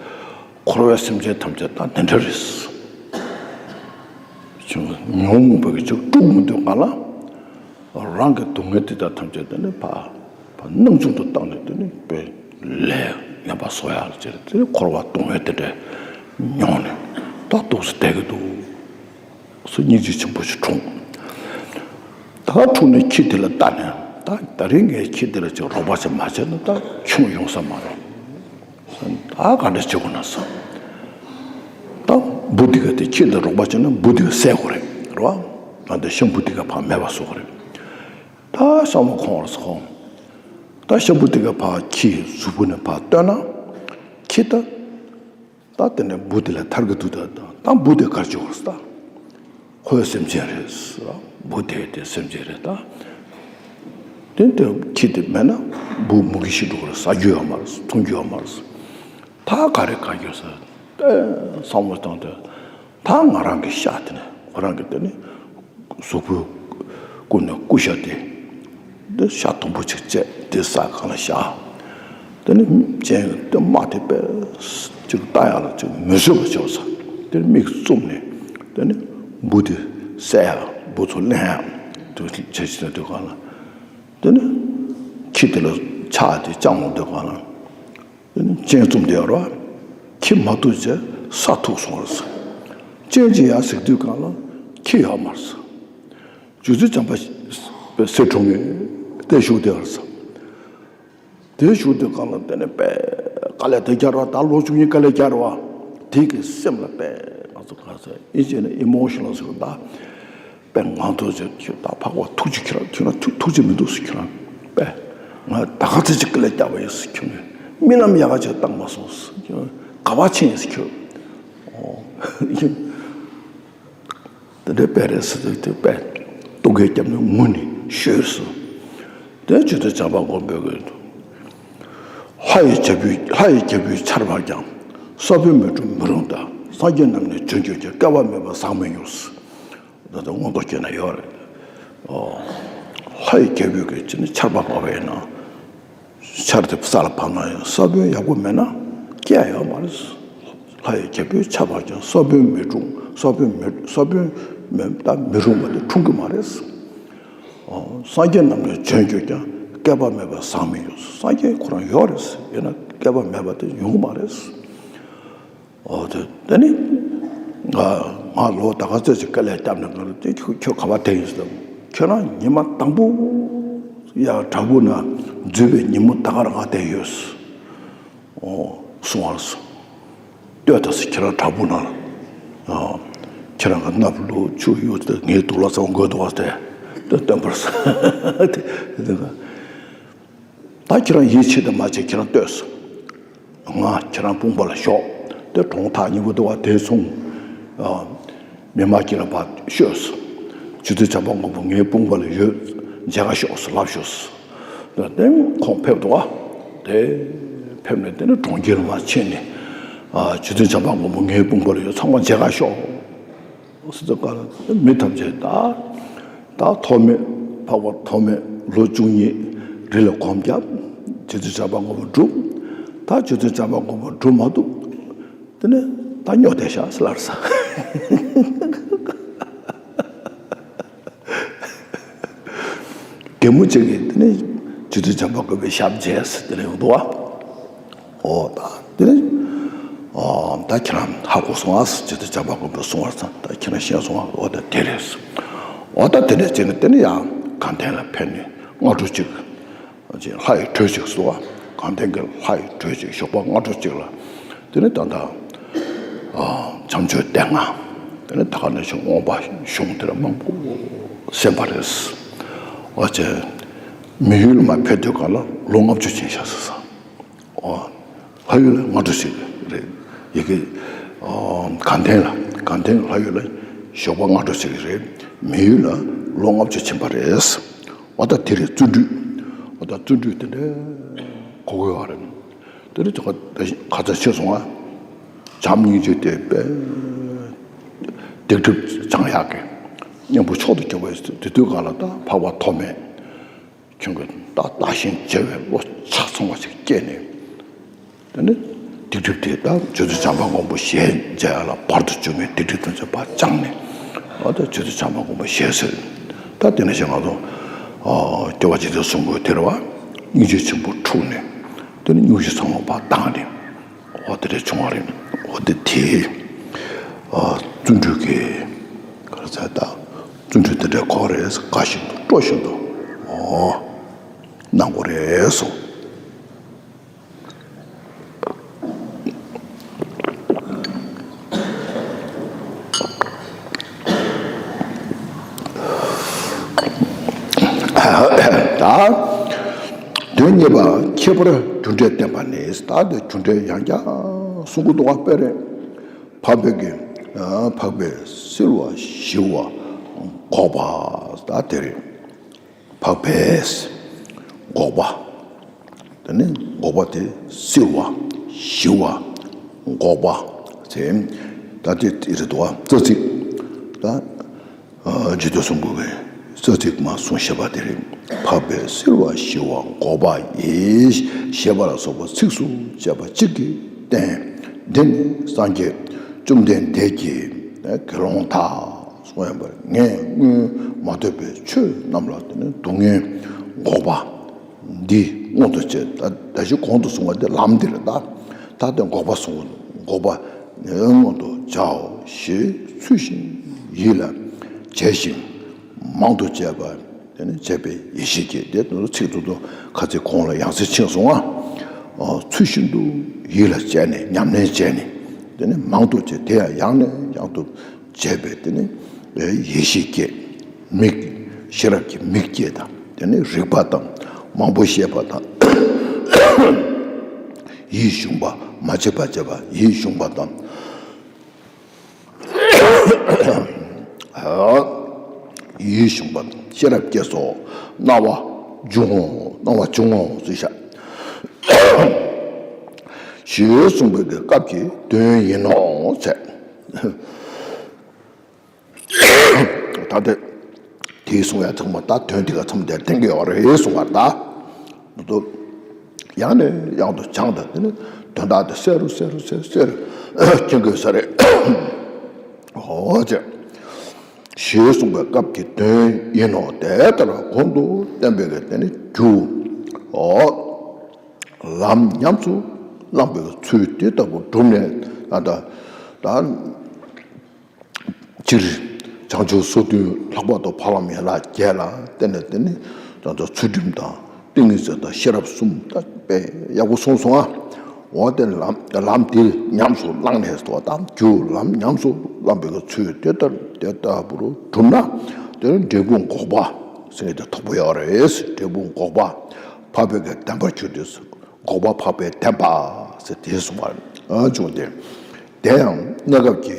འཁོར་བའི་སེམས་ཅན་ཐམས་ཅད་ད་འདི་འདྲ་རེད། ཅིག་ཉོན་མོངས་པ་གིས་ཅིག་དཀྲུག་མི་འདོད་ག་ལ། རང་གི་སྡུག་བསྔལ་དེ་དག་ཐམས་ཅད་དེ་ནི་ཕར་ཕར་སྣང་ཆུང་དུ་བཏང་ནས་དེ་ནི་དཔེ་ལས་ངན་པ་བཟོ་ཡག་ལ་ཅིག་དེ་ནི་འཁོར་བ་སྡུག་བསྔལ་དེ་འདྲ་མྱོང་ནས་ད་འདུག་སེ་བསྡད་ཀྱི་འདུག་སྙིང་རྗེ་ཆེན་པོ་ཞིག་འཁྲུངས། ད་འཁྲུངས་ནས་ཁྱི་དེ་ལ་ལྟ་ནས་ད་ད་རིང་ངས་ཁྱི་དེ་ལ་ཅིག་རོགས་པ་ཅིག་མ་བྱས་ན་ད་ཆུང་ཡོང་ས་མ་རེད། ད་ག་འདྲ་བྱེད་དགོས་ན་བསམ། ད་འབུ་དེ་ག་དེ་ཁྱི་དེ་རོགས་པ་བྱས་ན་འབུ་དེ་ག་བསད་དགོས་རེད་རེད་བ། ད་འདི་ཤམ་བུ་དེ་ག་ཕར་མེད་པ་བཟོ་དགོས་རེད། ད་བསམ་བློ་འཁོར་སོང་། ད་ཤམ་བུ་དེ་ག་ཕར་ཁྱི་གཟུགས་པོ་ནས་ཕར་བཏོན་ན་ཁྱི་ད། ད་དེ་ནས་འབུ་དེ་ལ་ཐར་གི་འདུག་ད་ད་འབུ་དེ་གར་བྱུང་བ་ད། ཁོའི་སེམས་ཅན་རེད། འབུ་དེ་དེ་སེམས་ཅན་རེད་ད། དེ་དེ་ཁྱི་དེ་མེད་ན་འབུ་མུ་གེ་ཤི་འགྲོ་གི་རེད། ཟ་རྒྱུ་ཡོད་མ་རེད། འཐུང་རྒྱུ་ཡོད་མ་རེད། ད་ག་རེ་ག་རྒྱུ་ཟེར། ཨེ་བསམ་བློ་བཏང་དུས་ད་ང་རང་གི་ཤ་དེ་ནས་ཁོ་རང་གི་དེ་ནས། གཟུགས་པོའི་ཀུན་ནས་ཀུ་ཤ་དེ། དེ་ཤ་དུམ་བུ་གཅིག་བཅད་དེ་ས་སྒང་ལ་བཞག་དེ་ནི་སྤྱན་དེ་དམར་དེ་པས་ཅིག་ལྟ་ཡག་ལ་ཅིག་མི་བཟོད་པ་བྱུང་ས། དེ་ནི་མིག་བཙུམ་ནས་དེ་ནི་འབུ་དེ་བསད་ཡག་འབུ་ཚོ་ལེན་ཡག་དེ་བྱེད་བཞིན་དུས་སྒང་ལ། དེ་ནི་ཁྱི་དེ་ལ་ཕྱག་དེ་བརྐྱངས་ཡོང་དུས་སྒང་ལ། སྤྱན་བཙུམས་བསྡད་ཡོད་རེད་བ། ཁྱི་མ་ཐུག་བྱས་ས་ཐུག་སོང་བ་རེད་ཟེར། སྤྱན་གཅིག་ཡར་གཟིགས་དུས་སྒང་ལ་ཁྱི་ཡོད་མ་རེད་ཟེར། རྗེ་བཙུན་བྱམས་པ་སེ་འབྲུ་ངས་དེ་བཞུགས་བསྡད་ཡོད་རེད་ཟེར། དེ་བཞུགས་དུས་སྒང་ལ་དེ་ནས་པས་དཀའ་ལས་དེ་རྒྱག་རེད་བ། ད་ལོ་བཅུ་གཉིས་དཀའ་ལས་རྒྱག་རེད་བ། དེ་གི་སེམས་ལ་པས་ང་ཚོ་ག་ཚོད་ཨིན་ཇི་ནས་ཨི་མོ་ཤི་ནལ་ཟེར་བ་ད། པས་ང་ཚོ་ཅིག་ཁྱོད་ད་འཕགས་པ་ཐུགས་རྗེ་ཁྱོད་རང་ཁྱོད་རང་ཐུགས་ཐུགས་རྗེ་མི་འདུག་ཟེར། ཁྱོད་རང་པས་ང་ད་ག་ཚོད་ཅིག་དཀའ་ལས་བརྒྱབ་པ་ཡིན་ཟེར། ཁྱོད་རྨི་ལམ་ཡག་ག་ཅིག་བཏང་མ་སོང་ཟེར། ཁྱོད་ག་པར་ཕྱིན་ཡིན་ཟེར། ཁྱོད་ཨོ་དེ་འདྲའི་པས་རེད་ཟེར་དུས་དེ་པས་སྟོན་ཁ་བརྒྱབ་ནས་ངུ་ནས་བཤོས་ཟེར། དེ་རྗེ་བཙུན་བྱམས་པ་མགོན་པོས་གི་ལྷ་ཡི་རྒྱལ་པོའི་ལྷ་ཡི་རྒྱལ་པོའི་ཆར་པར་ཀྱང་ས་བོན་མི་འབྲུ་མི་རུང་ལྟ། སངས་རྒྱས་རྣམས་ནི་བྱོན་གྱུར་ཀྱང་། བསྐལ་པ་མེད་པར་ཟག་མི་ཉུང་ཟེར། ད་ལྟ་མངོན་རྟོགས་རྒྱན་ན་ཡོད་རེད། ཨོ། ལྷ་ཡི་རྒྱལ་པོས་ཀྱི་ཅི་ནི་ཆར་པ་བབས་པ་ཡིན་ན། ཆར་དེ་ས་ལ་བབས་ན་ཡང་ས་བོན་ཡག་པོ་མེད་ན་སྐྱེ་ཡ་ཡོད་མ་རེད། ལྷ་ཡི་རྒྱལ་པོའི་ཆར་པར་ཀྱང་ས་བོན་མི་འབྲུ་ས་བོན་མི་ས་བོན་མི་ད་མི་རུང་བ་དེ་འཁྲུངས་ཀྱི་མ་རེད། ཨོ། སངས་རྒྱས་རྣམས་ནི་བྱོན་གྱུར་ཀྱང་། བསྐལ་པ་མེད་པར་ཟག་མི་ཉུང་། སངས་རྒྱས་ཁོ་རང་ཡོད་རེད། ཡིན་ན་བསྐལ་པ་མེད་པ་དེ་ཡོང་གི་མ་རེད། ཨོ་དེ་དེ་ནི་ང་ང་ལོ་ད་ག་ཚོད་ཅིག་དཀའ་ལས་བརྒྱབ་ནས་ང་ལ་དེ་ཁྱོད་ཁྱོད་ག་པར་བསྡད་ཡིན་ཟེར། ཁྱོད་རང་ཉི་མ་དང་པོ་ཡ་བྲག་ཕུག་ན་འཛུལ་བའི་ཉིན་མོ་ད་ག་རང་ང་བསྡད་ཡོད་ཟེར། ཨོ་གསུང་བ་ཟེར། ལྟོས་དང་ཟེར། ཁྱེད་རང་བྲག་ཕུག་ན་ཨོ་ཁྱེད་རང་གི་སྣབས་ལུག་ཆུ་གཡུ་དེ་ངའི་དུག་ལོག་ཚང་དགོས་འདུག་བ་དེ་དེ་སྟོན་པར་ཟེར། དེ་དེ་ག་ད་ཁྱེད་རང་ཡིད་ཆེས་དང་མ་བྱེད་ཁྱེད་རང་ལྟོས་སོང་། ང་ཁྱེད་རང་དཔུང་པ་ལ་ཞོག་དེ་གྲོང་ཐག་ཉེ་པོ་འདུག་བ། དེ་སོང་། ཨ། མི་མང་གྱི་ལ་ཕར་ཤོད་སོང་། རྗེ་བཙུན་བྱམས་པ་མགོན་པོ་ངའི་དཔུང་པ་ལ་ཡོད། མཇལ་ཁ་ཤོག་སོང་ལབ་ཤོག་སོང་། དེ་ཁོང་ཕེབས་འདུག་བ། དེ་ཕེབས་ནས་དེ་ནས་གྲོང་ཁྱེར་མར་ཕྱིན་ནས། ཨ། རྗེ་བཙུན་བྱམས་པ་མགོན་པོ་ངའི་དཔུང་པ་ལ་ཡོད། ཚང་མ་མཇལ་ཁ་ཤོག་སི་ཏུ་ཀ་ལ་མི་ཐམས་ཅད་ད་ད་ཐོགས་མེད་འཕགས་པ་ཐོགས་མེད་ལོ་བཅུ་གཉིས་རི་ལ་སྒོམ་བརྒྱབ། རྗེ་བཙུན་བྱམས་པ་མགོན་པོ་སྒྲུབ། ད་རྗེ་བཙུན་བྱམས་པ་མགོན་པོ་སྒྲུབ་མ་ཐུབ། དེ་ནས་ད་སྨྱོ་བསྡད་ཤག་ཟེར་ལབ་ས། རྒན་མོ་གཅིག་གིས་དེ་ནས་རྗེ་བཙུན་བྱམས་པ་མགོན་པོའི་ཞབས་མཇལ་ཟེར་དེ་ནས་ཡོང་འདུག་བ། ཨོ་ད་དེ་ནས་ཨོ་ད་ཁྱེད་རང་ཧ་གོ་སོང་ཨ་ཟེར། རྗེ་བཙུན་བྱམས་པ་མགོན་པོས་གསུང་བ་ཙམ་ད་ཁྱེད་རང་ཤེས་སོང་ཨ། ཨོ་ད་དེ་རེད་ཟེར། ཨོ་ད་དེ་ནས་བྱས་ནས་དེ་ནས་ཡང་དགའ་ལྡན་ལ་ཕེབས་ནས་སྔ་དྲོ་གཅིག་ཅིག་ལྷ་ཡི་གྲོས་གཅིག་སོང་བ། དགའ་ལྡན་གྱི་ལྷ་ཡི་གྲོས་གཅིག་ཞོགས་པ་སྔ་དྲོ་གཅིག་ལ། དེ་ནས་ད་ལྟ་ཨ་བྱམས་ཆོས་སྡེ་ལྔ། དེ་ནས་ད་ག་ནས་བྱུང་མངོན་པ་གཞུང་དེ་ལ་མང་པོ་གསན་པ་རེད། ཨོ་ཙེ། མི་ཡུལ་མར་ཕེབས་དུས་ག་ལ་ལོ་ལྔ་བཅུ་ཕྱིན་ཤག་ཟེར་ས། ཨོ། ལྷ་ཡུལ་ལ་སྔ་དྲོ་ཞིག་རེད། ཡི་གེ་ཨོ་དགའ་ལྡན་ལ་དགའ་ལྡན་ལྷ་ཡུལ་ལ་ཞོགས་པ་སྔ་དྲོ་ཞིག་རེད། མི་ཡུལ་ལ་ ལོ་ལྔ་བཅུ་ཕྱིན་པ་རེད། འོ་ད་དེ་རེད། བརྩོན་འགྲུས། འོ་ད་བརྩོན་འགྲུས་དེ་འདྲའི་གོ་དགོས་པ་རེད། དེ་རེད། ཁ་ཁ་ཚ་ཆེ་སོང་ང་། བྱམས་སྙིང་རྗེ་དེ་དཔེ་སྡིག་སྒྲིབ་སྦྱང་ཡག་གི་གཉེན་པོ་མཆོག་ཏུ་གྱུར་པ་ཡིན། དེ་དུས་གང་ལ་ད་འཕགས་པ་ཐོགས་མེད་ཁྱོད་ཀྱིས་ད་བདག་གཞན་བརྗེ་བའི་བློ་ཆ་ཚང་བ་ཞིག་སྐྱེས་ནས། དེ་ནི་སྡིག་སྒྲིབ་དེ་ད་རྗེ་བཙུན་བྱམས་པ་མགོན་པོ་ཞལ་མཇལ་ཡ་ལ་བར་དུ་གཅོད་མའི་སྡིག་སྒྲིབ་དོན་ཚན་པ་སྦྱངས་ནས། ཨ་ད་རྗེ་བཙུན་བྱམས་པ་མགོན་པོ་ཞལ་གསོལ། ད་དེ་ནས་ཞེས་ང་ཚོ་ཨ་སྐྱོབ་པ་འཇིག་རྟེན་གསུམ་མགོན་དེ་རེད་བ། སྙིང་རྗེ་ཆེན་པོ་འཁྲུངས་ནས། དེ་ནི་སྙུང་གཞི་ཚང་མ་ཕར་བཏང་ནས། འོ་དེ་འདྲ་བྱུང་བ་རེད། འོ་དེ་དེ་ཨ་བརྩོན་འགྲུས་ཀྱི་ག་རེ་ཟེར་ད། བརྩོན་འགྲུས་དེ་འདྲ་གོ་རེད། དགའ་བཞིན་དུ་སྤྲོ་བཞིན་དུ་འོ་གནང་དགོས་རེད་གསུངས། ད་དོན་གཉིས་པ། ཁྱད་པར་རྒྱུ་འབྲས་བསྟན་པ་ནི། ད་དེ་རྒྱུ་འབྲས་ཡང་བསྐྱར་གསུང་གི་འདུག་པ། དཔེ་རེད། འཕགས་པའི་གི་འཕགས་པས་བསིལ་བ་ཞི་བ་འགོག་པ། ད་དེ་རེད། འཕགས་པས་འགོག་པ། དེ་ནི་འགོག་པ་དེ་བསིལ་བ་ཞི་བ་འགོག་པ་ཟེར། ད་དེ་དེ་རེད་འདུག་པ། རྩ་ཚིག་ད། ཨ་འཇིག་རྟེན་གསུམ་མགོན་གྱི་རྩ་ཚིག་མར་གསུངས་བཞག་པ་དེ་རེད། འཕགས་པས་བསིལ་བ་ཞི་བ་འགོག་པ་ཡི། ཞེས་པ་ལ་སོགས་པ་ཚིགས་སུ་བཅད་པ་གཅིག་གིས་བསྟན། འདི་ནི་སངས་རྒྱས་བཅོམ་ལྡན་འདས་ཀྱིས་དགེ་སློང་དག་གསུངས་ཡོད་པར། ངས་སྔོན་མ་ཐོས་པའི་ཆོས་རྣམས་ལ་དེ་ནི་སྡུག་བསྔལ་འགོག་པ་འདི་མངོན་དུ་བྱས། ད་ད་ཅི་གོང་དུ་གསུངས་པ་འདི་ལམ་འདི་རེད། ད་ད་དེ་འགོག་པ་གསུངས། འགོག་པ་མངོན་དུ་བྱའོ་ཞེས་ཚུལ་བཞིན་ཡིད་ལ་བྱས་ཤིང་མང་དུ་བྱས་པ། དེ་ནི་བྱས་པས་ཡེ་ཤེས་སྐྱེ། དེ་ཚོ་ཚིག་ཐོག་ཏུ་ཁ་ཚིག་གོང་ལ་ཡང་སེ་ཕྱིན་སོང་ང་། ཚུལ་བཞིན་དུ་ཡིད་ལ་བྱས་ནས་ཉམས་ལེན་བྱས་ནས། དེ་ནི་མང་དུ་བྱས། དེ་ཡང་ཡང་ནས་ཡང་དུ་བྱས་པས་དེ་ནི་ཡེ་ཤེས་སྐྱེ། མིག་ཤེས་རབ་ཀྱི་མིག་སྐྱེ་དང་། དེ་ནི་རིག་པ་དང་། མང་པོ་ཤེས་པ་དང་། ཡིད་གཞུངས་པ། མ་བྱས་པ་བྱས་པ་ཡིད་གཞུངས་པ་དང་། ཡིད་གཞུངས་པ་དང་ཤེས་རབ་སྐྱེས་སོ། སྣང་བ་འབྱུང་ངོ་། སྣང་བ་འབྱུང་ངོ་ཟེར་བཞག་ཞེས་གསུངས་པའི་གི་སྐབས་ཀྱི་དོན་ཡིན་ནོ་ཟེར། ད་དེ་དེའི་གསུང་ཡ་ཚང་མ་ད་དོན་དེ་ག་ཚང་མ་དེ་བསྟན་གྱི་ཡོད་རེད་གསུང་བ་ད། འདུག་ཡང་ནས་ཡང་དུ་སྦྱངས་དང་། དེ་ནི་དོན་དག་དེ་གསལ་རུ་གསལ་རུ་གསལ་རུ་གསལ་རུ་མཁྱེན་དགོས་ས་རེད། འོ་ཅེ། ཞེས་གསུངས་པའི་སྐབས་ཀྱི་དོན་ཡིན་ནོ། དེ་ལྟར་གོང་དུ་བསྟན་པའི་གི་དེ་ནི་རྒྱུ། འོ། ལམ་ཉམས་སུ་བླངས་པའི་ཚུལ་དེ་ལྟ་བུ་བསྒྲུབས་ནས། ད་ད་ད་སྤྱིར་བྱང་ཆུབ་སོ་བདུན་ལྷག་པར་དུ་འཕགས་ལམ་ཡན་ལག་བརྒྱད་ལ་བརྟེན་ནས། དེ་ནི་ད་ལྟ་ཚུལ་ཁྲིམས་དང་ཏིང་ངེ་འཛིན་དང་ཤེས་རབ་གསུམ། ད་དཔེ་ཡག་པོ་གསུངས་སོང་ང་། འོ་དེ་ལམ་ལམ་དེ་ཉམས་སུ་བླངས་ནས་སོ། ད་རྒྱུ་ལམ་ཉམས་སུ་བླངས་པའི་ཚུལ་དེ་ལྟར་དེ་ལྟ་བུར་བསྒྲུབས་ན། དེ་ནི་འབྲས་བུ་འགོག་པ་ཟེར་ནས་དེ་ཐོབ་པ་ཡོད་རེད། འབྲས་བུ་འགོག་པ། འཕགས་པའི་གི་བདེན་པར་གྱུར་ཏེ། འགོག་པ་འཕགས་པའི་བདེན་པ་ཟེར་དེ་གསུངས་པ་བྱུང་སྟེ། དེ་ཡང་གནས་སྐབས་ཀྱི་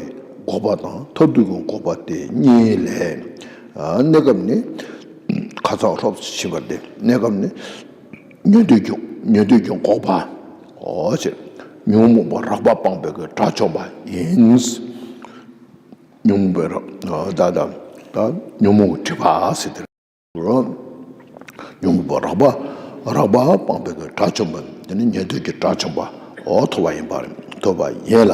འགོག་པ་དང་མཐར་ཐུག་གི་འགོག་པ་སྟེ་གཉིས་ལས། གནས་སྐབས་ནི་ཁ་ཚ་ཧྲོབ་ཕྱིན་པ་སྟེ། གནས་སྐབས་ནི་ཉན་ཐོས་ཀྱི་ཉན་ཐོས་ཀྱི་འགོག་པ། འོ་ཅེ། ཉོན་མོངས་པ་རགས་པ་སྤངས་པའི་གི་དགྲ་བཅོམ་པ་ཡིན། ཉོན་མོངས་པའི་རགས་ད་ད་ད་ཉོན་མོངས་སྒྲིབ་པ་ཟེར་དེ། ཉོན་མོངས་པ་རགས་པ་རགས་པ་སྤངས་པའི་གི་དགྲ་བཅོམ་པ། དེ་ནི་ཉན་ཐོས་ཀྱི་དགྲ་བཅོམ་པ་འོ་ཐོབ་པ་ཡིན་པ་རེད། ཐོབ་པ་ཡིན་ལ།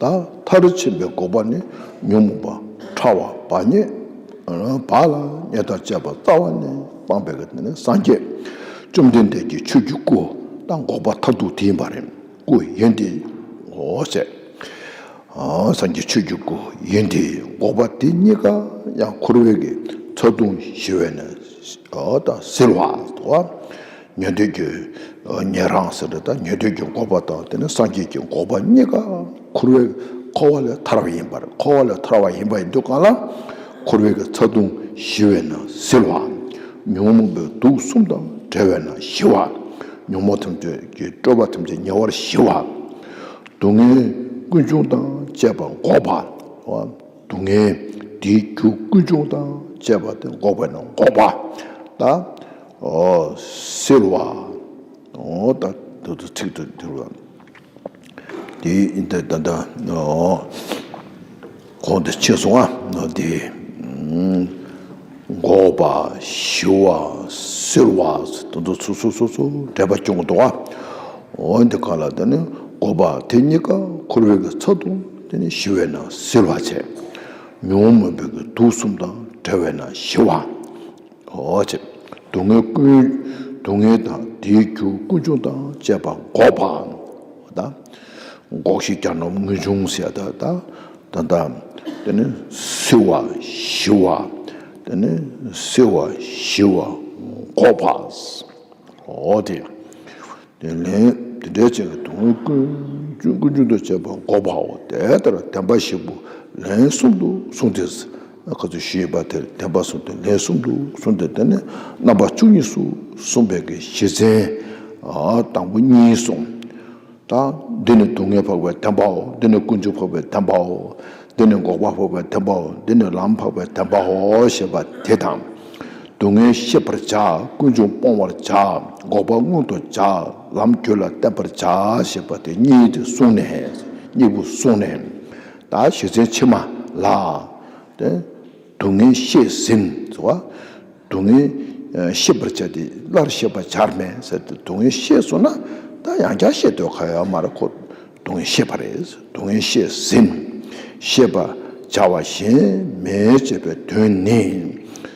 ད་མཐར་ཕྱིན་པའི་འགོག་པ་ནི་ཉོན་མོངས་པ་ཕྲ་བ་བག་ཉལ་བག་ལ་ཉལ་དང་བཅས་པ་རྩ་བ་ནས་སྤངས་པའི་གི་དེ་ནི་སངས་རྒྱས་བཅོམ་ལྡན་འདས་ཀྱི་ཆོས་ཀྱི་སྐུ་དང་འགོག་པ་མཐར་ཐུག་དེ་ཡིན་པ་རེད། སྐུ་ཡོན་ཏན་འོ་ཟེར། སངས་རྒྱས་ཆོས་ཀྱི་སྐུ་ཡོན་ཏན་འགོག་པ་དེ་གཉིས་ཀ་ཡང་འཁོར་བའི་གི་ཚ་གདུང་ཞི་བས་ནི་ད་བསིལ་བ། ཉན་ཐོས་ཀྱི་ཉན་རང་ཟེར་ཏེ། ད་ཉན་ཐོས་ཀྱི་འགོག་པ་དང་དེ་ནི་སངས་རྒྱས་ཀྱི་འགོག་པ་གཉིས་ཀ་འཁོར་བའི་འཁོར་བ་ལས་ཐར་བ་ཡིན་པར། འཁོར་བ་ལས་ཐར་བ་ཡིན་པ་ཡིན་དུས་གང་ལ་འཁོར་བའི་གི་ཚ་གདུང་ཞི་བས་ནི་བསིལ་བ། ཉོན་མོངས་པའི་དུག་གསུམ་དང་བྲལ་བས་ནི་ཞི་བ། ཉོན་མོངས་ཐམས་ཅད་ཀྱི་སྤྲོས་པ་ཐམས་ཅད་ཉེ་བར་ཞི་བ། སྡུག་བསྔལ་ཀུན་འབྱུང་དང་བཅས་པ་འགོག་པ། སྡུག་བསྔལ་དེའི་རྒྱུ་ཀུན་འབྱུང་དང་ ཅེས་པ་དེ་འགོག་པས་ན་འགོག་པ། ད་ཨོ་སེལ་བ། ཨོ་ད་དུ་དུ་ཚིག་ཏུ་འགྱུར་བ། དེ་ཨིན་ཏེ་ད་ལྟ་ཨོ་གོང་དུ་ཕྱིན་སོང་ང་། ཨོ་དེ་འགོག་པ་ཞི་བ་སེལ་བ་དུ་དུ་སུ་སུ་སུ་སུ་འབྲེལ་བ་སྐྱོང་གི་འདུག་ཨ། ཨོ་འདི་ག་ལ་དེ་ནི་འགོག་པ་དེ་གཉིས་ཀ་འཁོར་བའི་གི་ཚ་གདུང་དེ་ནི་ཞི་བས་ན་སེལ་བ་བྱས། ཉོན་མོངས་པའི་གི་དུག་གསུམ་དང་བྲལ་བས་ན་ཞི་བ། ཨོ་ཅེ། སྡུག་བསྔལ་ཀུན། སྡུག་བསྔལ་དང་དེའི་རྒྱུ་ཀུན་འབྱུང་དང་བཅས་པ་འགོག་པ། ད་འགོག་བྱེད་རྒྱ་ནོམ་དངོས་འབྱུང་ཟེར་ད་ད་ད་ད་དེ་ནི་སེལ་བ་ཞི་བ། དེ་ནི་སེལ་བ་ཞི་བ་འགོག་པ། ཨོ་དེ། དེ་ལན་དེ་འདྲའི་ཅན་གྱི་སྡུག་བསྔལ་ཀུན་འབྱུང་ཀུན་འབྱུང་དུ་བྱེད་པ་འགོག་པའོ། དེ་ལྟར་བདེན་པ་བཞི་པོ་ལན་གསུམ་དུ་གསུངས་ཏེ། ཁ་ཚུར་ཞུས་པ་དེར་བདེན་པ་གསུམ་དུ་ལན་གསུམ་དུ་གསུངས་ཏེ། དེ་ནི་རྣམ་པ་བཅུ་གཉིས་སུ་གསུངས་པའི་གི་གཞི་མཚན་དང་པོ་གཉིས་གསུངས། ད་འདི་ནི་སྡུག་བསྔལ་འཕགས་པའི་བདེན་པའོ། འདི་ནི་ཀུན་འབྱུང་འཕགས་པའི་བདེན་པའོ། འདི་ནི་འགོག་པ་འཕགས་པའི་བདེན་པའོ། འདི་ནི་ལམ་འཕགས་པའི་བདེན་པའོ་ཞེས་པ་དེ་དང་། སྡུག་བསྔལ་ཤེས་པར་བྱ། ཀུན་འབྱུང་སྤོང་བར་བྱ། འགོག་པ་མངོན་དུ་བྱ། ལམ་རྒྱུད་ལ་བརྟན་པར་བྱ་ཞེས་པ་དེ་གཉིས་དེ་གསུངས་ནས། གཉིས་པོ་གསུངས་ནས། ད་གཞི་མཚན་ཕྱི་མ་ལ། དེ་སྡུག་བསྔལ་ཤེས་ཟིན་ཟེར་བ། སྡུག་བསྔལ་ཤེས་པར་བྱ་སྟེ་སླར་ཤེས་པར་བྱར་མེད་ཟེར་ཏེ། སྡུག་བསྔལ་ཤེས་སོང་ན་ད་ཡང་བསྐྱར་ཤེས་འདོད་ག་ཡོད་མ་རེད། ཁོ་སྡུག་བསྔལ་ཤེས་པ་རེད། སྡུག་བསྔལ་ཤེས་ཟིན། ཤེས་པར་བྱ་བ་གཞན་མེད་ཅེས་པའི་དོན་ནི།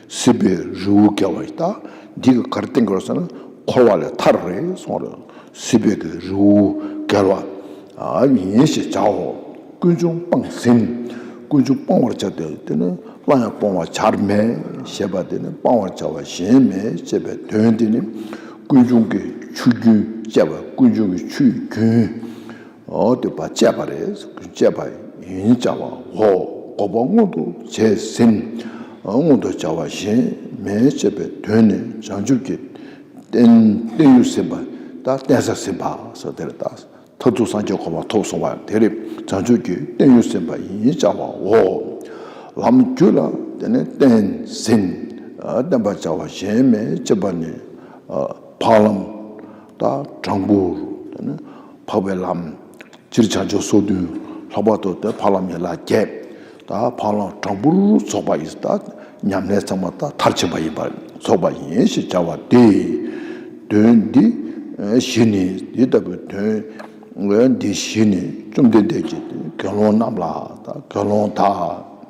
སྲིད་པའི་རི་བོ་བརྒལ་བ་ཡིན། ད་འདི་གི་ག་རེ་བསྟན་གྱི་རེད་ཟེར་ན། འཁོར་བ་ལས་ཐར་རེད་གསུངས་རེད། སྲིད་པའི་གི་རི་བོ་བརྒལ་བ་ཡིན་ཞེས་བྱའོ། ཀུན་འབྱུང་སྤངས་ཟིན། ཀུན་འབྱུང་སྤོང་བར་བྱ་སྟེ། དེ་ནི་སླར་ཡང་སྤོང་བ་བྱར་མེད་ཞེས་པ་དེ་ནི་སྤང་བར་བྱ་བ་གཞན་མེད་ཅེས་པའི་དོན་དེ་ནི། ཀུན་འབྱུང་གི་ཆུ་རྒྱུན་བཅད་པ། ཀུན་འབྱུང་གི་ཆུའི་རྒྱུན། འོ་དེ་བ་བཅད་པ་རེད། བཅད་པ་ཡིན་བྱ་བའོ། འགོག་པ་མངོན་དུ་བྱས་ཟིན། མངོན་དུ་བྱ་བ་གཞན་མེད་ཅེས་པའི་དོན་ནི། བྱང་ཆུབ་ཀྱི་རྟེན་རྟེན་ཡུལ་ཟིན་པ། ད་རྟེན་ས་ཟིན་པ་ཟེར་དེ་རེད། ད་མཐར་ཐུག་སངས་རྒྱས་གོ་འཕང་ཐོབ་སོང་བ་དེ་རེད། བྱང་ཆུབ་ཀྱི་རྟེན་ཡུལ་ཟིན་པ་ཡིན་བྱ་བའོ། ལམ་རྒྱུད་ལ་དེ་ནི་བརྟན་ཟིན། བརྟན་པར་བྱ་བ་གཞན་མེད་ཅེས་པ་ནི། འཕགས་ལམ་ད་དྲང་པོར་དེ་ནི་འཕགས་པའི་ལམ། སྤྱིར་བྱང་ཆུབ་སོ་བདུན་ལྷག་པར་དུ་དེ་འཕགས་ལམ་ཡན་ལག་བརྒྱད། ད་འཕགས་ལམ་དྲང་པོར་རྫོགས་པ་ཡིན། ད་ཉམས་ལེན་ཚང་མ་ད་མཐར་ཕྱིན་པ་ཡིན་པར་རྫོགས་པ་ཡིན་ཞེས་བྱ་བ་སྟེ། དོན་འདི་བཞི་ནི། འདི་ལྟ་བུའི་དོན་འདི་བཞི་ནི། བཅོམ་ལྡན་འདས་ཀྱིས་དགེ་སློང་རྣམས་ལ། ད་དགེ་སློང་དག་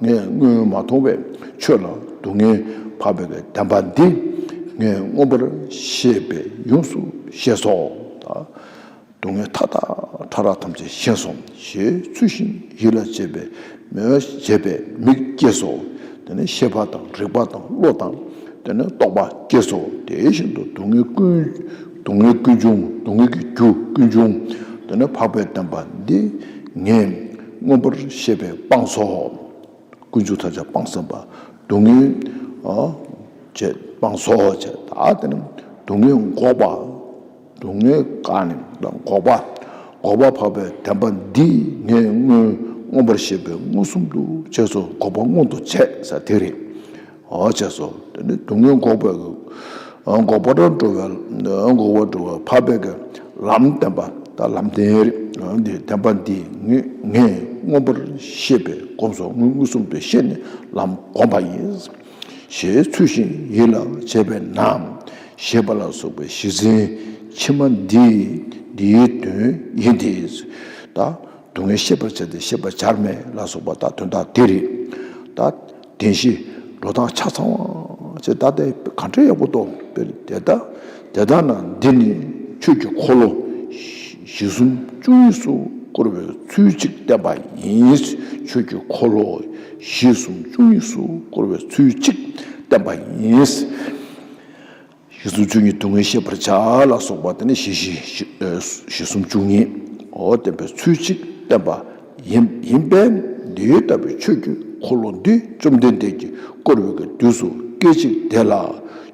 ངས་སྔོན་མ་མཐོང་བའི་ཆོས་ལ་སྡུག་བསྔལ་འཕགས་པའི་བདེན་པ་འདི་ངས་མངོན་པར་ཤེས་པས་ཡོངས་སུ་ཤེས་སོ། ད་སྡུག་བསྔལ་མཐའ་དག་ཕྲ་རགས་ཐམས་ཅད་ཤེས་སོ་ཞེས་ཚུལ་བཞིན་ཡིད་ལ་བྱེད་པའི་མོས་བྱེད་པའི་མིག་སྐྱེས་སོ། དེ་ནས་ཤེས་པ་དང་རིག་པ་དང་བློ་དང་། དེ་ནས་རྟོག་པ་སྐྱེས་སོ། དེ་བཞིན་དུ་སྡུག་བསྔལ་ཀུན། སྡུག་བསྔལ་ཀུན་འབྱུང་། སྡུག་བསྔལ་གྱི་རྒྱུ་ཀུན་འབྱུང་། དེ་ནས་འཕགས་པའི་བདེན་པ་འདི་ངས་མངོན་པར་ཤེས་པས་སྤངས་སོ། ཀུན་འབྱུང་ཐམས་ཅད་སྤངས་ཟིན་པ། སྡུག་བསྔལ་ཨ་བྱས་སྤངས་སོ་བྱས། ད་དེ་ནི་སྡུག་བསྔལ་འགོག་པ། སྡུག་བསྔལ་བཀག་ནས་ད་འགོག་པ། འགོག་པ་འཕགས་པའི་བདེན་པ་འདི་ངས་མངོན་མངོན་པར་ཤེས་པས་མངོན་སུམ་དུ་བྱས་སོ། འགོག་པ་མངོན་དུ་བྱས་ཟེར་དེ་རེད། ཨོ་བྱས་སོ། དེ་ནི་སྡུག་བསྔལ་འགོག་པའི་འགོག་པར་འགྲོ་བའི་འགོག་པར་འགྲོ་བའི་འཕགས་པའི་གི་ལམ་བདེན་པ། ད་ལམ་བདེན་རེད། འདི་བདེན་པ་འདི་ངས་ངས་མངོན་པར་ཤེས་པས་གོམས་སོ། མངོན་སུམ་དུ་ཤེས་ནས་ལམ་བསྒོམས་པ་ཡིན། ཞེས་ཚུལ་བཞིན་ཡིད་ལ་བྱེད་པས་ན། ཞེས་པ་ལ་སོགས་པའི་གཞི་མཚན་ཕྱི་མ་འདི་འདིའི་དོན་ཡིན་ཏེ། ད་སྡུག་བསྔལ་ཤེས་པར་བྱ་སྟེ་ཤེས་པར་བྱར་མེད་ལ་སོགས་པ་ད་དོན་དག་འདི་རེད། ད་བདེན་བཞི་འགྲོ་སྟངས་ཆ་ཚང་བ་ཅེས། ད་དེ་ག་འདྲ་ཡག་པོ་འདུག་དཔེར་དེ་ལྟ། དེ་ལྟ་ན་འདི་ནི་ཆོས་ཀྱི་འཁོར་ལོ་གཞི་གསུམ་བཅུ་གཉིས་སུ་བསྐོར་བའི་ཚུལ་གཅིག་བསྟན་པ་ཡིན། ཆོས་ཀྱི་འཁོར་ལོ་གཞི་གསུམ་བཅུ་གཉིས་སུ་བསྐོར་བའི་ཚུལ་གཅིག་བསྟན་པ་ཡིན། གཞི་གསུམ་བཅུ་གཉིས་སྡུག་བསྔལ་ཤེས་པར་བྱ་ལ་སོགས་པ་དེ་ནི་གཞི་བཞི་གཞི་གསུམ་བཅུ་གཉིས། འོ་བསྟན་པའི་ཚུལ་གཅིག་བསྟན་པ་ཡིན་ཡིན་པས། འདི་ལྟ་བུའི་ཆོས་ཀྱི་འཁོར་ལོ་འདི་བཅོམ་ལྡན་འདས་ཀྱིས་བསྐོར་བའི་གི་དུས་སུ་སྐད་ཅིག་དེ་ལ་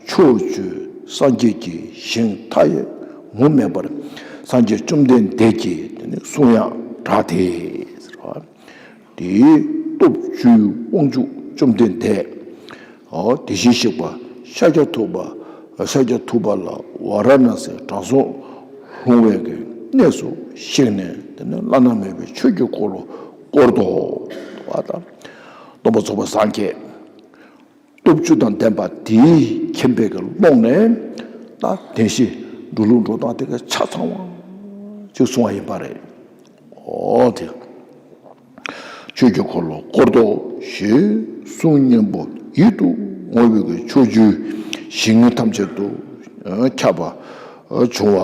ཕྱོགས་བཅུའི་སངས་རྒྱས་ཀྱི་ཞིང་མཐའ་ཡས་མུ་མེད་པར་སངས་རྒྱས་བཅོམ་ལྡན་འདས་ཀྱི་དེ་ནི་གསུང་ཡང་གྲགས་ཏེ། དེའི་སྟོབས་བཅུའི་དབང་ཕྱུག་བཅོམ་ལྡན་འདས་ དེ་བཞིན་གཤེགས་པ་ཤཱཀྱ་ཐུབ་པ་ཤཱཀྱ་ཐུབ་པ་ལ་ཝཱ་ར་ཎཱ་སིའི་དྲང་སྲོང་ལྷུང་བའི་གི་གནས་སུ་གཤེགས་ནས། དེ་ནས་བླ་ན་མེད་པའི་ཆོས་ཀྱི་འཁོར་ལོ་བསྐོར་ཏོ། བ་དང་སྟོན་པ་རྫོགས་པའི་སངས་རྒྱས་སྟོབས་བཅུ་དང་ལྡན་པ་དེའི་མཁྱེན་པའི་གི་ཀློང་ནས་ད་བདེན་བཞི་འགྲོ་ལུགས་འགྲོ་སྟངས་དེ་ག་ཆ་ཚང་བ་ཅིག་གསུང་བ་ཡིན་པ་རེད། འོ་དེ། ཆོས་ཀྱི་འཁོར་ལོ་བསྐོར་ཏོ་ཞེས་གསུང་སྙན་པོ་ཡིད་དུ་འོང་བའི་གི་ཕྱོགས་བཅུའི་ཞིང་ཐམས་ཅད་དུ་ཁྱབ་པ་བྱུང་བ་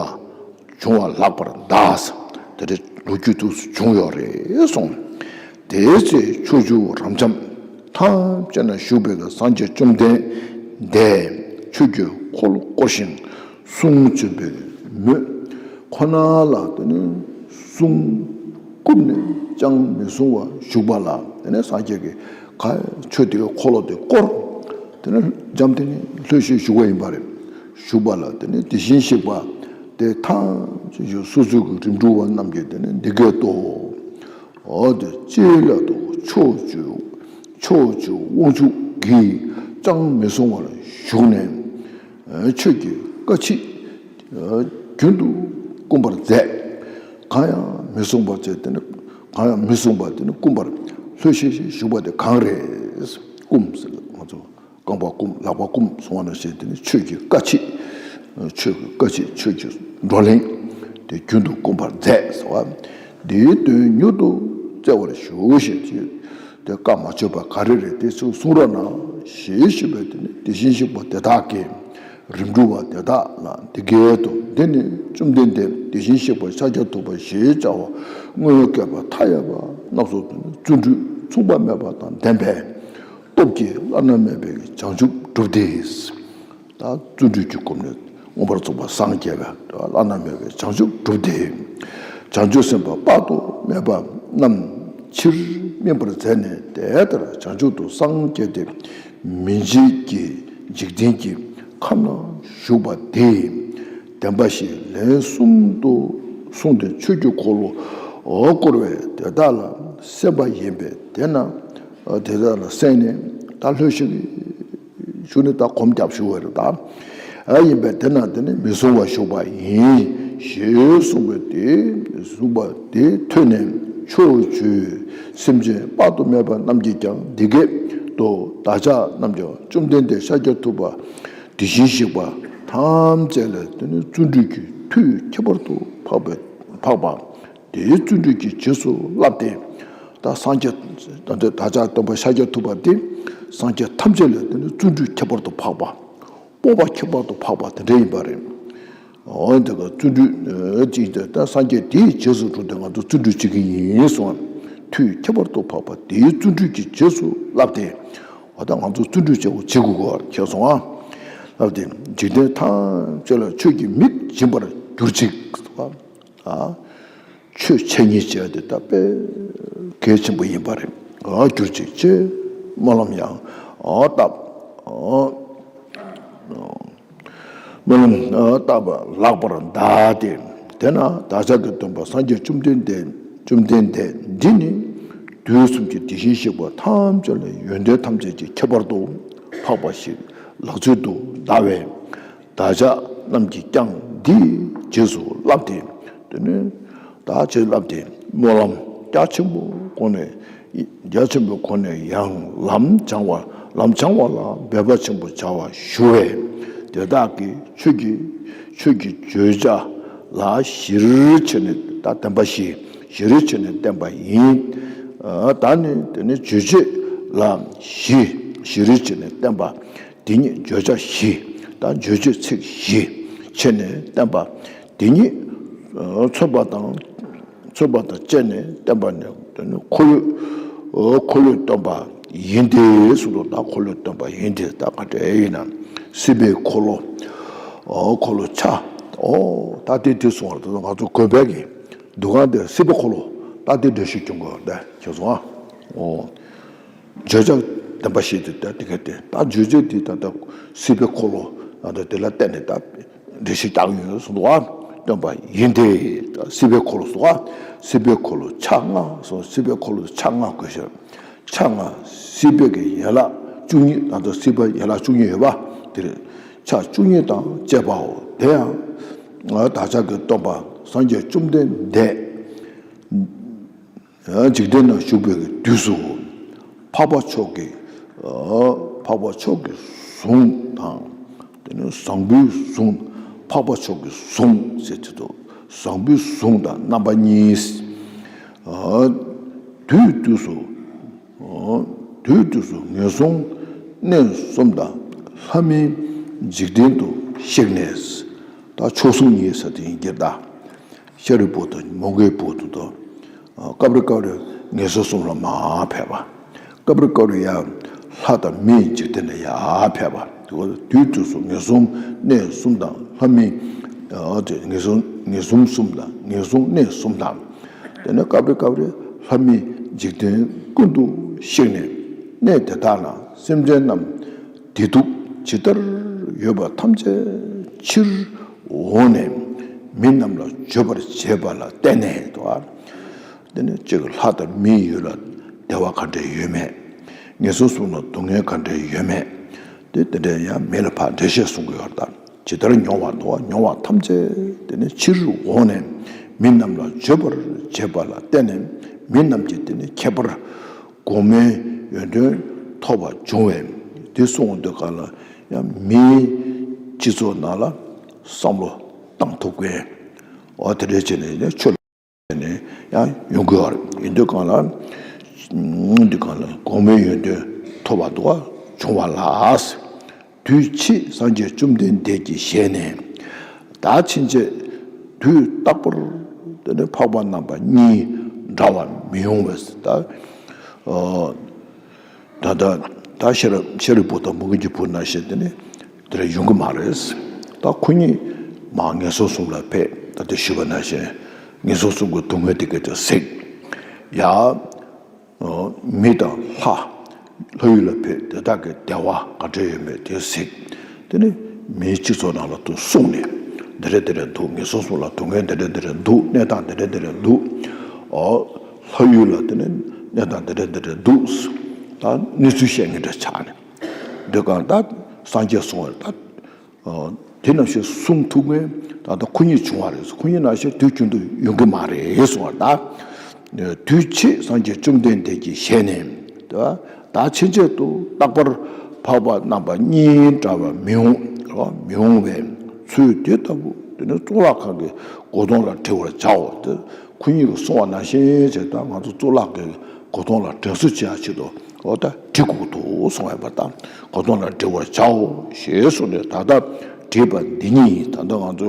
བྱུང་བ་ལྷག་པར་གདའ། དེ་འདྲའི་ལོ་རྒྱུས་དུ་བྱུང་ཡོད་རེད་གསུངས། དེའི་ཚེ་ཕྱོགས་བཅུ་རབ་འབྱམས་ཐམས་ཅད་ན་བཞུགས་པའི་གི་སངས་རྒྱས་བཅོམ་ལྡན་འདས་ཆོས་ཀྱི་འཁོར་ལོ་བསྐོར་ཞིང་གསུང་བྱོན་པའི་མོད། ཁོ་ན་ལ་དེ་ནས་གསུང་བཀུམ་ནས་ཅང་མི་གསུང་བར་བཞུགས་པ་ལ། དེ་ནས་སངས་རྒྱས་ཀྱིས་ག་ཆོས་དེ་གའི་འཁོར་ལོ་དེ་བསྐོར། དེ་ནས་འཇམ་ཐིང་ངེ་ལྷོད་ཤིག་བཞུགས་པ་ཡིན་པ་རེད། བཞུགས་པ་ལ་དེ་ནས་དེ་བཞིན་གཤེགས་པ་དེ་ཐམས་ཅད་སོ་སོའི་གི་རིམ་གྲོ་བ་རྣམས་ཀྱིས་དེ་ནས་འདི་སྐད་དོ། འོ་དེ་ཅི་ལ་དོ་ཕྱོགས་བཅུ་ཕྱོགས་བཅུ་དབང་ཕྱུག་གིས་ཅང་མི་གསུང་བར་བཞུགས་ནས། ཆོས་ཀྱི་བཀའ་ཆོས་རྒྱུན་དུ་བསྐུམ་པར་མཛད། གང་ཡང་མི་གསུང་བར་བྱས་ཏེ་ནི། གང་ཡང་མི་གསུང་བར་དེ་ནི་བསྐུམ་པར་ལྷོད་ཤིག་ཤིག་བཞུགས་པ་དེ་གང་རེད། བསྐུམ་ཟེར་ང་ཚོ་རྐང་པ་བསྐུམ་ལག་པ་བསྐུམ་གསུང་བ་ནང་བཞིན་དེ་ནི་ཆོས་ཀྱི་བཀའ་ཆོས། ཆོས་ཀྱི་བཀའ་ཆོས་ཆོས་ཀྱི་བགྲོ་གླེང་དེ་རྒྱུན་དུ་བསྐུམ་པར་མཛད་ཟེར་བ། འདིའི་དོན་མྱུར་དུ་བཙལ་བར་ཞུ་ཞེས་བྱས། དེ་བཀའ་མ་ཆོད་པ་ག་རེ་རེད་དེ་ཚུར་གསུང་རོགས་གནང་ཞེས་ཞུས་པས། དེ་ནི་དེ་བཞིན་གཤེགས་པ་དེ་དག་གིས་རིམ་གྲོ་བ་དེ་དག་ལ་འདི་སྐད་དུ། འདི་ནི་བཅོམ་ལྡན་འདས་དེ་བཞིན་གཤེགས་པ་ཤཱཀྱ་ཐུབ་པ་ཞེས་བྱ་བ་དངོས་ཡོད་བསྐལ་པ་མཐའ་ཡས་པ་རྣམས་སུ་བརྩོན་འགྲུས་མཚུངས་པ་མེད་པ་དང་ལྡན་པའི་སྟོབས་ཀྱིས་བླ་ན་མེད་པའི་བྱང་ཆུབ་བསྒྲུབས་ཏེ། ད་བརྩོན་འགྲུས་ཀྱི་སྒོ་ནས་མངོན་པར་རྫོགས་པར་སངས་རྒྱས་པའི་བླ་ན་མེད་པའི་བྱང་ཆུབ་བསྒྲུབས་ཏེ། བྱང་ཆུབ་སེམས་དཔའ་དཔག་ཏུ་མེད་པ་རྣམས་ཕྱིར་སྨིན་པར་མཛད་ནས། དེ་ལྟར་བྱང་ཆུབ་ཏུ་སངས་རྒྱས་ཏེ། མི་མཇེད་ཀྱི་འཇིག་རྟེན་གྱི་ཁམས་ན་བཞུགས་པ་དེས་བདེན་པ་བཞི་ལན་གསུམ་དུ་གསུངས་ཏེ། ཆོས་ཀྱི་འཁོར་ལོ་བསྐོར་བས་དེ་དག་ལ་གསན་པ་ཡིན་པས། དེས་ན་དེ་དག་ལ་གསན་ནས་ད་ལྷོད་ཤིག་གཞུག་ནས་ད་གོམ་རྒྱབ་ཞུ་བ་རེད་ད། ཨ་ཡིན་པས་དེ་ན་དེ་ནི་མི་གསུང་བར་བཞུགས་པ་ཡིན་ཞེས་གསུངས་པས། དེ་གསུངས་པ་དེ་ཐོས་ནས་ཕྱོགས་བཅུའི་སེམས་ཅན་དཔག་ཏུ་མེད་པ་རྣམས་ཀྱིས་ཀྱང་འདི་སྐད་དུ། བདག་ཅག་རྣམས་ཀྱང་བཅོམ་ལྡན་འདས་ཤཱཀྱ་ཐུབ་པ་དེ་བཞིན་གཤེགས་པ་ཐམས་ཅད་ལ་དེ་ནི་བརྩོན་འགྲུས་ཀྱི་མཐུས་ཁྱད་པར་དུ་འཕགས་པའི་འཕགས་པ། དེའི་བརྩོན་འགྲུས་ཀྱི་རྗེས་སུ་བསླབས་ཏེ། ད་སངས་རྒྱས་ད་ལྟ་བདག་ཅག་སྟོན་པ་ཤཱཀྱ་ཐུབ་པ་དེ་སངས་རྒྱས་ཐམས་ཅད་ལས་དེ་ནི་བརྩོན་འགྲུས་ཁྱད་པར་དུ་འཕགས་པ། སྤོབས་པ་ཁྱད་པར་དུ་འཕགས་པ་དེ་འདྲ་ཡིན་པ་རེད། འོ་དེ་ག་བརྩོན་འགྲུས་ཅིག་ད་སངས་རྒྱས་དེའི་རྗེས་སུ་འགྲོ་སྟེ་ང་ཚོ་བརྩོན་འགྲུས་བྱེད་ཀྱི་ཡིན་གསུངས། མཐུས་ཁྱད་པར་དུ་འཕགས་པ་དེའི་བརྩོན་འགྲུས་ཀྱི་རྗེས་སུ་བསླབས་ཏེ། འོ་ད་ང་ཚོ་བརྩོན་འགྲུས་བྱེད་དགོས་བྱེད་དགོས་གོ་ཁྱེད་སོང་ཨ། བསླབས་ཏེ་འཇིག་རྟེན་ཐམས་ཅད་ལ་ཆོས་ཀྱི་མིག་སྦྱིན་པར་གྱུར་ཅིག་ཨ། ཆོས་འཆད་ཉན་བྱས་ཏེ་ད་དཔེ་གལ་ཆེན་པོ་ཡིན་པ་རེད། ཨ་གྱུར་ཅིག་ཅེས་སྨོན་ལམ་ཡང་ཨ་བཏབ། ཨ་སྨོན་ལམ་ཨ་བཏབ་པ་ལྷག་པར་གདའ་སྟེ། དེས་ན་བདག་ཅག་གི་སྟོན་པ་སངས་རྒྱས་བཅོམ་ལྡན་འདས་བཅོམ་ལྡན་འདས་འདི་ནི་དུས་གསུམ་གྱི་དེ་བཞིན་གཤེགས་པ་ཐམས་ཅད་ལས་ཡོན་ཏན་ཐམས་ཅད་ཀྱི་ཁྱད་པར་དུ་འཕགས་པ་ཞིག་ལག་ཚོད་དུ་གདའ་བས། བདག་ཅག་རྣམས་ཀྱིས་ཀྱང་འདི་རྗེས་སུ་བསླབས་ཏེ། དེ་ནས་ད་རྗེས་བསླབས་ཏེ་སྨོན་ལམ་རྒྱ་ཆེན་པོ་སྒོ་ནས་རྒྱ་ཆེན་པོའི་སྒོ་ནས་ཡང་ལམ་བྱང་བ་ལམ་བྱང་བ་ལ་འབད་པ་ཆེན་པོ་བྱ་བ་ཞུ་བས། དེ་དག་གིས་ཆོས་ཀྱི་ཆོས་ཀྱི་བརྗོད་བྱ་ལ་གཞིར་བྱས་ནས་ད་བདེན་པ་བཞི་གཞིར་བྱས་ནས་བསྟན་པ་ཡིན། ད་ནི་དེ་ནི་རྗོད་བྱེད་ལ་གཞི་གཞིར་བྱས་ནས་བསྟན་པ། དེ་ཉིད་བརྗོད་བྱ་བཞི་དང་རྗོད་བྱེད་ཚིག་བཞི་བྱས་ནས་བསྟན་པ། དེ་ཉིད་མཚོན་པ་དང་མཚོན་པ་དང་བཅས་ནས་བསྟན་པ་ནི་དེ་ནི་འཁོར་ལོས་འཁོར་ལོས་སྟོན་པ་ཡིན་ཏེ་གསུངས་འདུག་ད་འཁོར་ལོས་སྟོན་པ་ཡིན་ཏེ་ད་ག་འདྲ་ཡིན་ན། སྲིད་པའི་འཁོར་ལོ། འཁོར་ལོ་ཆ། ད་དེ་དེ་གསུང་བར་དུ་ང་ཚོ་དགོན་པའི་གི་འདུ་ཁང་དེ་སྲིད་པའི་འཁོར་ལོ། ད་དེ་འགྲེལ་བཤད་སྐྱོན་དགོས་ད་ཁྱེད་ཚོ་ཨ། བརྗོད་བྱ་བདེན་པ་བཞི་དེ་ལྟ་དེ་ག་དེ་ད་བརྗོད་བྱ་དེ་ད་ལྟ་སྲིད་པའི་འཁོར་ལོ་ད་ལྟ་དེ་ལ་བརྟེན་ནས་ད་འགྲེལ་བཤད་རྒྱག་ཡོད་གསུངས་འདུག་ཨ། སྟོན་པ་ཡིན་ཏེ། ད་སྲིད་པའི་འཁོར་ལོ་གསུངས་ཨ། སྲིད་པའི་འཁོར་ལོ་ཆ་ལྔ་གསུངས། སྲིད་པའི་འཁོར་ལོ་ཆ་ལྔ་དགོས་ཤེས། ཆ་ལྔ་སྲིད་པའི་གི་ཡན་ལག་ བཅུ་གཉིས། ད་ལྟ་སྲིད་པ་ཡན་ལག་བཅུ་གཉིས་ཡོད་པ་དེ་རེད། ཕྱག་བཅུ་གཉིས་དང་བཅས་པའོ། དེ་ཡང་བདག་ཅག་གི་སྟོན་པ་སངས་རྒྱས་བཅོམ་ལྡན་འདས། འཇིག་རྟེན་ན་བཞུགས་པའི་དུས་སུ། འཕགས་པ་མཆོག་གི། འཕགས་པ་མཆོག་གི་གཟུངས་དང་། དེ་ནས་བཟང་པོའི་གཟུངས། འཕགས་པ་མཆོག་གི་གཟུངས་ཟེར་གྱི་འདུག་བཟང་པོའི་གཟུངས་དང་རྣམ་པ་གཉིས། དུས་དུས་སུ། དུས་དུས་སུ་ངན་སོང་གནས་གསུམ་དང་ལྷ་མིའི་འཇིག་རྟེན་དུ་གཤེགས་ནས། ད་མཆོག་ཟུང་གཉིས་ཟེར་དེ་ཡིན་གྱི་ད། ཤཱ་རིའི་བུ་དང་མོའུ་འགལ་བུ་དང་། སྐབས་རེ་སྐབས་རེ་ངན་སོང་གསུམ་ལ་མར་ཕེབས་པ། སྐབས་རེ་སྐབས་རེ་ཡང་ལྷ་དང་མིའི་འཇིག་རྟེན་ལ་ཡར་ཕེབས་པ། དུས་དུས་སུ་ངན་སོང་གནས་གསུམ་དང་ལྷ་མིའི། ཨ་དེ་ངན་སོང་ངན་སོང་གསུམ་དང་ངན་སོང་གནས་གསུམ་དང་། དེ་ནས་སྐབས་རེ་སྐབས་རེ་ལྷ་མིའི་འཇིག་རྟེན་ཀུན་ཏུ་གཤེགས་ནས། གནས་དེ་དག་ན་སེམས་ཅན་རྣམས་བདེ་སྡུག་ཇི་ལྟར་ཡོད་པ་ཐམས་ཅད་ཕྱིར་འོང་ནས་མི་རྣམས་ལ་བརྗོད་པར་བྱེད་པ་ལ་བརྟེན་ནས་དོ། དེ་ནས་གཅིག་ལྷ་དང་མིའི་ཡུལ་ལ་བདེ་བ་ག་འདྲ་ཡོད་མེད། ངན་སོང་གསུམ་ལ་སྡུག་བསྔལ་ག་འདྲ་ཡོད་མེད། དེ་དེ་འདྲ་ཡང་མི་ལ་ཕར་འགྲེལ་བཤད་གསུང་གི་ཡོད་རེད་ད། ཇི་ལྟར་མྱོང་བ་དོ། མྱོང་བ་ཐམས་ཅད་དེ་ནི་ཕྱིར་འོང་ནས་མི་རྣམས་ལ་བརྗོད་པར་བྱེད་པ་ལ་བརྟེན་ནས་མི་རྣམས་ཀྱིས་དེ་ནི་ཁྱད་པར་གོང་མའི་ཡོན་ཏན་ཐོབ་པ་བྱུང་བས། དེ་གསུངས་དུས་ག་ལ་ཡང་མིའི་སྤྱི་ཚོགས་ནང་ལ་བསམ་བློ་བཏང་ཐུབ་མཁན། འོ་དེ་འདྲ་བྱས་ནས་ནི་ཆོས་ནས་ཡང་ཡོང་གི་ཡོད་རེད། ཡིན་དུས་གང་ལ། འདི་གང་ལ་གོང་མའི་ཡོན་ཏན་ཐོབ་པ་འདུག་བ་བྱུང་བ་ལ། དུས་ཕྱིས་སངས་རྒྱས་བཅོམ་ལྡན་འདས་ཀྱི་ཞལ་ནས། བདག་ཕྱིན་ཆད་དུས་རྟག་པར་དེ་ནི་འཕགས་པ་རྣམ་པ་གཉིས་འདྲ་བར་མི་ཡོང་བས། ད། ད་ལྟ་ད་ཤ་ར་ཤཱ་རིའི་བུ་དང་མོའུ་འགལ་གྱི་བུ་ནང་བཞིན་དེ་ནི་དེ་འདྲ་ཡོང་གི་མ་རེད། ད་ཁོ་གཉིས་མར་ངན་སོང་གསུམ་ལ་ཕེབས། ད་ལྟ་ཞུས་པ་ནང་བཞིན་ངན་སོང་གསུམ་གྱི་སྡུག་བསྔལ་དེ་ག་དེ་གཟིགས། ཡ། མི་དང་ལྷ། ལྷ་ཡུལ་ལ་ཕེབས། དེ་དག་གི་བདེ་བ་ག་འདྲ་ཡོད་མེད་དེ་གཟིགས། དེ་ནི་མིའི་སྤྱི་ཚོགས་ནང་ལ་དུ་སོང་ནས། འདི་འདྲ་འདི་འདྲ་འདུག་ངན་སོང་གསུམ་ལ་སྡུག་བསྔལ་འདི་འདྲ་འདི་འདྲ་འདུག་གནས་སྟངས་འདི་འདྲ་འདི་འདྲ་འདུག་ཨོ། ལྷ་ཡུལ་ལ་དེ་ནི་གནས་སྟངས་འདི་འདྲ་འདི་འདྲ་འདུག་ད་གནས་ཚུལ་བཤད་མཁན་འདྲ་ཆགས་ནས། འདི་གང་ད་སངས་རྒྱས་གསུངས་པ་རེད་ད། དེ་ནང་བཞིན་གསུང་ཐུབ་མཁན་ད་ལྟ་ཁོ་གཉིས་བྱུང་བ་རེད། ཁོ་གཉིས་ནང་བཞིན་དུས་རྒྱུན་དུ་ཡོང་གི་མ་རེད་གསུངས་པ་རེད། དུས་ཕྱིས་སངས་རྒྱས་བཅོམ་ལྡན་འདས་ཀྱི་ཞལ་ནས། བདག་ཕྱིན་ཆད་དུ་རྟག་པར་འཕགས་པ་རྣམ་པ་གཉིས་འདྲ་བར་མི་འོང་། མི་འོང་བས། ཚུལ་དེ་ལྟ་བུ་དེ་ནི་གཙུག་ལག་ཁང་གི་སྒོ་སྟོང་ལ་བྲི་བར་བྱའོ། དེ་ཁོ་གཉིས་ཀྱིས་གསུངས་པ་ནང་བཞིན་བྱས་ད་ང་ཚོ་གཙུག་ལག་གི་སྒོ་སྟོང་ལ་དྲན་གསོ་བྱེད་ཡ་ཆེད་དུ་འོ་ད་བྲི་དགོས་འདུག་གསུངས་ཡོད་པ་དང་། སྒོ་སྟོང་ལ་བྲི་བར་བྱའོ་ཞེས་གསུངས་ནས། ད་ལྟ་བྲིས་པ་འདི་ཉིད་ཡིན། ད་ལྟ་ང་ཚོ་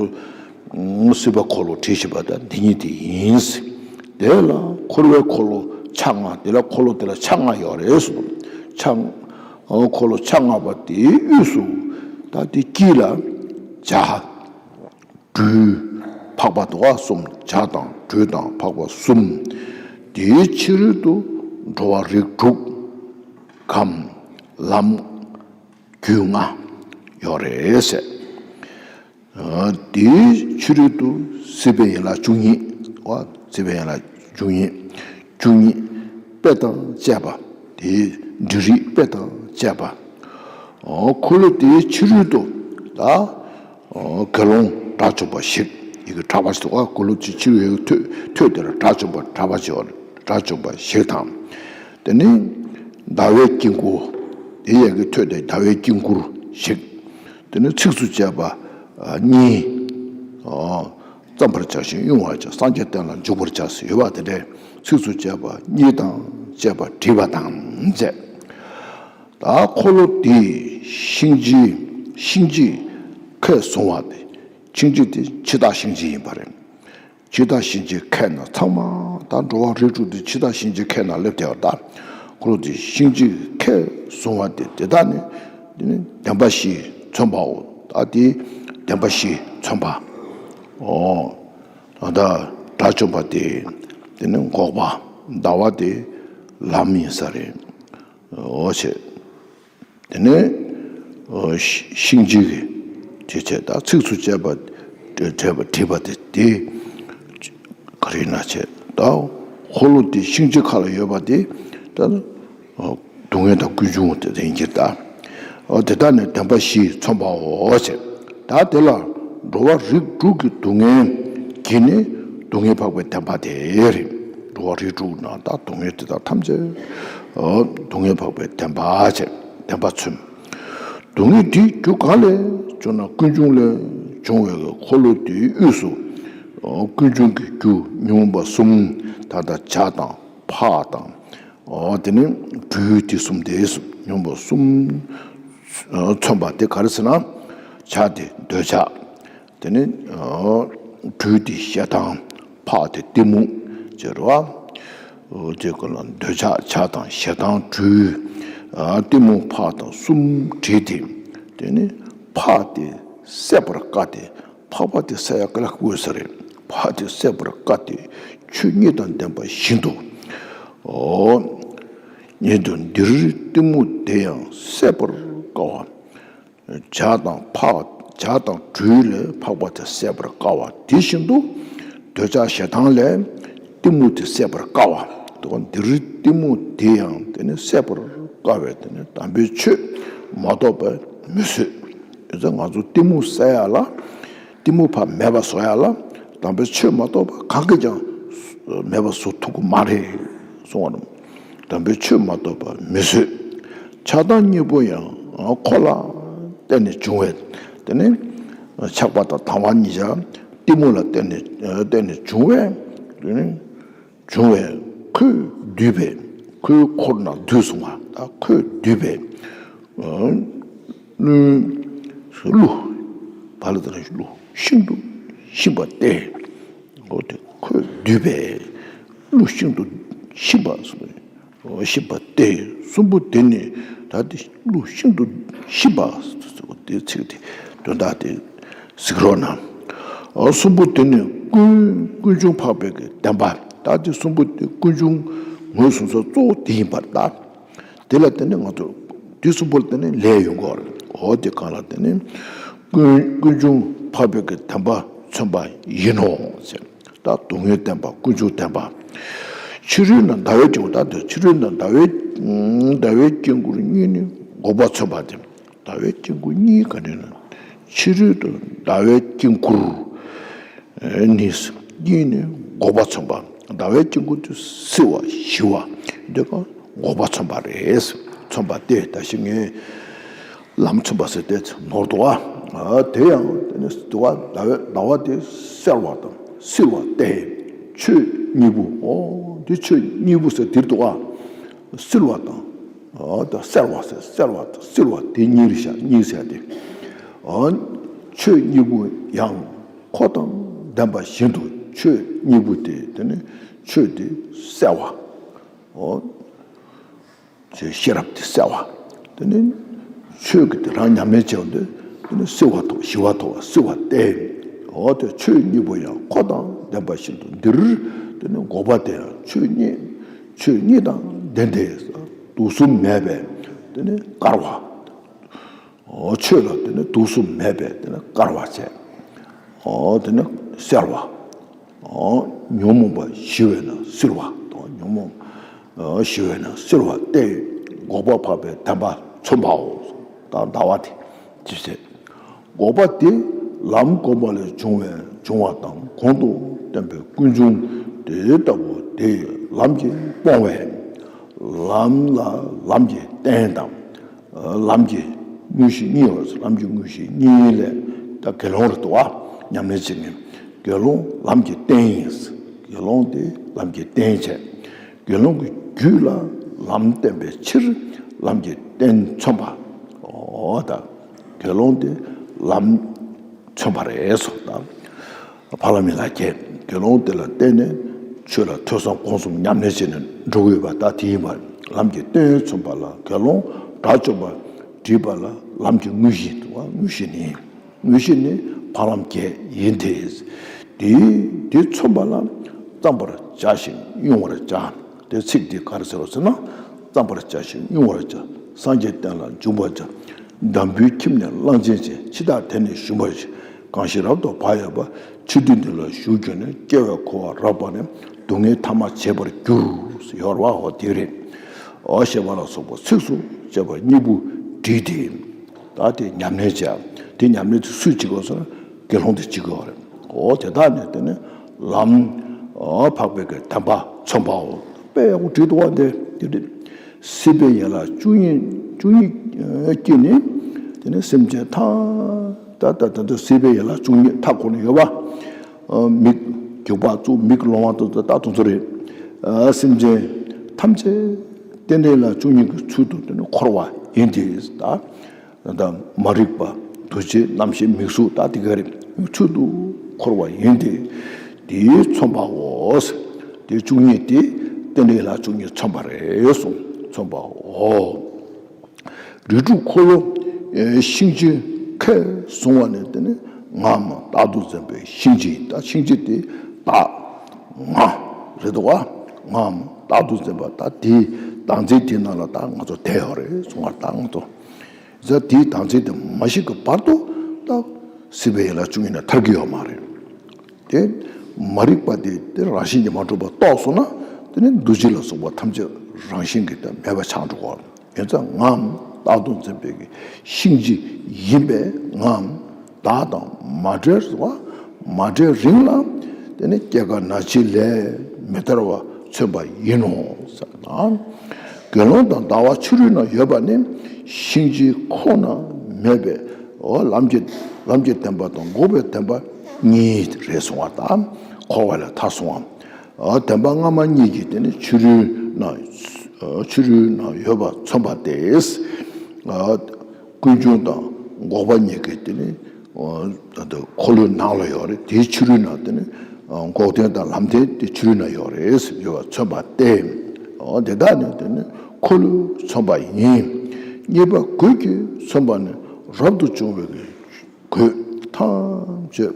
སྲིད་པ་འཁོར་ལོ་བྲིས་བཞིན་པ་དང་འདི་ཉིད་དེ་ཡིན། དེ་ལ་འཁོར་བའི་འཁོར་ལོ་ཆ་ལྔ། དེ་ལ་འཁོར་ལོ་དེ་ལ་ཆ་ལྔ་ཡོད་རེད་གསུངས། ཆ་འཁོར་ལོ་ཆ་ལྔ་པ་དེའི་དབུས་སུ་ད་དེ་དཀྱིལ་ལ་བྱ། སྦྲུལ། འཕགས་པ་དུ་བ་གསུམ། བྱ་དང་སྦྲུལ་དང་འཕགས་པ་གསུམ། དེའི་ཕྱི་རོལ་དུ་འགྲོ་བ་རིགས་དྲུག་གམ་ལམ་རྒྱུད་ལྔ་ཡོད་རེད་ཟེར། དེའི་ཕྱི་རོལ་དུ་སྲིད་པའི་ཡན་ལག་བཅུ་གཉིས། སྲིད་པའི་ཡན་ལག་བཅུ་གཉིས། བཅུ་གཉིས་དཔེ་དང་བཅས་པ། དེའི་འབྲི་རིགས་དཔེ་དང་བཅས་པ། འཁོར་ལོ་དེའི་ཕྱི་རོལ་དུ་ད། དགེ་སློང་དགྲ་བཅོམ་པ་བཞི། ཡི་གེ་གྲགས་པ་ཞིག་འདུག་ག་འཁོར་ལོ་དེའི་ཕྱི་རོལ་ཡི་གེ་ཐོད་ཐོད་དེར་དགྲ་བཅོམ་པ་གྲགས་པ་ཞིག་དགྲ་བཅོམ་པ་བཞི་དང་། དེ་ནས་ཟླ་བའི་དཀྱིལ་འཁོར། དེའི་ཡི་གེ་ཐོད་དེར་ཟླ་བའི་དཀྱིལ་འཁོར་བཞི། དེ་ནས་ཚིགས་སུ་བཅད་པ་གཉིས། བརྩམ་པར་བྱ་ཞིང་དབྱུང་བར་བྱ། སངས་རྒྱས་བསྟན་ལ་འཇུག་པར་བྱ་ཟེར་ཡོད་པ་དེ་འདྲའི་ཚིགས་སུ་བཅད་པ་གཉིས་དང་བཅས་པ་བྲིས་པ་དང་མཛད། ད་འཁོར་ལོ་དེའི་ཤིང་རྗེས་ཤིང་རྗེས་ཁས་བཟུང་བ་དེ། ཤིང་རྗེ་དེ་འཆི་བདག་ཤིང་རྗེ་ཡིན་པ་རེད། འཆི་བདག་ཤིང་རྗེ་ཁས་ན་ཚང་མ་ད་འགྲོ་བ་རིགས་དྲུག་དེ་འཆི་བདག་ཤིང་རྗེ་ཁས་ན་སླེབས་བསྡད་པ། ད་འཁོར་ལོ་དེའི་ཤིང་རྗེ་ཁས་བཟུང་བ་དེ་དེ་དག་ནི་དེ་ནི་བདེན་པ་བཞི་མཚོན་པའོ། ད་དེ་བདེན་པ་བཞི་མཚོན་པ། ཨོ། ད་ལྟ་དགྲ་བཅོམ་པ་དེ་དེ་ནི་འགོག་པ། ཟླ་བ་དེ་ལམ་ཡིན་ས་རེད། འོ་བྱས། དེ་ནས་ཤིང་རྗེ་གི་དེ་བྱས། ད་ཚིགས་སུ་བཅད་པ་བྲིས་པ་བྲིས་པ་དེ་དེ་ག་རེ་ན་བྱས། ད་འཁོར་ལོ་དེ་ཤིང་རྗེ་ཁ་ལ་ཡོད་པ་དེ་ད་ནི་རྡོ་ སྡུག་བསྔལ་དང་ཀུན་འབྱུང་དེ་ཡིན་གྱི་ད། འོ་དེ་དག་ནི་བདེན་པ་བཞི་མཚོན་པའོ་ཞེས། ད་དེ་ལ་འགྲོ་བ་རིགས་དྲུག་གི་སྡུག་བསྔལ་གྱིས་ནི་སྡུག་བསྔལ་འཕགས་པའི་བདེན་པ་དེ་རེད། འགྲོ་བ་རིགས་དྲུག་ན་ད་སྡུག་བསྔལ་དེ་དག་ཐམས་ཅད་སྡུག་བསྔལ་འཕགས་པའི་བདེན་པ་ཞེས་བདེན་པ་མཚོན། སྡུག་བསྔལ་དེའི་རྒྱུ་གང་ལས་བྱུང་ན་ཀུན་འབྱུང་ལས་བྱུང་བའི་འཁོར་ལོ་དེའི་དབུས་སུ་ཀུན་འབྱུང་གི་རྒྱུ་ཉོན་མོངས་པ་གསུམ་ད་ལྟ་བྱ་དང་ཕག་དང་། འོ་དེ་ནི་སྦྲུལ་དེ་གསུམ་དེ་ཉོན་མོངས་པ་གསུམ་མཚོན་པ་དེ་ག་རེ་ཟེར་ན། བྱ་དེ་འདོད་ཆགས། དེ་ནི་སྦྲུལ་དེ་ཞེ་སྡང་། ཕག་དེ་གཏི་མུག་ཅེས་རེད་བ། དེ་ཀུན་ལ་འདོད་ཆགས་བྱ་དང་ཞེ་སྡང་སྦྲུལ། གཏི་མུག་ཕག་དང་གསུམ་བྲིས་ཏེ། དེ་ནི་ཕག་དེ་བསད་པར་དཀའ་སྟེ། ཕག་པ་དེ་བསད་ཡ་དཀའ་ལས་ཁག་པོ་ཡོད་ས་རེད། ཕག་དེ་བསད་པར་དཀའ་སྟེ། ཆོས་གཉིས་དང་ལྡན་པ་བཞིན་དུ། འོ། ཉིད་དུ་འདིར་གཏི་མུག་དེ་ཡང་བསད་པར་དཀའ་བ། བྱ་དང་ཕག་བྱ་དང་སྦྲུལ་ལས་ཕག་པ་དེ་བསད་པར་དཀའ་བ་དེ་བཞིན་དུ། འདོད་ཆགས་ཞེ་སྡང་ལས་གཏི་མུག་དེ་བསད་པར་དཀའ་བ། དེ་འདིར་གཏི་མུག་དེ་ཡང་དེ་ནི་བསད་པར་དཀའ་བས་དེ་ནི་དམ་པའི་ཆོས་མ་གཏོགས་པ་མི་བཟོད། ཡོད་ཚད་ང་ཚོ་གཏི་མུག་བསལ་ཡ་ལ། གཏི་མུག་ཕར་མེད་པ་བཟོ་ཡ་ལ། དམ་པའི་ཆོས་མ་གཏོགས་པ་གང་གིས་ཀྱང་མེད་པ་བཟོ་ཐུབ་ཀྱི་མ་རེད་གསུང་བ་རེད། དམ་པའི་ཆོས་མ་གཏོགས་པ་མི་བཟོད། ཆགས་སྡང་གཉིས་པོ་ཡང་འཁོར་ལ་བརྟེན་ནས་བྱུང་བས། དེ་ནི་ཆགས་པ་དང་སྡང་བ་གཉིས་ཆ་གཏི་མུག་ལ་བརྟེན་ནས་བརྟེན་ནས་བྱུང་བས། དེ་ནི། བྱུང་བས་ཁོས་བསྡུས་པས། ཁོའི་འཁོར་ན་བསྡུས་སོང་བ་ད་ཁོས་བསྡུས་པས། ཀླུ། ཀླུ། བ་ལ་དང་ཀླུ་ཤིན་ཏུ་ཞིམ་པ་སྟེ། འོ་དེ་ཁོས་བསྡུས་པས། ཀླུ་ཤིན་ཏུ་ཞིམ་པ་ཞིམ་པ་སྟེ། གསུམ་པོ་དེ་ནི་ད་དེ། ཀླུ་ཤིན་ཏུ་ཞིམ་པ། དེའི་ཚིག་དེ་དོན་དག་དེ་གཟིགས་རོགས་གནང་། གསུམ་པོ་དེ་ནི་ཀུན་ཀུན་འབྱུང་འཕགས་པའི་གི་བདེན་པ། ད་དེ་གསུམ་པོ་དེ་ཀུན་འབྱུང་ངོས་བཟུང་ས་གཙོ་བོ་དེ་ཡིན་པར་ཐལ། དེ་ལ་བརྟེན་ནས་ང་ཚོ་དེ་གསུམ་པོ་ལ་བརྟེན་ནས་ལས་ཡོང་གི་རེད། འོ་དེ་གང་ལ་བརྟེན་ནས་ཀུན་ཀུན་འབྱུང་འཕགས་པའི་གི་བདེན་པ་མཚོན་པ་ཡིན་ནོ་ཟེར། ད་སྡུག་བསྔལ་བདེན་པ་ཀུན་འབྱུང་བདེན་པ། ཕྱི་རོལ་ན་ཟླ་བའི་དཀྱིལ་འཁོར། ད་དེ་ཕྱི་རོལ་ན་ཟླ་བའི་ཟླ་བའི་དཀྱིལ་འཁོར་གཉིས་ནི་འགོག་པ་མཚོན་པ་སྟེ། ཟླ་བའི་དཀྱིལ་འཁོར་གཉིས་ག་ནས་ན། ཕྱི་རོལ་དུ་ཟླ་བའི་དཀྱིལ་འཁོར་ནི་གཉིས་ནི་འགོག་པ་མཚོན་པ། ཟླ་བའི་དཀྱིལ་འཁོར་དུ་བསིལ་བ་ཞི་བ་འདི་ག་འགོག་པ་མཚོན་པ་རེད། མཚོན་པ་སྟེ་ད་ཞིག་ངས། ལམ་མཚོན་པ་ཟེར་ཏེ་ནོར་འདུག་ཨ། དེ་ཡང་དེ་ནི་འདུག་ཨ། ཟླ་བའི་ཟླ་བ་དེ་གསལ་བ་དང་བསིལ་བ་སྟེ། ཆོས་གཉིས་པོ། ཨོ་འདི་ཆོས་གཉིས་པོ་ཟེར་འདིར་འདུག་ཨ། བསིལ་བ་དང་། ཨོ་ད་གསལ་བ་ཟེར་གསལ་བ་དང་བསིལ་བ་དེ་གཉིས་རེད་ཤག་གཉིས་ཟེར་ཏེ། ཨོ་ཆོས་གཉིས་པོ་ཡང་འཁོར་དང་ལྡན་པ་བཞིན་དུ་ཆོས་གཉིས་པོ་དེ་དེ་ནི་ཆོས་དེ་གསལ་བ། ཨོ། ཅེས་ཤེས་རབ་དེ་གསལ་བ། དེ་ནི་ཆོས་ཀྱི་དེ་རང་ཉམས་ལེན་བྱས་པ་དེ་དེ་ནི་བསིལ་བ་ཐོབ་ཞི་བ་ཐོབ་བསིལ་བ་སྟེ། འོ་དེ་ཆོས་གཉིས་པོ་ཡང་འཁོར་དང་ལྡན་པ་བཞིན་དུ་འདིར། དེ་ནི་འགོག་པ་དེ་ཡང་ཆོས་གཉིས་ཆོས་གཉིས་དང་ལྡན་ཏེ། དུག་གསུམ་མེད་པས་དེ་ནི་དཀར་བ། འོ་ཆོས་ལ་དེ་ནི་དུག་གསུམ་མེད་པས་དེ་ནི་དཀར་བ་བྱས། འོ་དེ་ནི་གསལ་བ། འོ་ཉོན་མོངས་པ་ཞི་བས་ན་བསིལ་བ་དང་ཉོན་མོངས་ཞི་བས་ན་བསིལ་བ་སྟེ། འགོག་པ་འཕགས་པའི་བདེན་པ་མཚོན་པའོ། ད་ཟླ་བ་དེ་ཅི་ཟེར། འགོག་པ་དེ་ལམ་གོམས་པ་ལས་བྱུང་བའི་བྱུང་བ་དང་གོང་དུ་བསྟན་པའི་ཀུན་འབྱུང་དེ་ལྟ་བུ་དེ་ལམ་གྱིས་སྤོང་བས། ལམ་ལ་ལམ་གྱི་རྟེན་དང་། ལམ་གྱི་དངོས་གཞི་གཉིས་ཡོད། ལམ་གྱི་དངོས་གཞི་གཉིས་ལས་ད་དགེ་སློང་རེད་དོ། ཉམས་ལེན་བྱེད་མཁན་དགེ་སློང་ལམ་གྱི་རྟེན་ཡིན། དགེ་སློང་དེ་ལམ་གྱི་རྟེན་བྱས། དགེ་སློང་གི་རྒྱུད་ལ་ལམ་བསྟན་པའི་ཕྱིར་ལམ་གྱི་རྟེན་མཚོན་པ། འོ་ད་དགེ་སློང་དེ་ལམ་མཚོན་པ་རེད་སོ། ད་ཕ་ལ་མི་ལ་ཁྱེད་དགེ་སློང་དེ་ལ་བརྟེན་ནས་ཆོས་ལ་ཐོས་བསམ་སྒོམ་གསུམ་ཉམས་ལེན་བྱས་ནས་འགྲོ་གི་ཡོད་པ་ད་དེ་ཡིན་པ། ལམ་གྱི་རྟེན་མཚོན་པ་ལ་དགེ་སློང་དགྲ་བཅོམ་པ་བསྒྲིགས་པ་ལ་ལམ་གྱི་དངོས་གཞི་དངོས་གཞི་ནི། དངོས་གཞི་ནི་ཕ་ལམ་བརྒྱད་ཡིན་ཏེ། དེ་དེ་མཚོན་པ་ལ་བརྩམ་པར་བྱ་ཞིང་དབྱུང་བར་བྱ། དེ་ཚིག་འདི་ག་རེ་ཟེར་བ་ཟེར་ན། བརྩམ་པར་བྱ་ཞིང་དབྱུང་བར་བྱ། སངས་རྒྱས་བསྟན་ལ་འཇུག་པར་བྱ། འདམ་བུའི་ཁྱིམ་ནས་གླང་ཆེན་བྱས། འཆི་བདག་དེ་ནས་ཞུམ་པར་བྱེད། གང་ཞིག་རབ་ཏུ་བག་ཡོད་པ། འཆི་དུས་འདི་ལ་ཞུགས་གྱུར་ནས། སྐྱེ་བའི་འཁོར་བ་རགས་པ་ནས། སྡུག་བསྔལ་ཐ་མ་བྱེད་པར་འགྱུར། ཡོད་རེད་བ། འོ་དེ་རེད། འོ་ཞེས་པ་ལ་སོགས་པ་ཚིགས་སུ་བཅད་པ་གཉིས་པོ་བྲིས་ཏེ། ད་དེ་ཉམས་ལེན་བྱས། དེ་ཉམས་ལེན་དེ་སུས་བྱེད་དགོས་ཟེར་ན་དགེ་སློང་དེ་བྱེད་དགོས་རེད། འོ་དེ་དག་ནས་དེ་ནས་ལམ་འོ་འཕགས་པའི་གི་བདེན་པ་མཚོན་པའོ། དཔེ་ཡག་པོ་བྲིས་འདུག་བ། འདི་དེ་རེད། སྲིད་པའི་ཡན་ལག་བཅུ་གཉིས་བཅུ་གཉིས་ཀྱིས་ནི་དེ་ནས་སེམས་ཅན་ཐམས་ད་ད་ད་ད་སྲིད་པའི་ཡན་ལག་བཅུ་གཉིས་མཐའ་འཁོར་ནས་ཡོད་པ། མིག་རྒྱུག་པ་གཙུག་མིག་ལོང་བ་དང་ད་དུང་ཚོ་རེད། སེམས་ཅན་ཐམས་ཅད་རྟེན་འབྲེལ་ཡན་ལག་བཅུ་གཉིས་ཀྱི་ཚུལ་དུ་དེ་ནི་འཁོར་བ་ཡིན་ཏེ། ད་ད་མ་རིག་པ་འདུ་བྱེད་རྣམ་ཤེས་མིག་གཟུགས་ད་དེ་ག་རེ་ཚུལ་དུ་འཁོར་བ་ཡིན་ཏེ། དེས་མཚོན་པའོ། དེ་བཅུ་གཉིས་དེ་རྟེན་འབྲེལ་ཡན་ལག་བཅུ་གཉིས་མཚོན་པ་རེད་གསུངས། མཚོན་པའོ། རིགས་དྲུག་འཁོར་ལོ་ཨེ་གཤིན་རྗེའི་ཁས་བཟུང་བ་ནི་དེ་ནི་ངའམ་རྟག་ཏུ་འཛིན་པའི་གཤིན་རྗེ་ཡིན། ད་གཤིན་རྗེ་དེ་བདག་ང་རེད་དོ། ང་ངའམ་རྟག་ཏུ་འཛིན་པ་ད་དེའི་བདག་འཛིན་དེ་ནང་ལ་ད་ང་ཚོ་བསྡད་ཡོད་རེད་གསུང་བ། ད་ང་ཚོ་ཟེར་དེའི་བདག་འཛིན་དེ་མ་ཞིག་གི་བར་དུ་ད་སྲིད་པའི་ཡན་ལག་བཅུ་གཉིས་ནས་ཐར་གྱི་ཡོད་མ་རེད། དེ་མ་རིག་པ་དེ་དེ་རང་བཞིན་གྱིས་མ་གྲུབ་པ་རྟོགས་སོང་ན། དེ་ནི་འདུ་བྱེད་ལ་སོགས་པ་ཐམས་ཅད་རང་བཞིན་གྱིས་དེ་མེད་པ་ཆགས་འགྲོ་གི་ཡོད། ཡིན་ཙང་ངའམ་རྟག་ཏུ་འཛིན་པའི་གི་གཤིན་རྗེ་ཡིན་པས། ངའམ་བདག་དང་མ་བྲལ་བ། མ་བྲལ་རིང་ལ་དེ་ནི་སྐྱེ་རྒ་ན་འཆིའི་ལས་མི་ཐར་བ་མཚོན་པ་ཡིན་ནོ་ཟེར་ན། དགེ་སློང་དང་ཟླ་བ་ཕྱི་རོལ་ན་ཡོད་པ་ནི་གཤིན་རྗེ་ཁོ་ན་མེད་པས། འོ་ལམ་གྱི་ལམ་གྱི་བདེན་པ་དང་འགོག་པའི་བདེན་པ་གཉིས་རེད་གསུང་བ་དང་། འཁོར་བ་ལས་ཐར་སོང་བ། འོ་བདེན་པ་སྔ་མ་གཉིས་ཀྱིས་དེ་ནི་ཕྱི་རོལ་ན་ཕྱི་རོལ་ན་ཡོད་པ་མཚོན་པ་སྟེ། ཀུན་འབྱུང་དང་འགོག་པ་གཉིས་ཀྱིས་དེ་ནི་འོ་ད་ལྟ་འཁོར་ལོའི་ནང་ལ་ཡོད་རེད། དེའི་ཕྱི་རོལ་ན་དེ་ནི་འགོག་བདེན་དང་ལམ་བདེན་དེ་ཕྱི་རོལ་ན་ཡོད་རེད་ཡོད་པ་མཚོན་པ་སྟེ། འོ་དེ་དག་ནི་དེ་ནི་འཁོར་ལོས་མཚོན་པ་ཡིན། གཉིས་པ་རྒོད་ཀྱིས་མཚོན་པ་ནི་རབ་ཏུ་བྱུང་བའི་རྒོད་ཐམས་ཅད་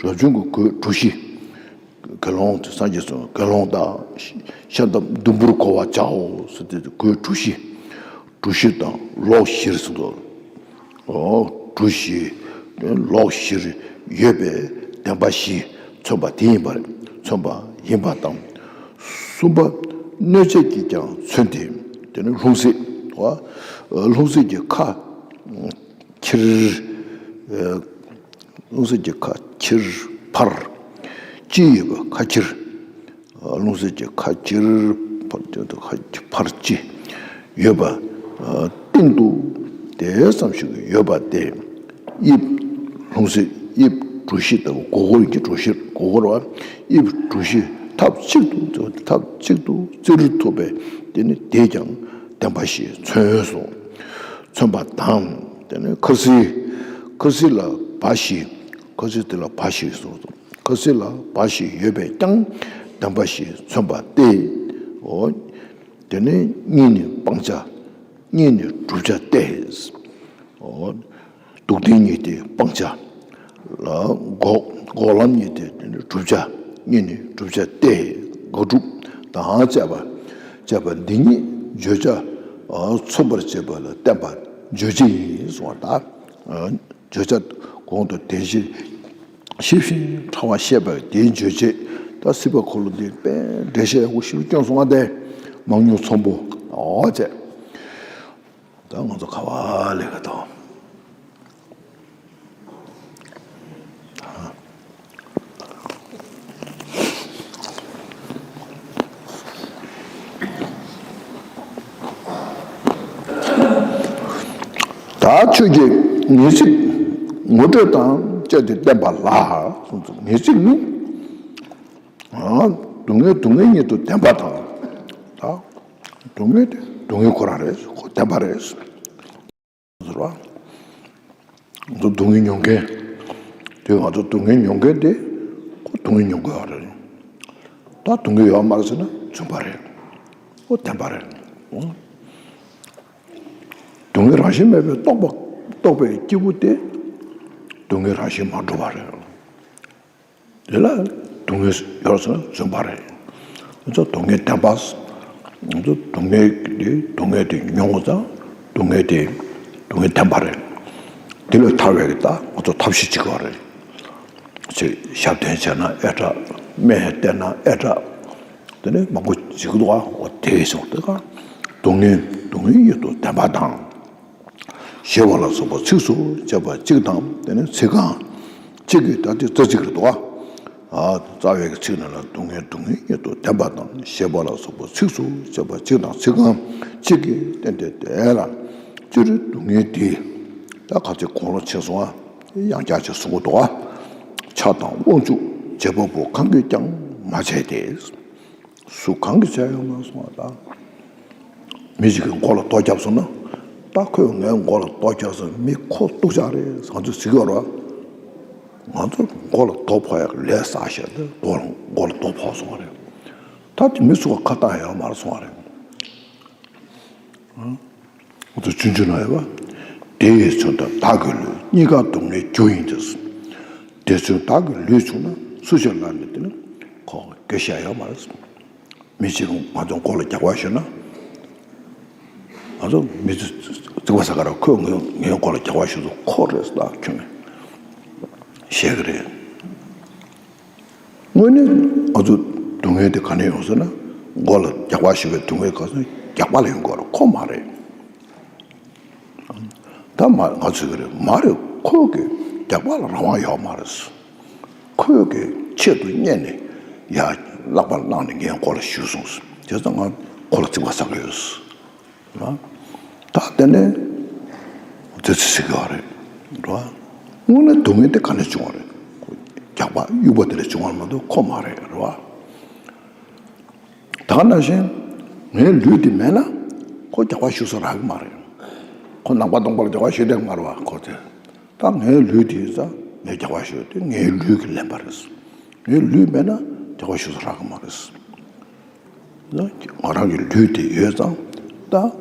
རབ་བྱུང་གི་རྒོད་གྲུ་བཞི། དགེ་སློང་དེ་སངས་རྒྱས་སོང་དགེ་སློང་དག་ཤ་འདབ་ཟླུམ་པོར་གོ་བར་བྱའོ་ཟེར་ཏེ་རྒོད་གྲུ་བཞི། གྲུ་བཞི་དང་ལོགས་བཞིར་ཟེར་འདུག་འོ་གྲུ་བཞི་ལོགས་བཞིར་ཡོད་པའི་བདེན་པ་བཞི་མཚོན་པ་དེ་ཡིན་པ་རེད། མཚོན་པ་ཡིན་པ་དང་། གསུམ་པ་གནོད་བྱེད་ཀྱིས་ཀྱང་མཚོན་ཏེ། དེ་ནི་ལྷུང་བཟེད། འོ་ལྷུང་བཟེད་ཀྱི་ཁ་ཁྱེར། ལྷུང་བཟེད་ཀྱི་ཁ་ཁྱེར་ཕར་གཅིག་ཡོད་པ་ཁ་ཁྱེར། ལྷུང་བཟེད་ཀྱི་ཁ་ཁྱེར་ཕར་ཕར་གཅིག་ཡོད་པ། སྟེང་དུ་དེ་ཙམ་ཞིག་ཡོད་པ་སྟེ། དབྱིབས་ལྷུང་བཟེད་དབྱིབས་གྲུ་བཞི་ལྟ་བུ། མགོ་སྐོར་གྱི་གྲུ་བཞི་མགོ་སྐོར་བ། དབྱིབས་གྲུ་བཞི་ཐབས་གཅིག་ཏུ་ཐབས་གཅིག་ཏུ་བཙིར་ཐུབ་པས། དེ་ནི་དེས་ཀྱང་བདེན་པ་བཞི་མཚོན་སོ། མཚོན་པ་དང་། དེ་ནི་འཁར་གསིལ། འཁར་གསིལ་ལ་བ་བཞི། འཁར་གསིལ་དེ་ལ་བ་བཞི་གསུངས་སོ། འཁར་གསིལ་ལ་བ་བཞི་ཡོད་པས་ཀྱང་བདེན་པ་བཞི་མཚོན་པ་སྟེ། འོ། དེ་ནི་གཉིས་ནི་སྤང་བྱ། གཉིས་ནི་བསྒྲུབ་བྱ་སྟེ། འོ། སྡུག་བདེན་གཉིས་ཏེ་སྤང་བྱ། ལ་འགོག་འགོག་ལམ་གཉིས་ཏེ་དེ་ནི་བསྒྲུབ་བྱ། གཉིས་ནི་བསྒྲུབ་བྱ་སྟེ། དགག་སྒྲུབ་དང་བཅས་པ། བཅས་པ་འདི་གཉིས་བརྗོད་བྱ་མཚོན་པར་བྱེད་པ་ལ་བརྟེན་པ་བརྗོད་བྱ་ཡིན་གསུངས་པ་དང་། བརྗོད་བྱ་གོང་དུ་དེ་བཞིན་གཤེགས་ཤིང་ཕྲ་བ་བཤད་པ་དེའི་རྗོད་བྱེད་ད་སྲིད་པ་འཁོར་ལོ་འདི་དཔེ་འགྲེལ་བཤད་ཡག་པོ་ཞིག་སྐྱོན་སོང་བ་དེ་མང་ཉུང་ཚང་པོ་འོ་བྱས། ད་ང་ཚོ་ག་བ་ལས་ཀ་དང་། ད་ཆོས་ཀྱི་ངེས་ཚིག་ངོ་སྤྲོད་དང་བཅས་ཏེ་བསྟན་པ་ལ་གསུངས་སོ། ངེས་ཚིག་ནི། སྡུག་བསྔལ་སྡུག་བསྔལ་ཉིད་དུ་བདེན་པ་དང་། ད་སྡུག་བསྔལ་དེ་སྡུག་བསྔལ་ཁོ་རང་རེད། ཁོ་བདེན་པ་རེད། ཟེར་བ། ང་ཚོ་སྡུག་བསྔལ་མྱོང་མཁན། དེ་ང་ཚོ་སྡུག་བསྔལ་མྱོང་མཁན་དེ་ཁོ་སྡུག་བསྔལ་མྱོང་དགོས་པ་རེད། ད་སྡུག་བསྔལ་ཡོད་མ་རེད་ཟེར་ན་རྫུན་པ་རེད། ཁོ་བདེན་པ་རེད། སྡུག་བསྔལ་རང་བཞིན་མེད་པའི་རྟོགས་པ་རྟོགས་པའི་སྐྱེས་བུ་དེ་སྡུག་བསྔལ་རང་བཞིན་མ་གྲུབ་པ་རེད། དེ་ལ་སྡུག་བསྔལ་ཡོད་ཟེར་ན་རྫུན་པ་རེད། ང་ཚོ་སྡུག་བསྔལ་བདེན་པ། ང་ཚོ་སྡུག་བསྔལ་དེ་སྡུག་བསྔལ་དེ་མྱོང་བ་ཙང་སྡུག་བསྔལ་དེ་སྡུག་བསྔལ་བདེན་པ་རེད། དེ་ལས་ཐར་བའི་གི་ད་ང་ཚོ་ཐབས་ཤེས་བྱེད་དགོས་རེད། ཅེས་ཞབས་བརྟན་བྱས་ན་ཨེ་དྲག་སྨན་བསྟེན་ན་ཨེ་དྲག་དེ་ནས་མང་པོ་བྱེད་ཀྱི་འདུག་ག་འོ་དེ་བྱུང་དེ་ག་སྡུག་བསྔལ་སྡུག་བསྔལ་ཉིད་དུ་བདེན་པ་དང་། ཞེས་པ་ལ་སོགས་པ་ཚིགས་སུ་བཅད་པ་གཅིག་དང་། དེ་ནས་ཚིག་རྐང་གཅིག་གིས་ད་དེ་རྩ་ཚིག་རེད་དོ། ཨ། རྩ་བའི་ཚིག་ནང་ལ་སྡུག་བསྔལ་སྡུག་བསྔལ་ཉིད་དུ་བདེན་པ་དང་ཞེས་པ་ལ་སོགས་པ་ཚིགས་སུ་བཅད་པ་གཅིག་དང་ཚིག་རྐང་གཅིག་གིས་བསྟན་ཏེ། དེ་ལ་སྤྱིར་སྡུག་བསྔལ་འདི་ད་ག་ཚོད་གོང་ལ་ཕྱིན་སོང་ཨ། ཡང་བསྐྱར་ཅིག་གསུང་གི་འདུག་ཨ། ཆགས་དང་དབང་ཕྱུག་བྱེད་པ་པོ་གང་གིས་ཀྱང་མ་བྱས་ཏེ། སུ་གང་གིས་བྱས་ཡོད་མ་སོང་བ་དང་། མི་ཞིག་གིས་མགོ་ལ་རྡོ་བརྒྱབ་སོང་ན། ད་ཁོས་ངའི་མགོ་ལ་རྡོ་བརྒྱབ་སོང་། མི་ཁོ་སྡུག་ཅག་རེད་ང་ཚོས་ཟེར་གྱི་ཡོད་རེད་བ། ང་ཚོ་མགོ་ལ་རྡོ་ཕོག་ཡག་ལས་བསགས་བྱས་ཏེ་མགོ་ལ་མགོ་ལ་རྡོ་ཕོག་སོང་བ་རེད། ད་དེ་མི་ཚོ་ཁ་བཏང་ཡོད་མ་རེད་སོང་བ་རེད། ང་ཚོ་ཆུང་ཆུང་ན་ཡོད་པ། དེ་ཡི་ཚོད་ལྟ་བདག་གི་ལུས་གཉིས་ཀ་སྡུག་བསྔལ་རྒྱུ་ཡིན་ཏེ། དེ་ཚོད་བདག་གི་ལུས་བྱུང་ན་སུ་ཞིག་ལ་ནི་དེ་ནི་ཁོ་དགེ་བཤད་ཡོད་མ་རེད། མི་གཅིག་ང་ཚོ་མགོ་ལ་རྒྱག་པ་ཞུས་ན། ང་ཚོ་མི་ཚོ་རྩིག་པ་ཟ་ག་ར་ཁོས་ངའི་ངའི་མགོ་ལ་རྒྱག་པ་ཞུས་སོང་ཁོ་རེད་ད་ཁྱོད་ནི་བཤད་གི་རེད། དངོས་གནས་ང་ཚོ་སྡུག་བསྔལ་དེ་ག་ནས་ཡོང་ཟེར་ན། མགོ་ལ་རྒྱག་པ་ཞུ་བའི་སྡུག་བསྔལ་ག་ཚོད་རྒྱག་པ་ལ་ཡོང་གི་རེད་ཁོ་མ་རེད། ད་མ་ང་ཚོས་གི་རེད་མ་རེད། ཁོ་གི་རྒྱག་པ་ལ་རང་དབང་ཡོད་མ་རེད། ཁོས་གི་ཆེད་དུ་གཉེར་ནས་ཡ་ལག་པ་བླངས་ནས་ངའི་མགོ་ལ་གཞུས་སོང་། བྱས་ཙང་ང་ཁོ་ལ་རྩིག་པ་ཟ་གི་ཡོད། ད་དེ་ནས་དེ་ཚོ་ཟེར་གི་ཡོད་རེད་རོ། དངོས་གནས་སྡུག་བསྔལ་དེ་ག་ནས་བྱུང་བ་རེད། རྒྱག་པ་གཡུག་པ་དེ་ལས་བྱུང་བ་མ་གཏོགས་ཁོ་མ་རེད་རོ། ད་ག་ནང་བཞིན་ངའི་ལུས་དེ་མེད་ན་ཁོ་རྒྱག་པ་གཞུ་ས་རག་གི་མ་རེད། ཁོ་ནང་པ་སྟོང་པ་ལ་རྒྱག་པ་གཞུ་བསྡད་ཀྱི་མ་རེད་བ་ཁོ་དེ། ད་ངའི་ལུས་དེ་ཡོད་ཙང་ངས་རྒྱག་པ་གཞུ་དེ་ངའི་ལུས་ཀྱི་ལེན་པ་རེད། ངའི་ལུས་མེད་ན་རྒྱག་པ་གཞུ་ས་རག་གི་མ་རེད། ང་རང་གི་ལུས་དེ་ཡོད་ཙང་ད་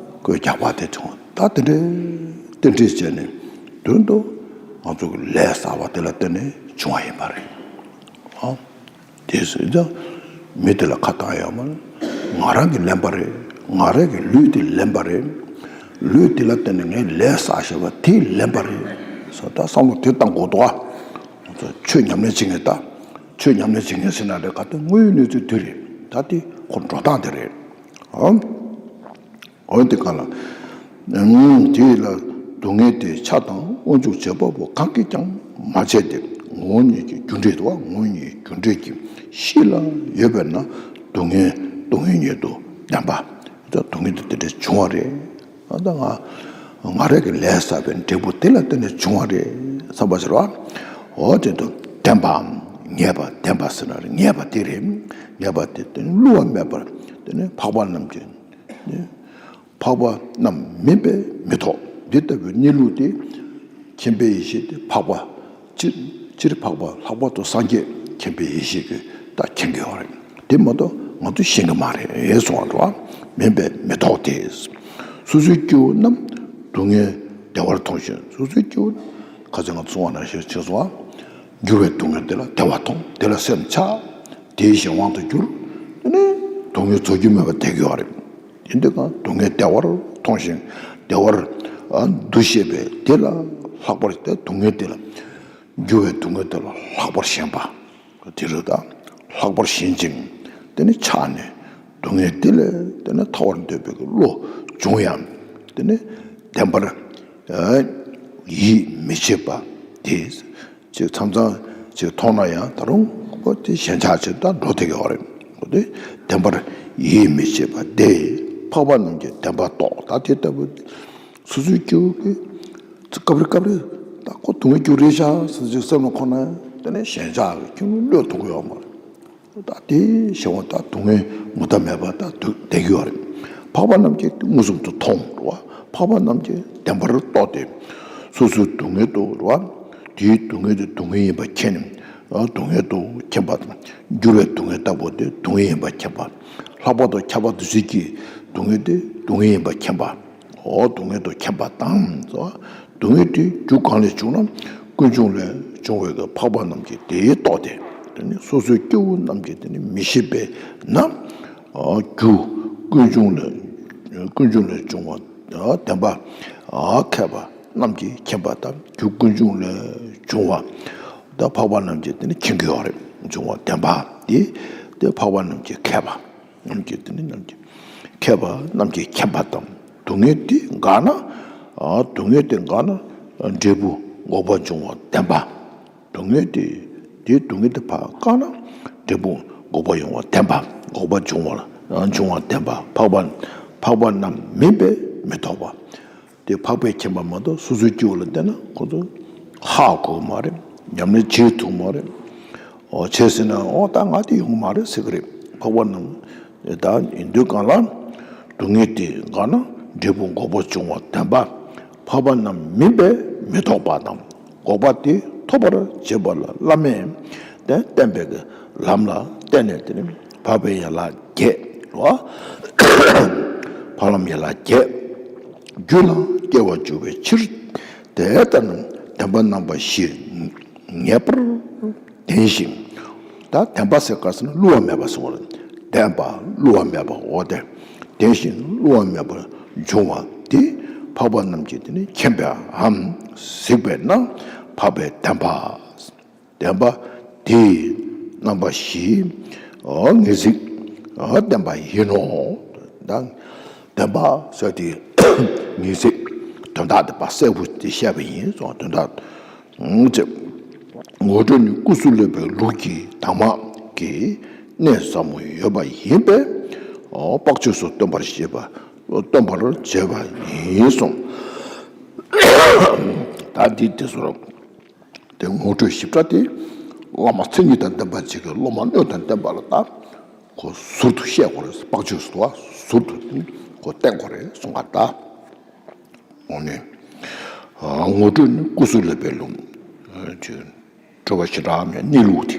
ཁོའི་རྒྱག་པ་དེ་བྱུང་ད་དེ་འདྲའི་རྟེན་འབྲེལ་བྱས་ནས་མདུན་དུ་ང་ཚོ་གི་ལས་བསགས་པ་དེ་ལ་བརྟེན་ནས་བྱུང་བ་ཡིན་པ་རེད། ཨ། དེ་ཟེར་ཙང་མི་དེ་ལ་ཁ་བཏང་ཡོད་མ་རེད། ང་རང་གིས་ལེན་པ་རེད། ང་རང་གི་ལུས་དེ་ལེན་པ་རེད། ལུས་དེ་ལ་བརྟེན་ནས་ངས་ལས་བསགས་བཞག་པ་དེས་ལེན་པ་རེད། ཟེར་ད་བསམ་བློ་དེ་བཏང་དགོས་འདུག་ཨ། ང་ཚོ་ཆོས་ཉམས་ལེན་བྱེད་མཁན་ད། ཆོས་ཉམས་ལེན་བྱེད་མཁན་ཟེར་ན་རེད་ག་ད་དངོས་ཡོད་གནས་ཚུལ་དེ་རེད། ད་དེ་ཁོ་འགྲོ་སྟངས་དེ་རེད། ཨང་། འོན་ཏེ་གང་ལ། ཨང་། དེ་ལ་སྡུག་བསྔལ་དེ་ཆགས་དང་དབང་ཕྱུག་བྱེད་པ་པོ་གང་གིས་ཀྱང་མ་བྱས་ཏེ། ངོ་བོ་ཉིད་ཀྱི་རྒྱུ་འབྲས་དུ་བ་ངོ་བོ་ཉིད་རྒྱུ་འབྲས་ཀྱི་གཤིས་ལ་ཡོད་པས་ན་སྡུག་བསྔལ་སྡུག་བསྔལ་ཉིད་དུ་བདེན་པ། ད་སྡུག་བསྔལ་དེ་དེ་འདྲ་བྱུང་བ་རེད། ད་ང་ང་རང་གི་ལས་བསགས་པའི་འབྲས་བུ་དེ་ལ་བརྟེན་ནས་བྱུང་བ་རེད་བསམ་པ་ཟེར་བ། འོ་དེ་དུ་བདེན་པའམ་ངེས་པ་བདེན་པ་ཟེར་ན་རེད་ངེས་པ་དེ་རེད། ངེས་པ་དེ་དེ་ནི་བསླུ་བ་མེད་པར་དེ་ནི་འཕགས་པ་རྣམས་ཀྱི་ནི། འཕགས་པ་རྣམས་མིན་པས་མི་རྟོགས། འདི་ལྟ་བུའི་གནས་ལུགས་དེ་མཁྱེན་པའི་ཡེ་ཤེས་དེ་འཕགས་པ་སྤྱིར་སྤྱིར་འཕགས་པ་ལྷག་པར་དུ་སངས་རྒྱས་མཁྱེན་པའི་ཡེ་ཤེས་ཀྱིས་ད་མཁྱེན་གྱི་ཡོད་རེད། དེ་མ་གཏོགས་ང་ཚོས་ཤེས་ཀྱི་མ་རེད་གསུངས་པ་འགྲོ་བ་མིན་པས་མི་རྟོགས་ཏེ། སོ་སོའི་སྐྱེ་བོ་རྣམས་སྡུག་བསྔལ་བདེ་བར་མཐོང་ཞིང་། སོ་སོའི་སྐྱེ་བོ་ཁ་ཚ་ང་ཚོ་བ་ན་ཞེས་ཆེ་སོང་བ། འགྱུར་བའི་སྡུག་བསྔལ་དེ་ལ་བདེ་བ་མཐོང་དེ་ལ་སེམས་ཆགས། དེའི་གཞན་དབང་དུ་གྱུར། དེ་ནས་སྡུག་བསྔལ་རྫོགས་རྒྱུ་མེད་པར་བསྡད་ཀྱི་ཡོད་རེད། དེ་འདི་ག་སྡུག་བསྔལ་བདེ་བར་མཐོང་ཞིང་བདེ་བར་འདུ་ཤེས་པས་དེ་ལ་ལྷག་པར་དེ་སྡུག་བསྔལ་དེ་ལ་འགྱུར་བའི་སྡུག་བསྔལ་དེ་ལ་ལྷག་པར་ཞེན་པ། དེ་རུ་དང་ལྷག་པར་ཞེན་ཅིང་དེ་ནི་ཆགས་ནས་སྡུག་བསྔལ་དེ་ལས་དེ་ནི་ཐར་བར་འདོད་པའི་བློ་བྱུང་ཡང་དེ་ནི་བདེན་པར་ཡིད་མི་ཆེས་པ་དེ། ཅིག་མཚམས་མཚམས་ཅིག་མཐོང་ན་ཡང་ད་རུང་ཁོ་དེ་ཞེན་ཆགས་ཅིག་ད་འགྲོ་བསྡད་ཀྱི་ཡོད་རེད། ཁོ་དེ་བདེན་པར་ཡིད་མི་ཆེས་པ་དེ་འཕགས་པ་རྣམས་ཀྱིས་བདེན་པར་རྟོགས། ད་དེ་ལྟ་བུ་སོ་སོའི་སྐྱེ་བོ་གི་སྐབས་རེ་སྐབས་རེ་ད་ཁོ་སྡུག་བསྔལ་རྒྱུ་རེད་ཤག་ཟེར་ཅིག་སེམས་ལ་འཁོར་ན་དེ་ནས་ཞེན་ཆགས་ཀྱི་ཁྱོད་བློས་ཐུབ་ཀྱི་ཡོད་མ་རེད། ད་དེ་ཞེ་བ་ད་སྡུག་བསྔལ་མུ་མཐའ་མེད་པ་ད་སྡུག་བསྡད་ཀྱི་ཡོད་རེད། འཕགས་པ་རྣམས་ཀྱིས་མངོན་སུམ་དུ་མཐོང་རེད་བ། འཕགས་པ་རྣམས་ཀྱིས་བདེན་པར་རྟོགས་ཏེ། སོ་སོའི་སྡུག་བསྔལ་དུ་རེད་བ། དེའི་སྡུག་བསྔལ་དེ་སྡུག་བསྔལ་ཡིན་པ་མཁྱེན་ནས། སྡུག་བསྔལ་དུ་མཁྱེན་པ་དང་། འགྱུར་བའི་སྡུག་བསྔལ་ལྟ་བུ་དེ་སྡུག་བསྔལ་ཡིན་པ་མཁྱེན་པ། ལྷག་པར་དུ་ཁྱབ་པ་འདུ་བྱེད་ཀྱི་སྡུག་བསྔལ་དེ་སྡུག་བསྔལ་ཡིན་པ་མཁྱེན་པ། འོ་སྡུག་བསྔལ་དུ་མཁྱེན་པ་དང་། སྡུག་བསྔལ་དེ་རྒྱུ་གང་ལས་བྱུང་ན། ཀུན་འབྱུང་ལས་བྱུང་བའི་འཕགས་པ་རྣམས་ཀྱིས་དེ་རྟོགས་ཏེ། དེ་ནི་སོ་སོའི་སྐྱེ་བོ་རྣམས་ཀྱིས་དེ་ནི་མི་ཤེས་པས་ན། རྒྱུ་ཀུན་འབྱུང་ལས་ཀུན་འབྱུང་ལས་བྱུང་བ་བདེན་པ་མཁས་པ་རྣམས་ཀྱིས་མཁྱེན་པ་དང་། རྒྱུ་ཀུན་འབྱུང་ལས་བྱུང་བ་ད་འཕགས་པ་རྣམས་ཀྱིས་དེ་ནི་མཁྱེན་གྱི་ཡོད་རེད། བྱུང་བ་བདེན་པ་དེ་དེ་འཕགས་པ་རྣམས་ཀྱིས་མཁས་པ། རྣམས་ཀྱིས་དེ་ནི་རྣམས་ཀྱིས་ མཁས་པ་རྣམས་ཀྱིས་མཁྱེན་པ་དང་། སྡུག་བསྔལ་དེ་འགགས་ན། ཨ། སྡུག་བསྔལ་དེ་འགགས་ན་འབྲས་བུ་འགོག་པ་འབྱུང་བ་བདེན་པ། སྡུག་བསྔལ་དེ། དེའི་སྡུག་བསྔལ་དེ་ཕར་བཀག་ན་འབྲས་བུ་འགོག་པ་ཡོང་བ་བདེན་པ། འགོག་པ་འབྱུང་བ་ལ། འབྱུང་བ་བདེན་པ། འཕགས་པ། འཕགས་པ་རྣམས་མིན་པས་མི་ལྡོག་པ། དེ་འཕགས་པས་མཁྱེན་པ་མ་གཏོགས་སོ་སོའི་སྐྱེ་བོ་ལ་བལྟས་ན་ཁོ་ཚོ་ཧ་གོ་གི་མ་རེད། ཉམས་ལེན་བྱེད་ཐུབ་མ་རེད། འོ་བྱས་ཟིན་ན་འོ་ད་ང་དེ་ཡོང་གི་མ་རེད་ཟེར་གི་རེད། འཕགས་པ་རྣམས་ད་ཡིན་དུས་གང་ལ། སྡུག་བསྔལ་དེ་འགགས་ན་འབྲས་བུ་འགོག་པ་འབྱུང་བ་བདེན་པ། འཕགས་པ་རྣམས་མིན་པས་མི་ལྡོག་པ་དང་། འགོག་པ་དེ་ཐོབ་པར་བྱེད་པ་ལ་བླ་མས་དེ་བསྟན་པའི་གི་ལམ་ལ་བརྟེན་ནས་དེ་ནི་འཕགས་པའི་ཡན་ལག་བརྒྱད་ལ། འཕགས་ལམ་ཡན་ལག་བརྒྱད་རྒྱུད་ལ་སྐྱེ་བར་འགྱུར་བའི་ཕྱིར། དེ་ལྟར་ན་བདེན་པ་རྣམ་པ་བཞི་ངེས་པར་ལྡན་ཞིང་། ད་བདེན་པ་ཟེར་ག་ཟེར་ན་བསླུ་བ་མེད་པ་ཟེར་བ་རེད། བདེན་པ་བསླུ་བ་མེད་པ་འོ་དེ་ལྡན་ཞིང་བསླུ་བ་མེད་པར་འབྱུང་བ་དེ་འཕགས་པ་རྣམས་ཀྱིས་དེ་ནི་མཁྱེན་པའམ་གཟིགས་པས་ན་འཕགས་པའི་བདེན་པ། བདེན་པ་དེའི་རྣམ་པ་བཞིའི་ངེས་ཚིག་བསྟན་པ་ཡིན་ནོ། ད་བདེན་པ་ཟེར་དེ་ངེས་ཚིག་དོན་དག་དེ་ཕར་གསལ་པོ་དེ་བཤད་པ་ཡིན་སོང་། དོན་དག་ཅེས། ངོ་སྤྲོད་ནི་ཀུ་སུ་ལུ་པའི་ལུགས་ཀྱི་དྭངས་མ་གི་གནད་ཟབ་མོ་ཡོད་པ་ཡིན་པས། དཔག་བྱོས་སུ་སྟོན་པར་བྱེད་པ། སྟོན་པར་བྱེད་པ་ཡིན་གསུངས། ད་འདི་དེ་ཚོར། དེ་ངོ་སྤྲོད་ཞིབ་ཕྲ་དེ་བླ་མ་མཚན་ཉིད་དང་ལྡན་པ་ཅིག་གིས་སློབ་མ་སྣོད་དང་ལྡན་པ་ལ་ད་ཁོ་ཟུར་དུ་བཤད་དགོས་རེད། དཔག་བྱོས་སུ་བ་ཟུར་དུ་ཁོ་བསྟན་དགོས་རེད་གསུང་ག་ད། འོ་ནི། ངོ་སྤྲོད་ནི་ཀུ་སུ་ལུ་པའི་ལུགས། སྤྲོས་པ་བཞི་འགྲོ་བའི་གནས་ལུགས་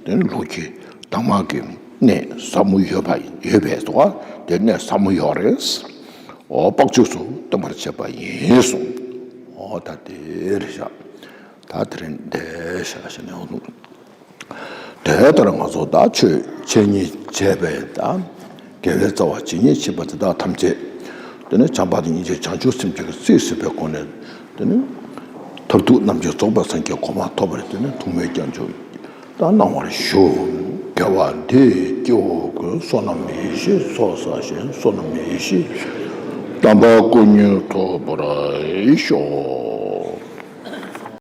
དེ། དེ་ནི་ལུགས་ཀྱི་དྭངས་མ་གི་གནད་ཟབ་མོ་ཡོད་པ་ཡོད་པས་སོ། དེ་གནད་ཟབ་མོ་ཡོད་རེད། འོ་དཔག་བྱོས་སུ་སྟོན་པར་བྱེད་པ་ཡིན་གསུངས། འོ་ད་དེ་རེད་ཤག་ད་དེ་རིང་འདི་བཞག་བྱས་ནས་འོ་ནུ། དེ་ལྟར་ང་ཚོ་ད་ཆོས་འཆད་ཉན་བྱས་པའི་ད་དགེ་བའི་རྩ་བ་ཇི་སྙེད་མཆིས་པ་དེ་དག་ཐམས་ཅད། དེ་ནི་བྱམས་པ་དང་སྙིང་རྗེ་བྱང་ཆུབ་སེམས་ཀྱི་རྩིས་ཟིན་པའི་སྒོ་ནས། དེ་ནི་མཐར་ཐུག་རྣམ་མཁྱེན་རྫོགས་པའི་སངས་རྒྱས་གོ་འཕང་ཐོབ་པར་དེ་ནི་ཐུགས་སྨོན་སྐྱབས་འཇུག་ད་གནང་བར་ཞུ། དགེ་བ་འདིས་སྐྱེ་བོ་ཀུན། བསོད་ནམས་ཡེ་ཤེས་ཚོགས་བསགས་ཤིང་། བསོད་ནམས་ཡེ་ཤེས་དམ་པ་ཀུན་ཐོབ་པར་ཤོག།